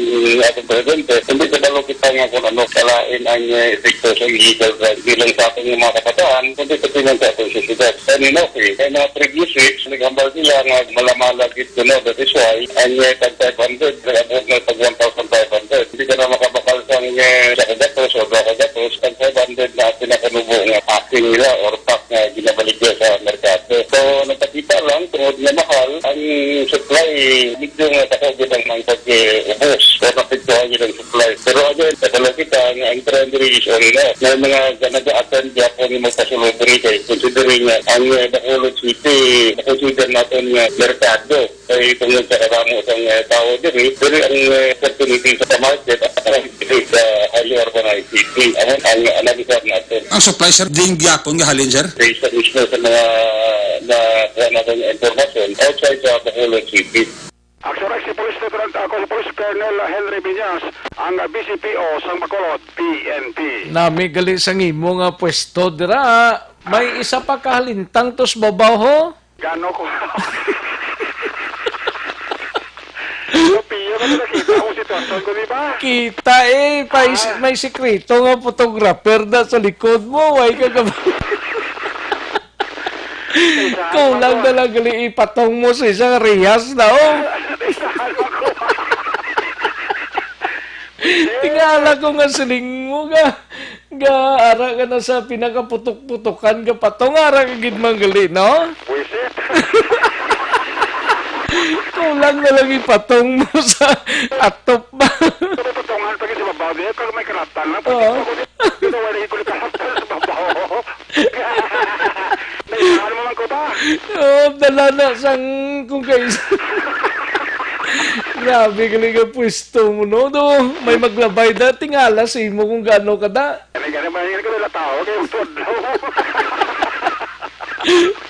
atong presidente. Hindi kabalo kita nga kung ano kalain ang, eh, epekto sa illegal drugs. Hindi lang sa aton nga mga kabataan, kundi pati man sa atong sosyedad. Kanina, okay, may mga previous weeks, naghambal sila nga malamala gid kuno, that is why ang, eh, tag five hundred, nag-abot na tag one thousand five hundred. Hindi ka na makabakal sa, eh, sa kagatos o duha kagatos, tag five hundred na pinapanubo nga packing nila or pack nga ginabaligya sa merkado. So, nagpakita lang kung Pag namahal, ang supply, medyo nga bako gid ang, ang pag-ubos. Kaya mapigtuhan gid ang supply. Pero again, kadala kita nga ang trend diri is on and off. May mga ganaga-attend gyapon nga magpasulod diri kay considering nga ang, eh, Bacolod City, consider naton nga merkado. Kay tungod sa kadamo sang, eh, tawo diri, diri ang, eh, opportunity sa market at ang diri sa highly urbanized city. Ang, ang analisar naton. Ang supply, sir, din gyapon nga halin, sir? Based sa mismo sa mga nakuha naton nga impormasyon outside sa Bacolod City. Action Rex, si Police Lieutenant, ako si Police Colonel Henry Viñas, ang V C P O sang Bacolod, P N P. Nami gali sang imo nga pwesto dira. May isa pa ka halintang tos babaw, ho? Gano ko? Pero piyo na nakita ko sitwasyon ko, di ba? Kita eh, may, Ah. may sikreto nga photographer na sa likod mo. Way ka gab-, Kaisahan kulang man na ko. lang gali ipatong mo sa isang rehas na, oh. Kaisahan man ko. Tingala ko nga siling mo nga, nga ara ka na sa pinakaputok-putokan nga patong, ara ka gid man gali, no? Buwisit. Kulang na lang ipatong mo sa atop ba? Ito may patungan pa gid sa babaw, di? Pero may karatan lang. Oo. Pwede ko, di, di, wala ko karatan sa babaw. Naisahan mo man ko ba? Oh, dala na sang kung kais-, grabe, galing ang pwesto mo, no? Do, may maglabay na, tingala sa imo kung gaano ka da. Gani, gani, may gani ka nila tao, kaya yung tudlo.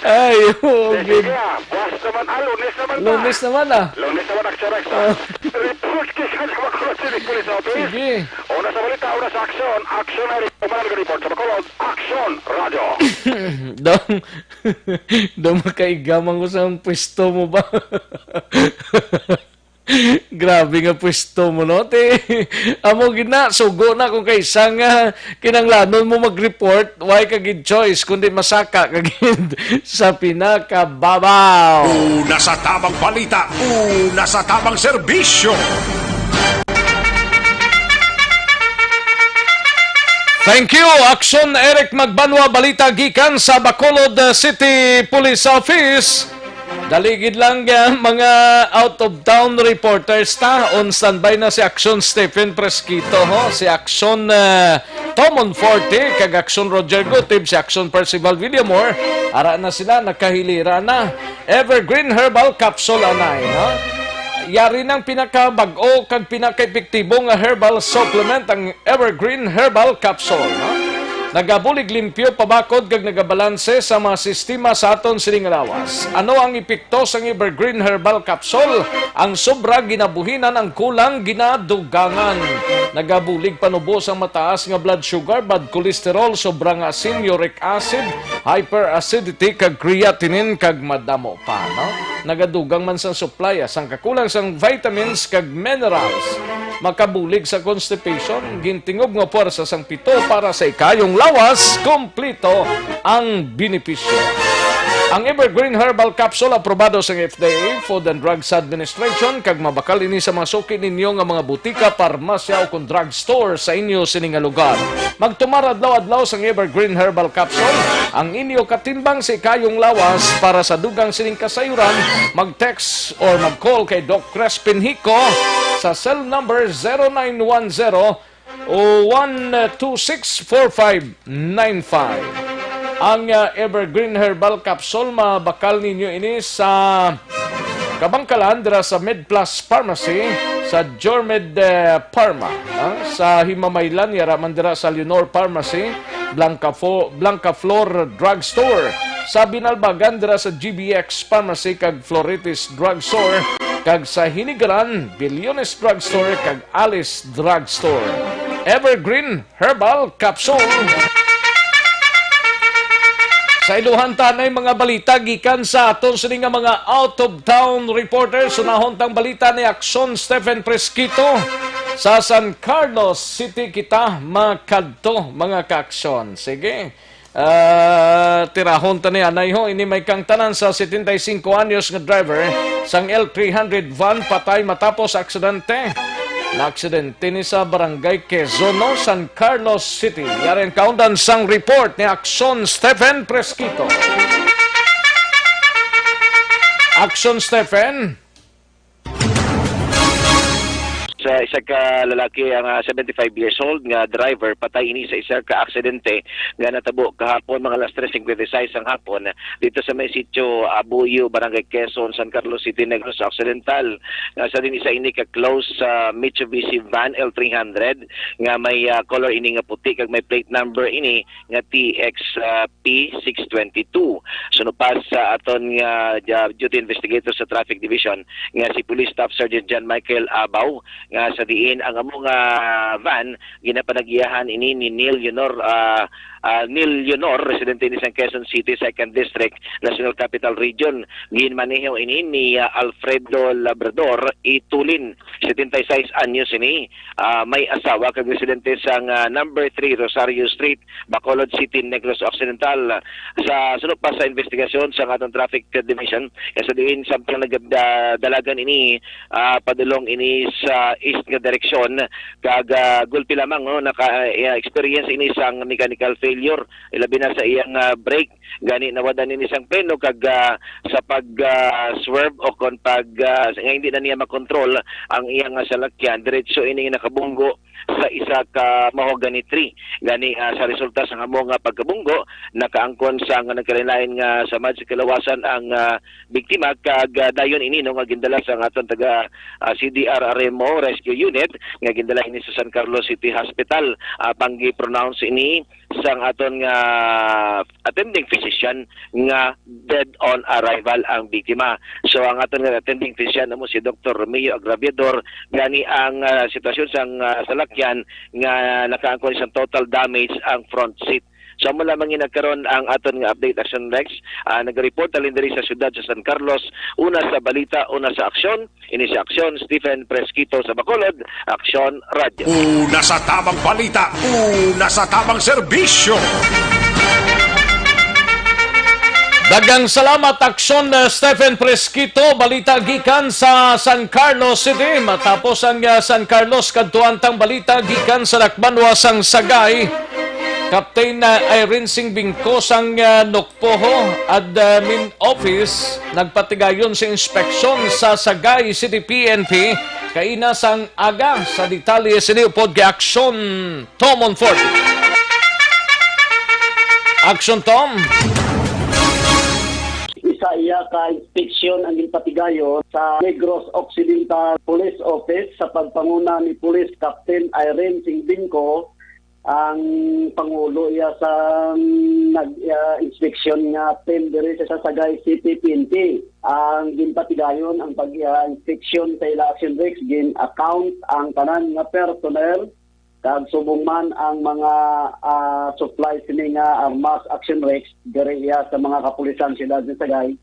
Ay, oh, Eh, gid. Sige, ah. Buwas naman, ah, Lunes naman, ah. Lunes naman, ah. Lunes naman, Action Rex, ah. Ah. Report kay sa Bacolod City Police Office. Sige. Una sa balita, una sa aksyon. Aksyon ay umanan nga report sa Bacolod. Aksyon, Radyo. Dong, dong, makaigaman ko sa pwesto mo ba? Grabe nga pwesto mo, no? Te, amo gid na, sugo na kung kaisa nga kinanglanon mo mag-report, way ka gid choice, kundi masaka ka gid sa pinakababaw. Una sa tabang balita, una sa tabang serbisyo. Thank you, Action Eric Magbanwa. Balita gikan sa Bacolod, uh, City Police Office. Dali gid lang, uh, mga out of town reporters ta. On standby na si Action Stephen Presquito, ho. Si Action, uh, Tomon Forte, kag Action Roger Gutib, si Action Percival Villamor. Ara na sila, nakahilira na. Evergreen Herbal Capsule, anay, no? Yari nang pinakabag-o kag pinakaepektibo nga herbal supplement ang Evergreen Herbal Capsule, no? Nagabulig limpyo, pabakod, kag nagabalanse sa mga sistema sa aton sining lawas. Ano ang epekto sang Evergreen Herbal Capsule? Ang sobra ginabuhinan, ang kulang ginadugangan. Nagabulig panubo sang mataas nga blood sugar, bad cholesterol, sobra nga asin, uric acid, hyperacidity, kag creatinine, kag madamo pa, no? Nagadugang man sang supply sang kakulang sang vitamins kag minerals. Makabulig sa constipation, gintingob nga puwersa sang pito para sa ikayong lawas, kompleto ang benepisyo. Ang Evergreen Herbal Capsule aprobado sang F D A, Food and Drugs Administration, kag mabakal ini sa mga suki ninyo nga mga butika, parmasya, o kon drugstore sa inyo sini nga lugar. Magtumar adlaw-adlaw sang Evergreen Herbal Capsule, ang inyo katimbang sa ikayong lawas. Para sa dugang sining kasayuran, mag-text or mag-call kay Doc Crespin Hico sa cell number zero nine one zero one two six four five nine five. Ang, ah, Evergreen Herbal Capsule, mabakal ninyo ini sa Kabangkalan, dira sa MedPlus Pharmacy, sa Jormed, eh, Pharma, ah, sa Himamaylan, yara man dira sa Leonor Pharmacy, Blanca Fo-, Blanca Flor Drugstore, sa Binalbagan, dira sa G B X Pharmacy kag Floritis Drugstore, kag sa Hinigaran, Bilyones Drugstore kag Alice Drugstore. Evergreen Herbal Capsule. Sa iluhan ta nay mga balita gikan sa aton sini nga mga out-of-town reporters. Unahon tang balita ni Aksyon Stephen Presquito. Sa San Carlos City kita makadto, mga ka-aksyon. Sige. Ah, tirahon ta ni anay ho. Ini may kangtanan sa setenta y cinco anyos nga driver sang L three hundred van patay matapos aksidente. Naaksidente ni sa Barangay Quezon, no, San Carlos City. Yari ang kaundan sang report ni Aksyon Stephen Presquito. Action, Stephen. Sa isa ka lalaki, ang, ah, seventy-five years old nga driver, patay ini sa isa ka aksidente nga natabo kahapon mga alas tres cincuenta y seis ang hapon dito sa may sitio Abuyo, Barangay Quezon, San Carlos City, Negros Occidental. Nga sa din isa ini ka close sa Mitsubishi van L three hundred nga may, ah, color ini nga puti kag may plate number ini nga T X, ah, P six twenty-two. Sunod pa sa aton nga, ah, duty investigator sa Traffic Division nga si Police Staff Sergeant John Michael Abaw, nga sa diin ang amo nga van ginapanagiyahan ini ni Neil Yunor, ah, ah, Neil Yunor, residente ni sang Quezon City, Second District, National Capital Region. Ginmaneho ini ni, ah, Alfredo Labrador Itulin, setenta y seis anyos ini, ah, may asawa kag residente sang, ah, number three Rosario Street, Bacolod City, Negros Occidental. Sa sunod pa sa investigasyon sa atong Traffic Division, sa diin samtang nagdalagan ini, ah, padulong ini sa east nga direksyon, kag, ah, gulpi lamang, no, naka, ah, experience ini sang mechanical failure, ilabi na sa iyang, ah, brake. Gani nawad-an ini sang preno kag, ah, sa pag, ah, swerve o kon pag, ah, nga hindi na niya makontrol ang iyang, ah, salakyan, diretso ini nga nakabunggo sa isa ka mahogany tree. Gani, ah, sa resulta sa amo nga pagkabunggo, nakaangkon sa nga nagkalain-lain nga samad sa kalawasan ang, ah, biktima, kag, ah, dayon ini, no, nga gindala sa aton taga, ah, C D R R M O Rescue Unit nga gindala ini sa San Carlos City Hospital. Ah, panggi-pronounce ini sang aton nga attending physician nga dead on arrival ang biktima. So, ang aton nga attending physician amo si Doktor Romeo Agraviador. Gani ang, ah, sitwasyon sang, ah, salakyan nga nakaangkon sang total damage ang front seat. So, amo lamang ini karon ang aton nga update, Action Rex. Ah, nag-report halin diri sa siyudad sa San Carlos, una sa balita, una sa aksyon. Ini si Aksyon Stephen Presquito sa Bacolod, Aksyon Radyo. Una sa tamang balita, una sa tamang serbisyo. Daghang salamat, Aksyon, uh, Stephen Presquito. Balita gikan sa San Carlos City. Matapos ang, uh, San Carlos, kadtuan tang balita gikan sa Dakbanwa sang Sagay. Captain, uh, Irene Singbingco sang, uh, Nukpoho Admin Office nagpatigayon sa inspeksyon sa Sagay City P N P kaina sang aga. Sa detalye sini upod kay Aksyon Tom Monfort. Aksyon Tom. Isa iya ka inspeksyon ang ginpatigayon sa Negros Occidental Police Office sa pagpanguna ni Police Captain Irene Singbingco, ang pangulo iya sa nag, ah, inspeksyon nga team diri sa Sagay City P N P. Ang ginpatigayon ang pag, ah, inspeksyon sa ila, Action Rex, gin-account ang tanan nga personnel kag subong man ang mga, ah, supply sini nga armas, Action Rex, diri iya sa mga kapulisan siyudad sa Sagay.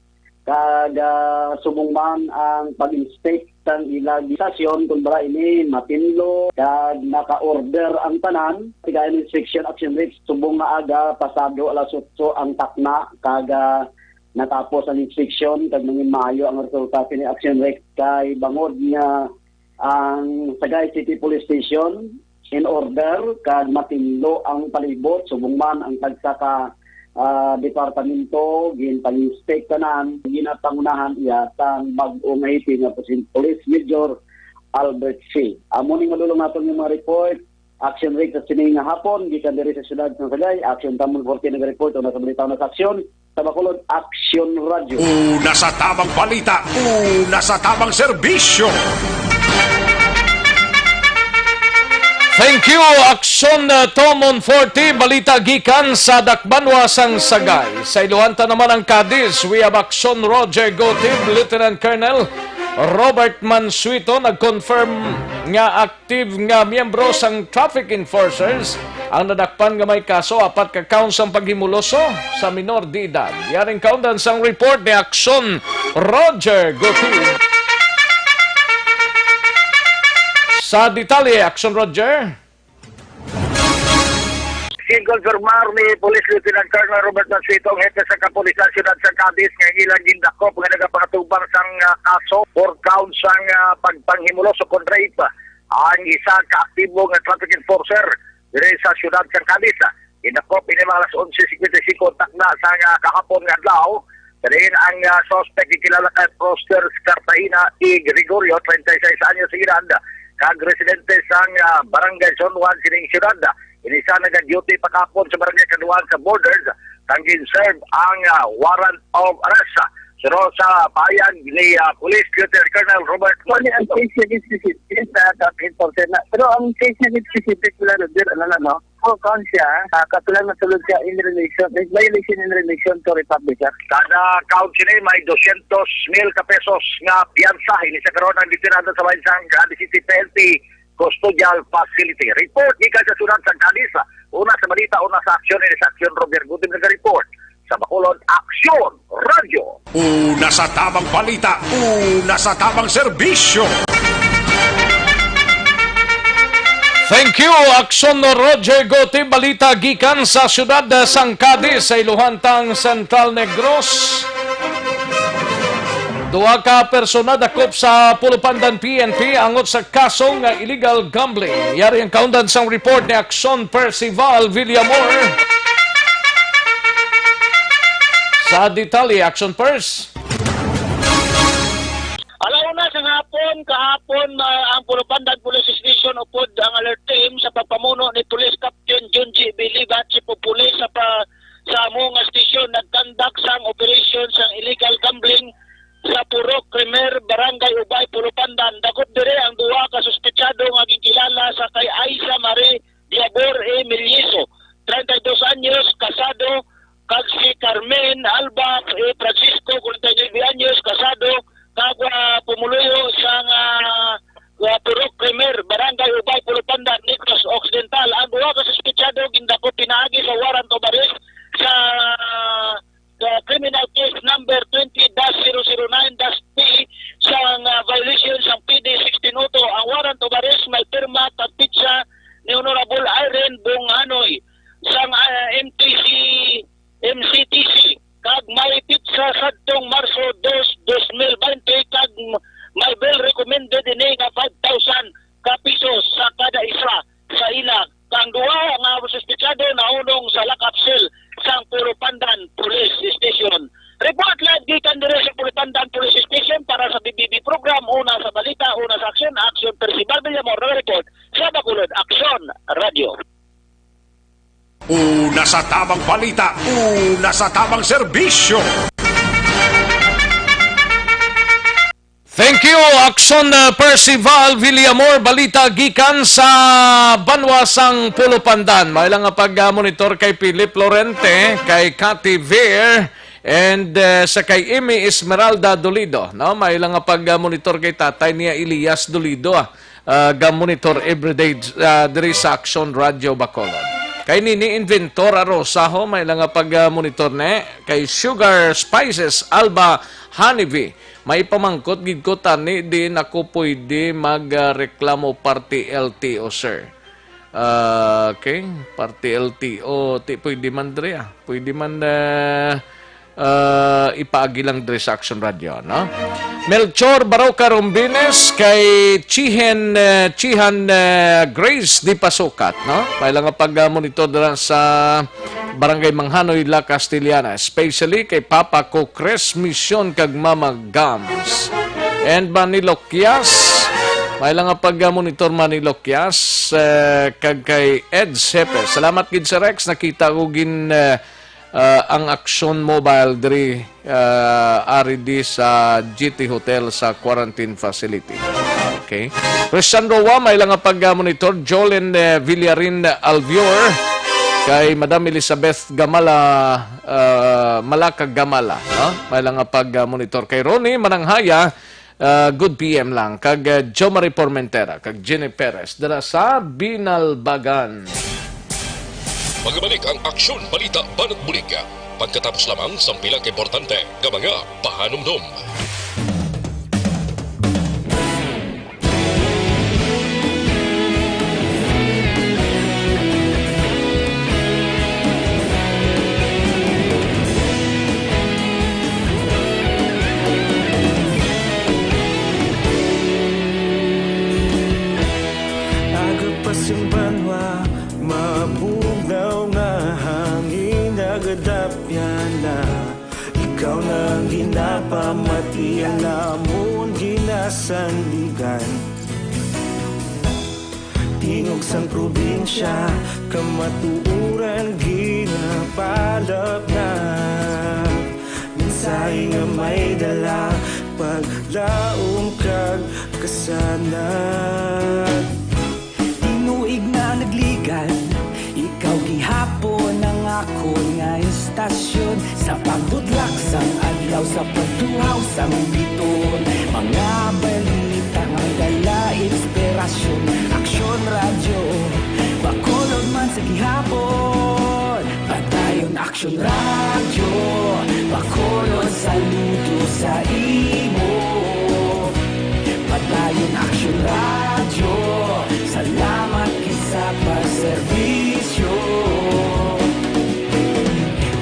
Kag, ah, subong man ang pag-inspect sang ila stasyon, kon bala ini matinlo, kag naka-order ang tanan. Tigayon inspection, Action Rex, subong nga aga, pasado alas otso ang takna, kag, ah, natapos ang inspeksyon, kag nangin maayo ang resulta sini, Action Rex, kay bangod nga ang Sagay City Police Station in order kag matinlo ang palibot, subong man ang tagsa ka, ah, departamento ginpang-inspect tanan. Ginapangunahan iya sang bag-o nga hepe nga si Police Major Albert C. Amo ning madulong naton nga mga report. Action Rex sa sining nga hapon gikan diri sa siyudad sa Sagay. Action Tom Monforte nag-report, una sa balita, una sa aksyon. Sa Bacolod, Aksyon Radyo. Una sa tamang balita, una sa tamang serbisyo. Thank you, Aksyon, uh, Tom Monforte. Balita gikan sa Dakbanwa sang Sagay. Sa Iloan ta naman ang Cadiz, we have Aksyon Roger Gotib, Lieutenant Colonel Robert Mansueto nag-confirm nga active nga miyembro sang traffic enforcers ang nadakpan nga may kaso, apat ka counts sang paghimuloso sa minor de edad. Yaring kaundan sang report ni Aksyon Roger Gutierrez. Sa detalye, Aksyon Roger. Ginkonfirmar ni Police Lieutenant Colonel Robert Mansueto, ang hepe sa kapulisan siyudad sa Cadiz, nga ilang gindakop nga nagapangatubang sang, ah, kaso, four counts sang, ah, pagpanghimuloso kon rape, ang isa ka aktibo nga traffic enforcer diri sa siyudad sa Cadiz. Gindakop ini mga alas onse cincuenta y cinco takna sang, ah, kahapon nga adlaw Diin ang, ah, suspect gikilala kay Prosper Cartagena E. Gregorio, treinta y seis anyos de edad, kag residente sang, ah, Barangay San Juan sining siyudad. Ini siya nagaduty pa kahapon sa Barangay Caduan sa Borders, kag gin-serve ang, ah, warrant of arrest. Suno sa pahayag ni, ah, Police Lieutenant Colonel Robert Kani ang case nga specific, sa, sa enforcer na. Pero ang case nga specific, wala na, Roger, ano na, no? Kung count siya, ah, kapilang nasulod siya in relation, in violation in relation to Republic Act. Kada count sini may dosyentos mil ka pesos nga piyansa. Ini sa karon ang detenida sa bahin sang Cadiz City P N P Custodial Facility. Report gikan sa siyudad sang Cadiz, una sa balita, una sa aksyon, ini sa aksyon, Robert Gutim nag-report. Sa Bacolod, Aksyon Radyo. Una sa tamang balita, una sa tamang serbisyo. Thank you, Aksyon Roger Gote. Balita gikan sa siyudad sang Cadiz sa Iluhantang Central Negros. Duha ka persona dakop sa Pulupandan P N P angot sa kaso nga illegal gambling. Yari ang kaundan sang report ni Aksyon Percival Villamor. Sa detalye, Aksyon Pers. Alauna sa hapon, kahapon, ma-, ang Pulupandan Police Station upod ang alert team sa pagpamuno ni Police Captain Junji Bilibat, Chief of Police sa pa-, sa amo nga station, nagkandak sang operasyon sang illegal gambling sa Purok Cremer, Barangay Ubay, Pulupandan. Dakop diri ang duha ka suspetsado nga ginkilala sa kay Aiza Marie Diabor A. Melieso, treinta y dos anyos, kasado, kag si Carmen Alba A. Francisco, cuarenta y nueve anyos, kasado, kag, ah, pumuluyo sang, ah, ah, Purok Cremer, Barangay Ubay, Pulupandan, Negros Occidental. Ang duha ka suspetsado gindakop pinaagi sa warrant of arrest sa, ah, criminal case number twenty dash zero zero nine dash P sang, ah, violation sang P D sixteen oh two. Ang warrant of arrest may pirma kag petsa ni Honorable Irene Bonghanoy sang, ah, M T C, M C T C, kag may petsa sadtong Marso dos, dos mil baynte, kag may bail recommended ini nga five thousand ka pisos sa kada isa sa ila. Ang duha nga suspetsado nahunong sa lock-up cell sang Pulupandan Police Station. Report live gikan diri sa Pulupandan Police Station para sa B B B program, una sa balita, una sa aksyon, Aksyon Percival Villamor, nag-report sa Bacolod, Aksyon Radio. Una sa tamang balita, una sa tamang serbisyo. Thank you, Aksyon, uh, Percival Villamor. Balita gikan sa banwa sang Pulupandan. May lang nga pag-monitor kay Philip Lorente, kay Cathy Ver, and, uh, sa kay Amy Esmeralda Dolido, no? May lang nga pag-monitor kay tatay niya, Elias Dolido, ah. Ah, ga-monitor everyday, ah, diri sa Aksyon Radio Bacolod. Kay Nini Inventor Arosa, ho, may lang nga pag-monitor ni. Kay Sugar Spices Alba Honeybee. May pamangkot gid ko, tani di na ko pwede mag, ah, reklamo parte L T O, sir. Ah, okay, parte L T O, ti pwede man diri, ah. Pwede man, ah, ah, ipaagi lang diri sa Aksyon Radio, no? Melchor Baroca Rombines, kay Chihen, ah, Chihan, ah, Grace di Pasukat, no? May lang nga pag-monitor dira sa Barangay Manghanoy, La Castellana, especially kay Papa Cocres Mission kag Mama Gams. And Manilo Kias, may lang nga pag-monitor Manilo Kias, eh, kag kay Ed Sepe. Salamat gid, Sir Rex, nakita ko gin, eh, eh, ang Aksyon Mobile diri, eh, ari di sa G T Hotel sa quarantine facility. Okay. Christian Roa, may lang nga pag-monitor. Jolene, eh, Villarin Alvior, kay Madam Elizabeth Gamala, ah, Malaka Gamala, no? May lang nga pag-monitor. Kay Ronnie Mananghaya, ah, good P M lang. Kag, ah, Jo Marie Formentera, kag Jenny Perez, dira sa Binalbagan. Magabalik ang Aksyon Balita Banat Bulig pagkatapos lamang sang pila ka importante nga mga pahanumdom. Agapas ang banwa, mabugnaw nga hangin, nagadapyan na. Ikaw na ang ginapamatian, amon ginasandigan. Tingog sang probinsya, kamatuoran ginapalapnag. Mensahe nga may dala, paglaom kag kasanag. Tinuig na nagligan, ikaw gihapon ang akon nga istasyon. Sa pagbutlak sang adlaw, sa pagtuhaw sang bituon, mga balita nga may dala inspirasyon. Aksyon Radyo, Bacolod man sa gihapon. Padayon Aksyon Radyo, Bacolod, saludo sa imo. Padayon Aksyon Radyo, salamat gid sa pagserbisyo.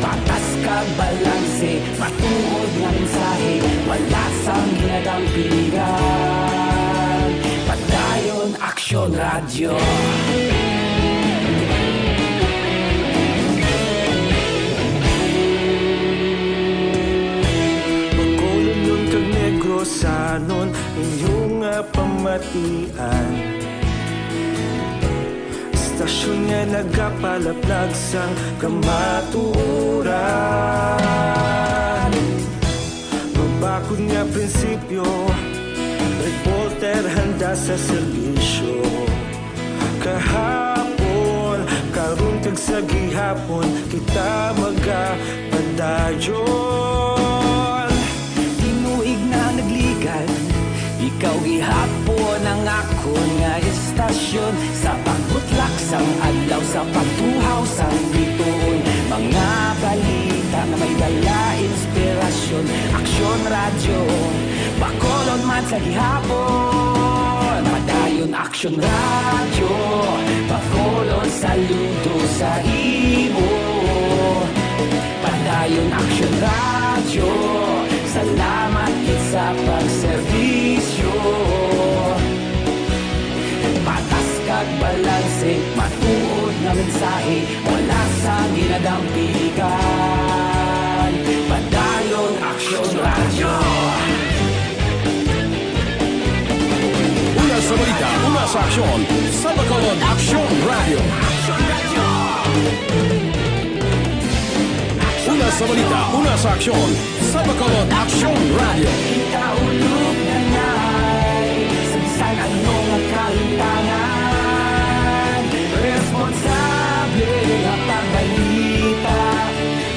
Patas kag balanse, matuod nga mensahe, wala sang ginadampigan. Padayon Aksyon Radyo. Bacolodnon kag Negrosanon, inyo nga pamatian. Istasyon nga nagapalaplag sang kamatuoran. Mabakod nga prinsipyo, reporter handa sa serbisyo. Kahapon, karon kag sa gihapon, kita magapadayon. Tinuig na nagligan, ikaw gihapon ang akon nga istasyon. Sa pagbutlak sang adlaw, sa pagtuhaw sang bituon, mga balita nga may dala inspirasyon. Aksyon Radyo, Bacolod man sa gihapon. Padayon Aksyon Radyo, Bacolod, saludo sa imo. Padayon Aksyon Radyo, salamat gid sa pagserbisyo. Patas kag balanse, matuod nga mensahe, wala sang ginadampigan. Padayon Aksyon Radyo. Una sa balita, una sa aksyon, sa Bacolod Aksyon Radyo. Una sa balita, una sa aksyon, sa Bacolod Aksyon Radyo. Ikaulog na ngay, sa bisan ano nga kahitangan, responsable nga pagbalita,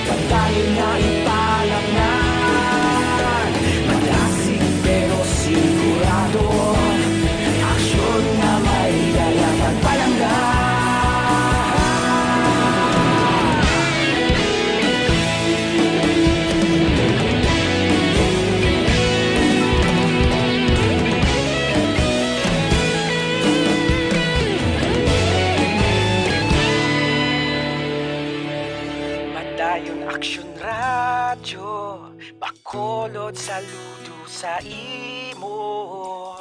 padayon nga ipalapnag. Madasig pero sigurado, aksyon nga may dala pagpalangga. Padayon Aksyon Radyo, Bacolod, saludo sa imo.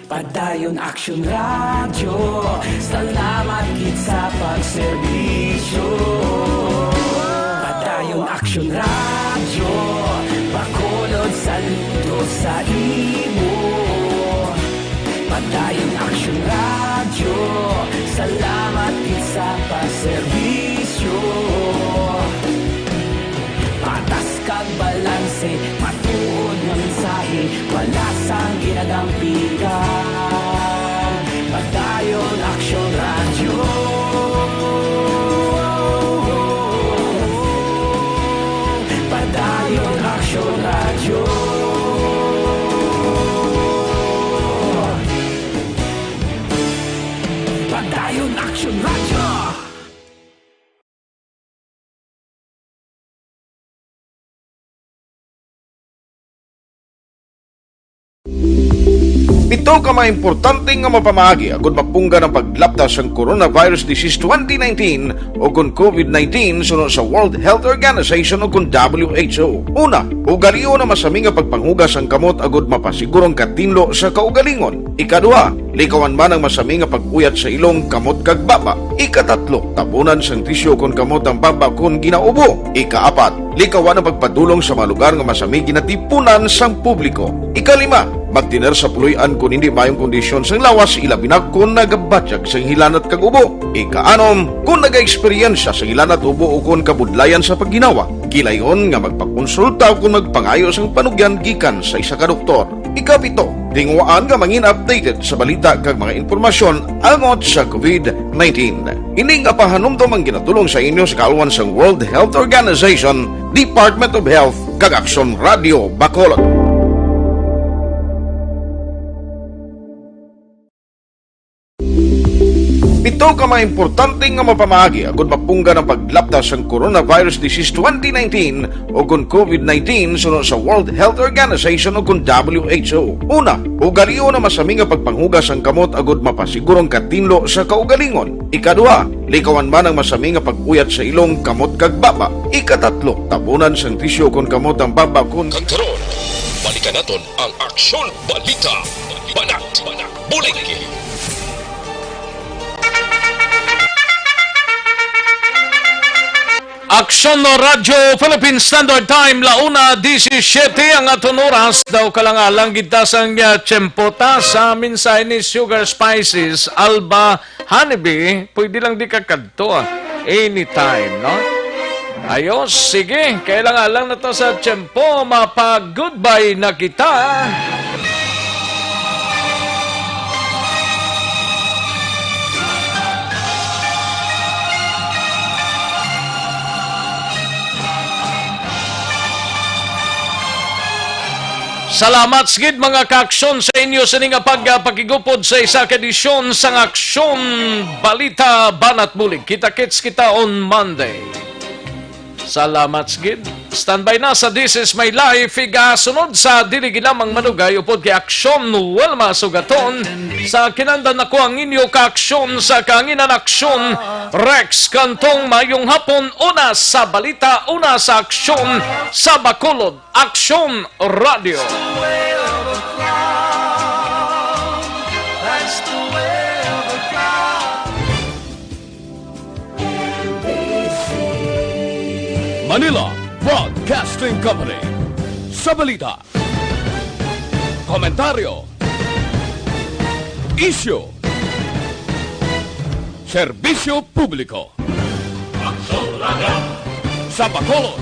Padayon Aksyon Radyo, salamat gid sa pagserbisyo. Padayon Aksyon Radyo, Bacolod, saludo sa imo. Padayon Aksyon Radyo, salamat gid sa pagserbisyo. Patas kag balanse, matuod nga mensahe, wala sang ginadampigan. Padayon Aksyon Radyo. Padayon Aksyon Radyo. Padayon Aksyon Radyo. Pito Ano ka mga importante nga mapamaagi agud mapunggan ang paglapta sang coronavirus disease twenty nineteen o kon covid nineteen suno sa World Health Organization o kon W H O? Una, ugalion ang masami nga pagpanghugas sang kamot agud mapasiguro ang katinlo sa kaugalingon. Ikaduha, likawan man ang masami nga pag-uyat sa ilong, kamot kag baba. Ikatatlo, tabunan sang tisyu kon kamot ang baba kon ginaubo. Ikaapat, likawan ang pagpadulong sa mga lugar nga masami ginatipunan sang publiko. Ikalima, magtener sa puloy-an kon hindi maayong kondisyon sang lawas, ilabi na kon nagabatyag sang hilanat kag ubo. Ikaanom, kon nagaeksperyensya sang hilanat, ubo, o kon kabudlayan sa pagginawa, gilayon nga magpakonsulta o kon magpangayo sang panugyan gikan sa isa ka doktor. Ikapito, tinguhaan nga mangin updated sa balita kag mga impormasyon angot sa covid nineteen. Ini nga pahanumdom ang ginatulong sa inyo sa kaalwan sang World Health Organization, Department of Health, kag Aksyon Radio Bacolod. Pito ka mga importante nga mapamaagi agud mapunggan ang paglapta sang coronavirus disease twenty nineteen o kon covid nineteen suno sa World Health Organization o kon W H O. Una, ugalion ang masami nga pagpanghugas sang kamot agud mapasiguro ang katinlo sa kaugalingon. Ikaduha, likawan man ang masami nga pag-uyat sa ilong, kamot kag baba. Ikatatlo, tabunan sang tisyu kon kamot ang baba kon Kag karon, balikan naton ang Aksyon Balita. Banat, banat, bulig. Aksyon no Radyo Philippine Standard Time, la una diecisiete ang aton oras. Daw kalang-alang kita sang, ah, tiyempo ta sa mensahe ni Sugar Spices, Alba Honeybee. Pwede lang di ka kadto, ah. Anytime, no? Ayos, sige. Kailangan lang na to sa tiyempo. Mapa-goodbye na kita. Salamat sa gid, mga kaaksyon, sa inyo sini nga pag-, ah, pakigupod sa isa ka edisyon sang Aksyon Balita Banat Bulig. Kita-kits kita on Monday. Salamat sa gid. Standby na sa This Is My Life, igasunod sa dili gid lamang manugay upod kay Aksyon Wilma Sugaton. Sa kinahanglan nako ang inyo kaaksyon sa kahanginan, Aksyon Rex Cantong. Mayong hapon, una sa balita, una sa aksyon sa Bacolod. Aksyon Radio. Manila Broadcasting Company. Sa balita, komentaryo, isyu, serbisyo publiko. Sa Bacolod,